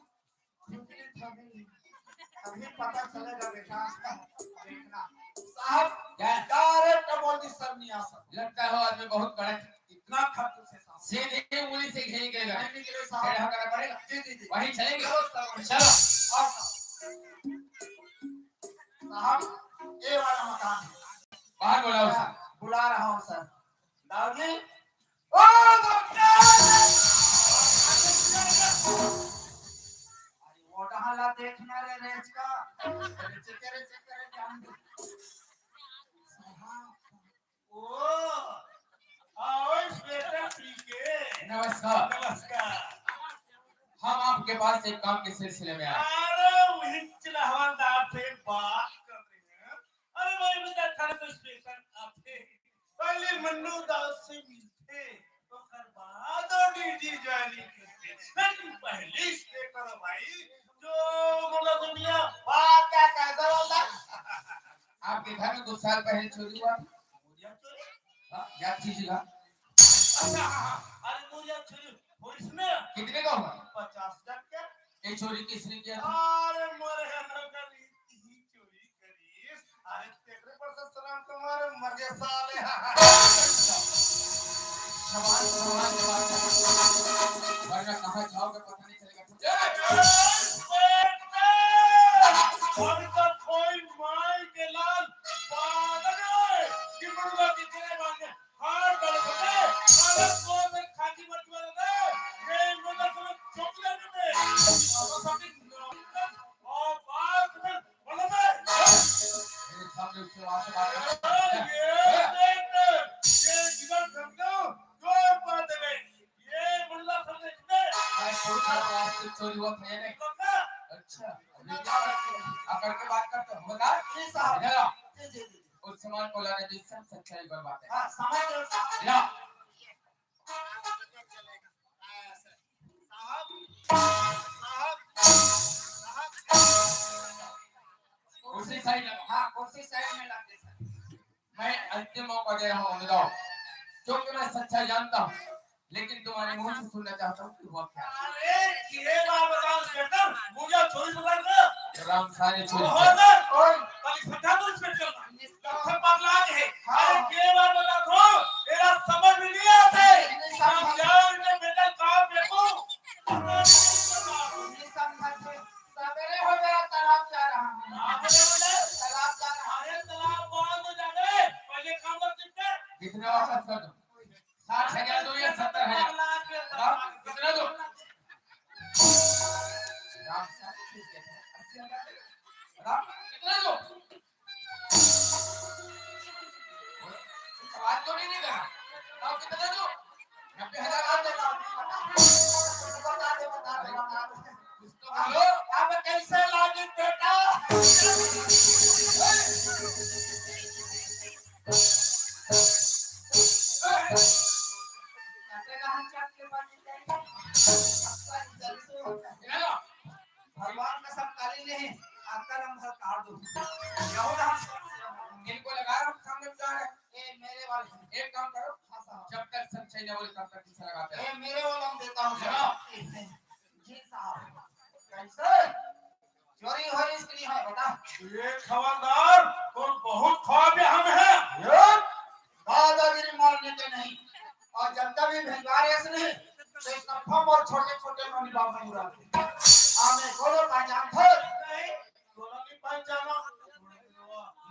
खुजली थमी। अभी पता चलेगा बेटा। देखना। साहब, क्या? डायरेक्ट बोल दी सर, नहीं आ सकता। लगता है वो आदमी बहुत कड़क है। इतना खतरनाक से साहब। सीधे उंगली से घी निकलेगा। नहीं निकले साहब। खड़ा होकर पड़ेगा। जी, जी, जी। वहीं चलेंगे। चलो सर, वहीं। चलो। और साहब। साहब, ये वाला मकान है। बाहर बुलाओ सर। बुला रहा हूँ सर। दाऊ जी, ओ दाऊ जी! अरे, वो डहान ला देखना रे, रेच का। रेच के, रेच के, रे जान दे। ओ, आओ, इंस्पेक्टर पी के। नमस्कार। नमस्कार। हम आपके पास एक काम के सिलसिले में आए। अरे, वही चिल्ला हवलदार से बात कर रहे हैं। अरे भाई, बेटा, थाने तो इंस्पेक्टर आथे। पहले मन्नू दाऊ से मिलथे, ओकर बाद वो ड्यूटी ज्वाइनिंग करथे। लेकिन पहले इंस्पेक्टर भाई, जो बोला तो मिला, बात क्या कैसा बोलता? आपके घर में कुछ साल पहले चोरी हुआ था? मोरिया चोरी? हाँ, याद कीजिएगा। अच्छा, हाँ, हाँ। अरे, मोरिया चोरी, और इसमें कितने का हुआ? पचास हजार का। ये चोरी किसने किया था? अरे, मोरे घर का नहीं, ही चोरी करी। अरे, तेरे पर से सलाम तुम्हारे मर गए साले। शाबाश, शाबाश, शाबाश। वरना कहाँ जाओगे पता नहीं चलेगा। ए, ए, ए, ए, अभी तक कोई माई के लाल पागल है कि मुर्गा की तरह मारने हाथ डाल के, अलग को से खाकी मत मार दे, ये मुर्गा समझ चुप कर दे। और बात में बोला दे। ये देख, ये जिगर धड़कन, जोर पर देवे। ये मुल्ला समझे कितने? भाई, कोई का प्लास्टिक चोरी हुआ था या नहीं? पक्का? अच्छा, अभी क्या बात है? अकड़ के बात करते हो, बता। जी साहब। इधर आओ। जी, जी, जी। उस सामान को लाने जिससे हम सच्चाई पर बात है। हाँ, समझ गए साहब। या। साहब, साहब, साहब। कुर्सी साइड लगा। हाँ, कुर्सी साइड में लग गई, सर। मैं अंतिम मौका दे रहा हूँ, बताओ, क्योंकि मैं सच्चाई जानता हूँ, लेकिन तुम्हारे मुंह से सुनना चाहता हूँ कि हुआ क्या। अरे, ये बात बताओ, इंस्पेक्टर, मुझे चोरी पकड़ लो। राम सारे चोरी ओहो, कर। सर, ओए। कल इकट्ठा तो इंस्पेक्टर, लखन पगला के है। हाँ। अरे, ये बात बता दो, तेरा समझ में नहीं आते। नहीं समझा। क्या इनके बेटा काम देखो। नहीं समझा थे। सवेरे हो गया, तालाब जा रहा हूँ। हाँ, बोले, बोले। तालाब जा रहा हूँ। अरे, तालाब बाद में जाने, पहले काम कर चिपटे। कितने वापस कर दो? साठ हजार दो या सत्तर हजार? बताओ, कितना दो? राम साहब, ठीक है, अस्सी हजार दे। बताओ, कितना दो? बात तो नहीं, नहीं करा। बताओ, कितना दो? नब्बे हजार और दे। बता दे, बता दे, बता दे। कुछ तो बोलो। अब कैसे लागी बेटा? भगवान का सब काली नहीं, आपका नंबर काट दो। यहू ना हम इनको लगा रहा हूँ सामने जा रहे हैं। ए, मेरे वाले। एक काम करो, हाँ साहब। जब तक सच्चाई ना बोले, तब तक पीछे लगाते हैं। ए, मेरे वाला हम देता हूँ, हाँ। साहब। जी साहब। कैसे? चोरी हो रही इसके लिए है, बता। ये हवलदार, तो बहुत खराब हम है। ये दादागिरी मारने के नहीं। और जब कभी भिजवा रहे इसने, तो इसका फम और छोटे-छोटे नोनी बाबू उड़ा दे। हमें दोनों पहचान थे। नहीं, दोनों नहीं पहचाना।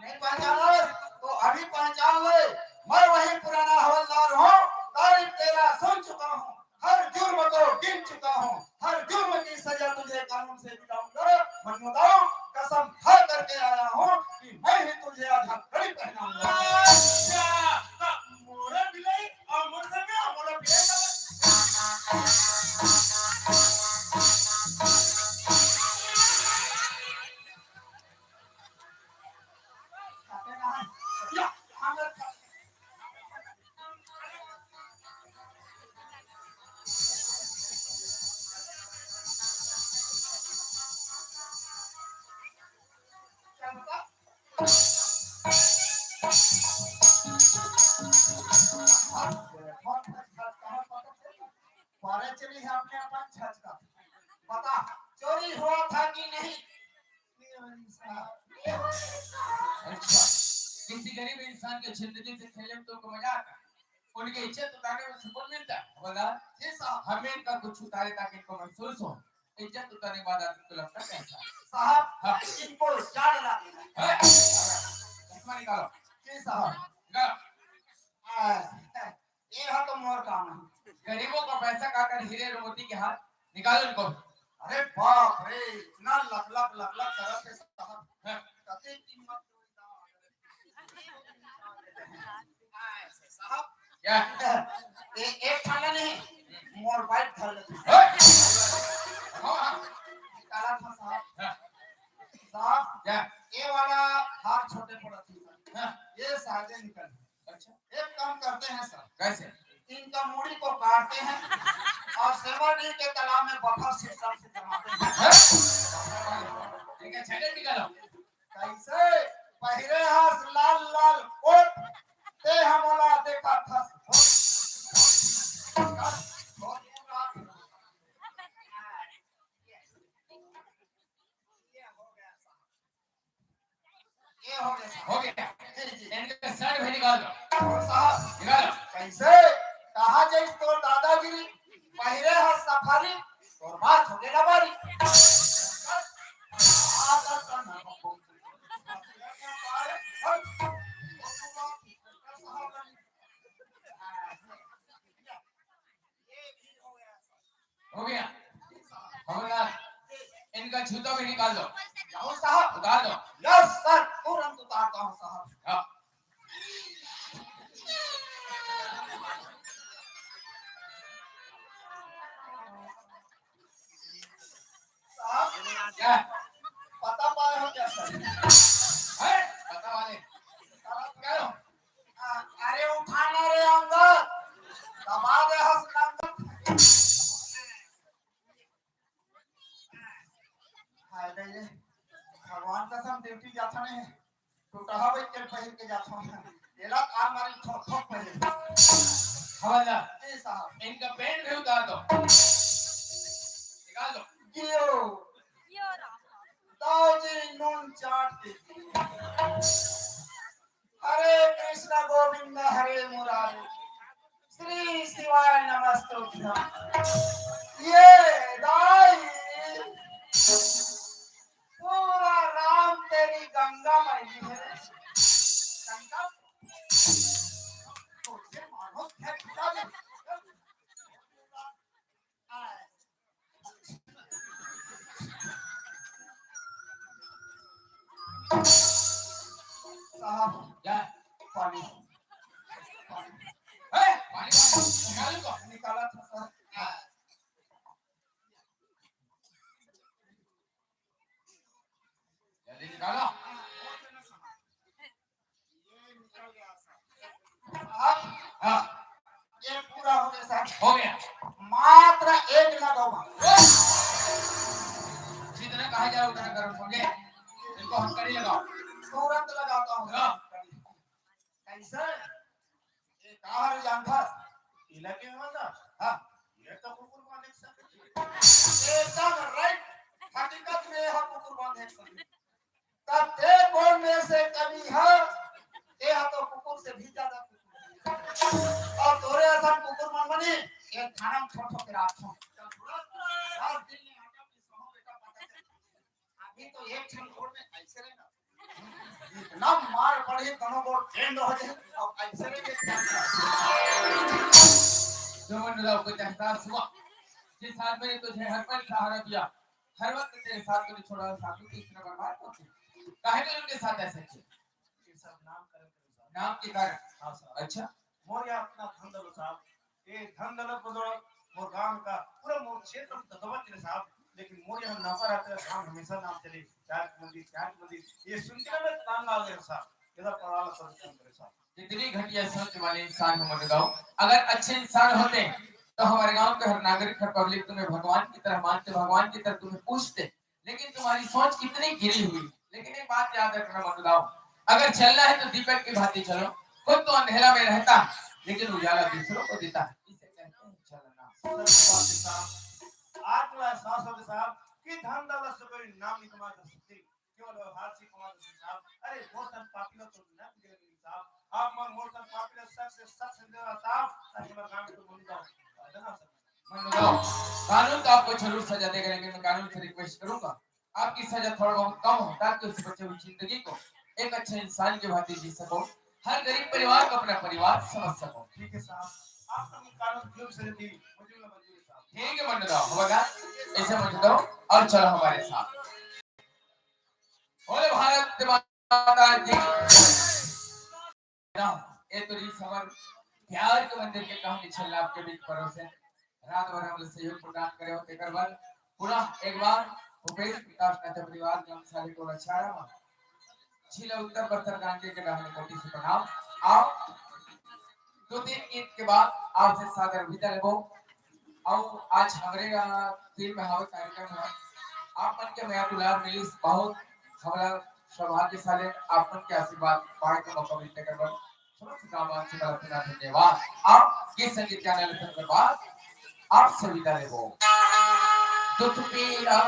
नहीं पहचाना, तो अभी पहचान ले। मैं वही पुराना हवलदार हूँ, तारीफ तेरा सुन चुका हूँ। हर जुर्म को गिन चुका हूँ, हर जुर्म की सजा तुझे कानून से दिलाऊंगा। मन्नू दाऊ, कसम खा करके आया हूँ कि मैं ही तुझे आज हथकड़ी पहनाऊंगा। अच्छा, तो मोरे बिलाई और मोर से भी मोरे बिलाई। पता चली है अपने अपन छचका। बता, चोरी हुआ था कि नहीं? अच्छा, किसी गरीब इंसान के जिंदगी से खेलने में तुमको मजा आता है? उनकी इज्जत उतारने में सुकून मिलता है? बोला, जी साहब। हमें इनका कुछ उतारे ताकि इनको महसूस हो। इज्जत उतारने के बाद आदमी को लगता है कैसा? साहब, हाँ। इनको जान ला देना। है? चश्मा निकालो। जी साहब। निकालो। आ, ये हा तो मोर काम है। गरीबों का पैसा खाकर हीरे और मोती के हार निकालो इनको। अरे बाप रे, इतना लख लख लख लख करत है साहब। हाँ। कते कीमत के होई दाम? साहब, क्या? ए-, एक ठन नहीं, मोर बाइक धर लेते। हाँ। हाँ, हाँ। निकाला था साहब। हाँ। साहब, क्या? ये वाला हार छोटे पड़त है। हाँ। ये साजे निकल। अच्छा। एक काम करते हैं सर। कैसे? इनका मुड़ी को काटते हैं और सेवाडीह के तालाब में बफर सिस्टम से जमाते हैं। हैं? ठीक है, छाटे निकालो। कैसे? पहिरे हस लाल लाल कोट, ते हमला देखा थस। ये हो गया साहब। हो गया। जी, जी। इनका शर्ट भी निकाल दो। साहब। निकालो। कैसे? कहा जाइस तोर दादागिरी, पहिरे हस सफारी, तोर बात हो गया बारी। हो गया। हवलदार, इनका जूता भी निकाल दो। हूँ साहब। उतार दो। यस सर, तुरंत उतारता हूँ साहब। हाँ। साहब, क्या? पता पाए हो क्या सर? है? पता वाले। क्या हो? अ-, अरे उठाना रे अंगद, दबा दे हस अंगद। हाय रे, भगवान कसम ड्यूटी जाथन हे, टूटहा बैठ के पहिर के जाथन। एला का मारी ठोक ठोक पहिर। हवलदार, जी साहब। इनका पैंट भी उतार दो। निकाल दो। जियो। दाऊजी नून चाट दे। हरे कृष्ण गोविंद हरे मुरारी, श्री शिवाय नमस्तुभ्यं। ये दाई, पूरा राम तेरी गंगा मैली है। गंगा, तुझे मानो क्या खिला दे। साहब, क्या? पानी। पानी। ए, पानी, पानी। निकालो तो। निकाला था सर। जल्दी निकालो। साहब, हाँ। ये पूरा हो गया साहब। हो गया। मात्र एक लगाओ। जितना कहा जाए उतना करो, समझे? इनको हथकड़ी लगाओ। तुरंत लगाता हूँ। हाँ। कैसे? ये कहा रे जानता? इलाके में वाला? हाँ। ये तो कुकुर बांध एक साथ। एकदम राइट। हकीकत में यह कुकुर बांध एक साथ। तब ते कोन में से कमी है? ये हा तो कुकुर से भी ज्यादा कुकुर है। और तोरे असन कुकुर मन बनी, ये थाना में छोट होके राखो। दस दिन में हटा, अभी तो एक क्षण कोन में ऐसे रहना। इतना मार पड़ी, दोनों को टेंड हो जाए, और ऐसे रह के क्या? जो मन मिला, कोई एहसास हुआ? जिस आदमी ने तुझे हर पल सहारा दिया, हर वक्त तेरे साथ तुझे छोड़ा, साथ में इस तरह बर्बाद कर दिया। काहे तूने उनके साथ ऐसा किया? ये सब नाम करण के अनुसार। नाम के कारण? हाँ साहब। अच्छा। मोर यहाँ अपना धन दौलत साहब, ये धन दौलत बदौलत मोर गांव का पूरा मोर क्षेत्र में दबदबा चले साहब, लेकिन मोर यहाँ नापा रहता है, गांव हमेशा नाम चले, चार मंदिर, चार मंदिर, ये सुन के ना मैं तंग आ गया साहब, ये सब पढ़ा सब काम करे साहब। इतनी घटिया सोच वाले इंसान हो मत बताओ, अगर अच्छे इंसान होते तो हमारे गांव के हर नागरिक, हर पब्लिक तुम्हें भगवान की तरह मानते, भगवान की तरह तुम्हें पूजते, लेकिन तुम्हारी सोच कितनी गिरी हुई। लेकिन एक बात याद रखना मनुदाओ, अगर चलना है तो दीपक की भांति चलो। खुद तो अंधेरा में रहता है, लेकिन उजाला दूसरों को देता है। इसे कहते हैं चलना। सच बात है साहब। आत्म एहसास हो गया साहब कि धन दौलत से कोई नाम नहीं कमा कर सकते, केवल व्यवहार से कमा सकते साहब। अरे मोर सन पापी लोग तो ना बिगड़े नहीं साहब। आप मन मोर सन पापी लोग सच से सच समझे साहब। अरे हमारे गांव में तो बोली जाओ। मनुदाओ, कानून तो आपको जरूर सजा देगा, लेकिन मैं कानून से रिक्वेस्ट करूंगा, आपकी सजा थोड़ा बहुत कम हो, ताकि उस बच्चे की जिंदगी को एक अच्छे इंसान की भांति जी सको, हर गरीब परिवार को अपना परिवार समझ सको। ठीक है साहब, आप तो कानून जो भी सजा दी, मुझे भी मंजूर है साहब। ठीक है मनुदाओ, होगा, ऐसे मनुदाओ, और चलो हमारे साथ। बोले भारत माता की। ना, ये तो रीस हमर प्यार के मंदिर के कहानी छल्ला आपके बीच परोसे। रात भर हम लोग सहयोग प्रदान करे हो, तेकर बर पूरा एक बार भूपेश प्रकाश नाचा परिवार ग्राम साले टोला छारा में जिला उत्तर बस्तर गांधी के डहान कोटि से प्रणाम। आओ, दो तीन गीत के बाद आपसे सादर विदा लेबो। अउ आज हमरे यहाँ टीम में हवे कार्यक्रम है, आप मन के मया दुलार मिलिस, बहुत हमरा सौभाग्यशाली, आप मन के आशीर्वाद पाए के मौका मिलते कर बर समस्त ग्रामवासी का पूरा धन्यवाद। आप गीत संगीत के आनंद लेते कर बाद आप सभी का लेबो। दुख पीरा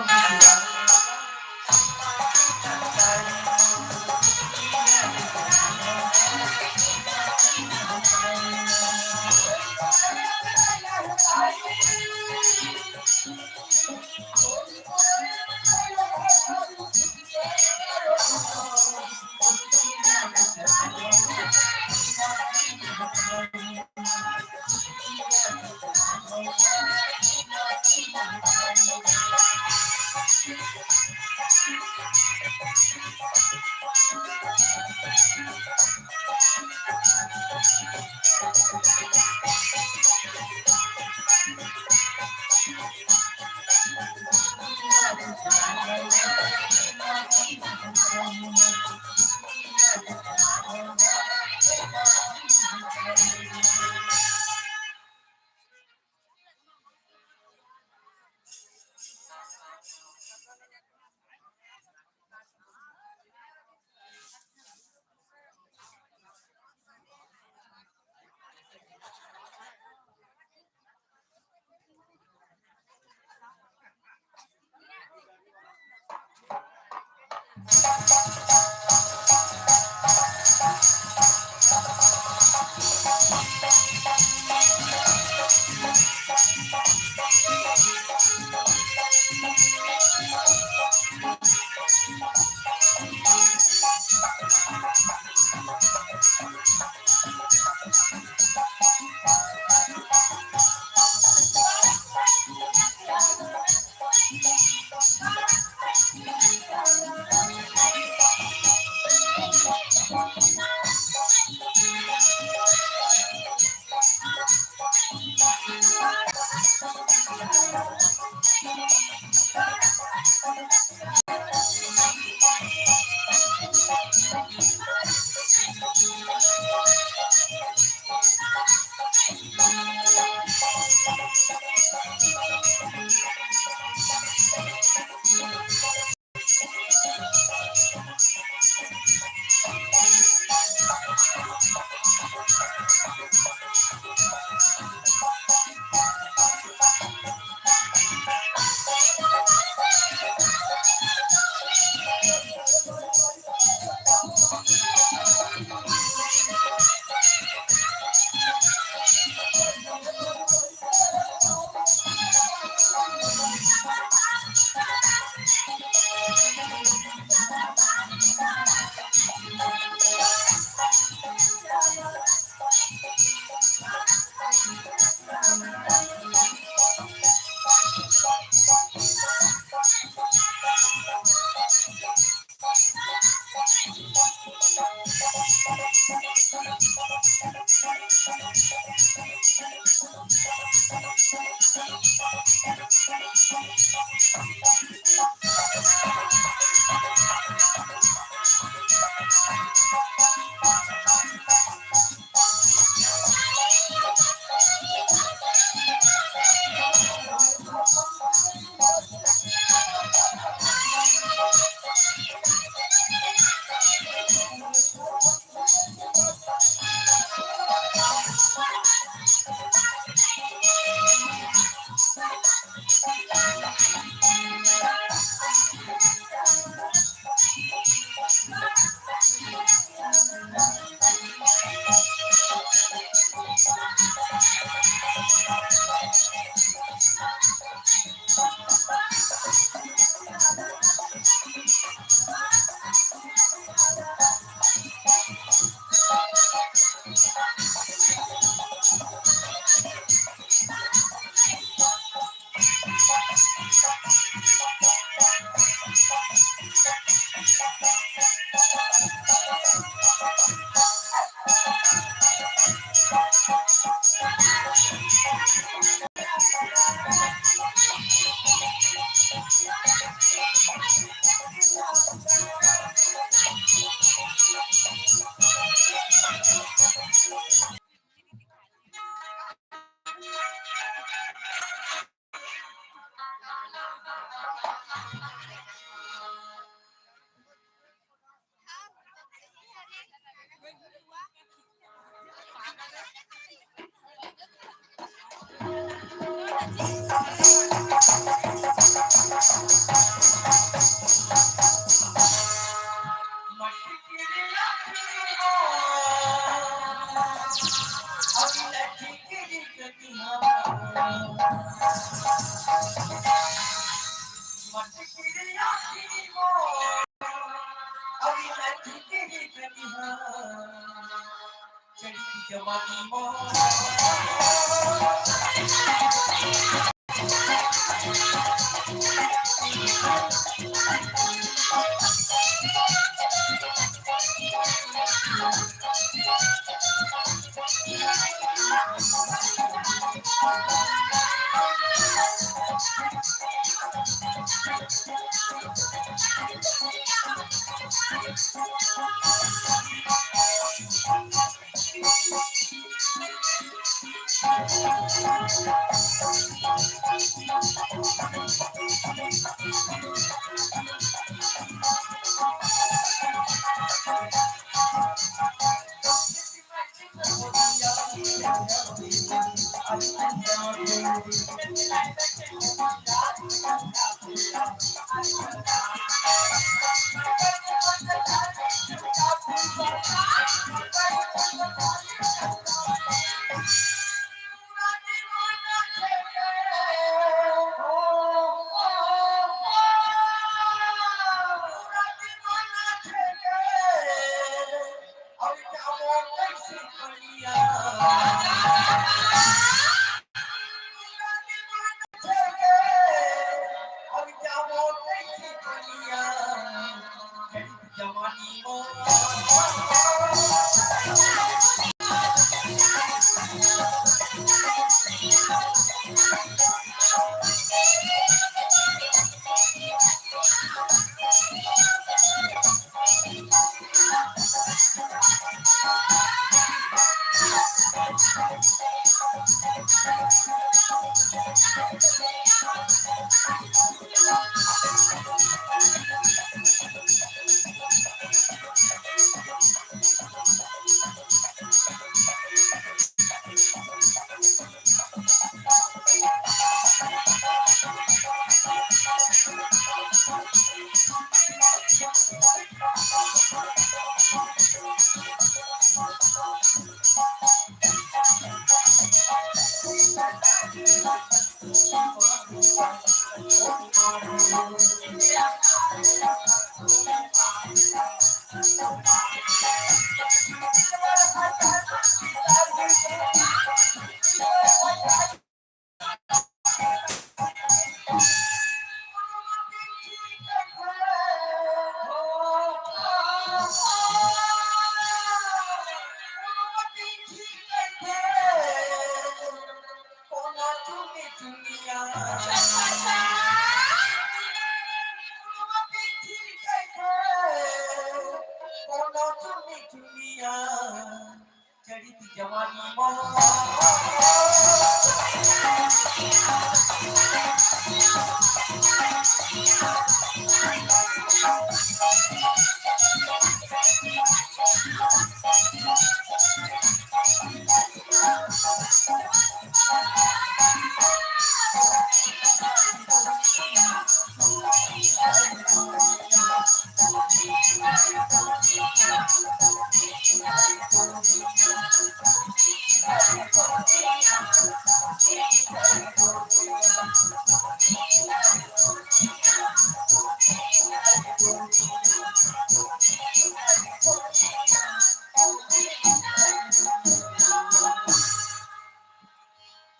चढ़ी थी जवानी मोर।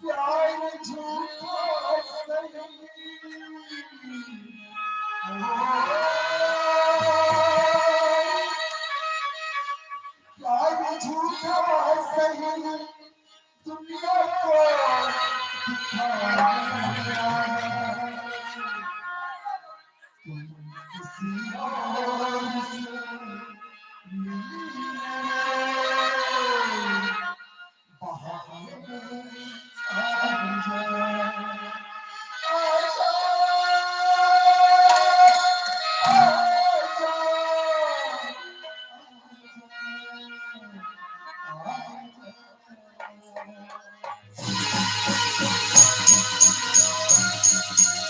प्यार झूठा सही। प्यार झूठा सही, दुनिया को दिखाया। तुम किसी और से मिली नहीं।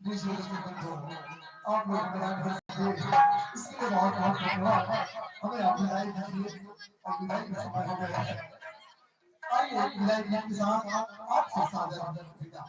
जी, जी, जी, जी। आप लोग हमें रात भर से, इसके लिए बहुत बहुत धन्यवाद। हमें आप विदाई दीजिए और विदाई का समय हो गया है। आइए, विदाई गीत के साथ आपसे सादर विदा।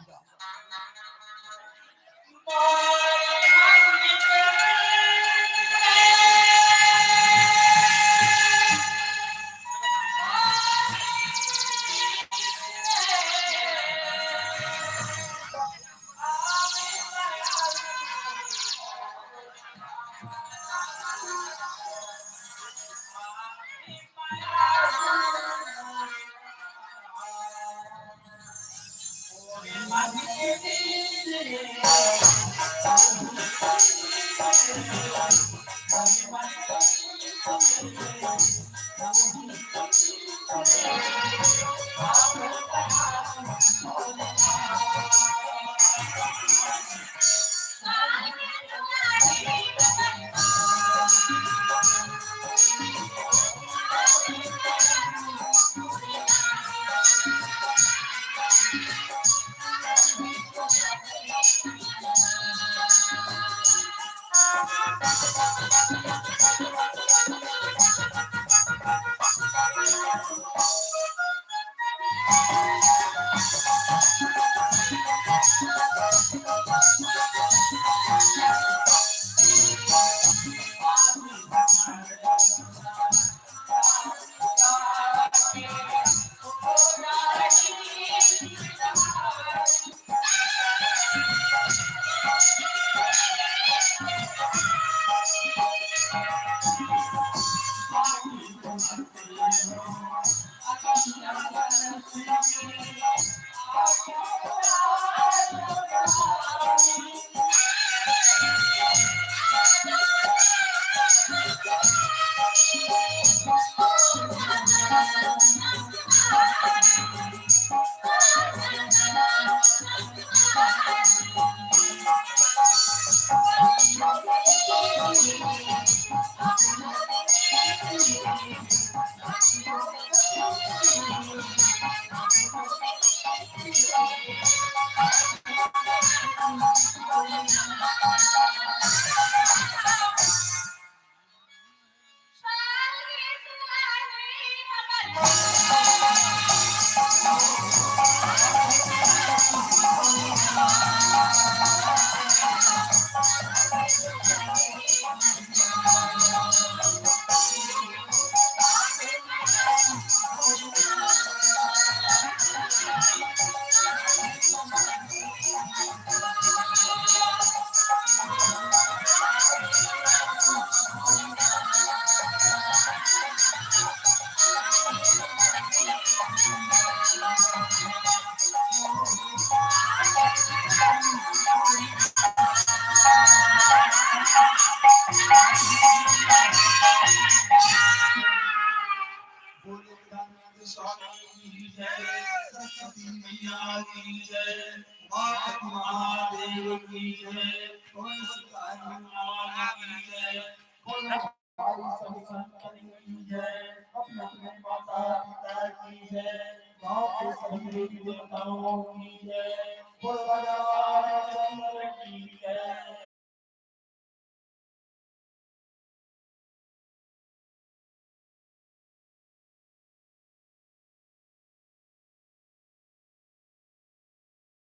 बोले गणेश स्वामी की जय, सरस्वती मैया की जय, पार्वती महादेव की जय, बोले शिवदानी महाराज की जय, बोले भाई सब संतन की जय, अपने अपने माता पिता की जय, गांव के सभी देवी देवताओं की जय, बोले राजा हरिश्चंद्र की जय।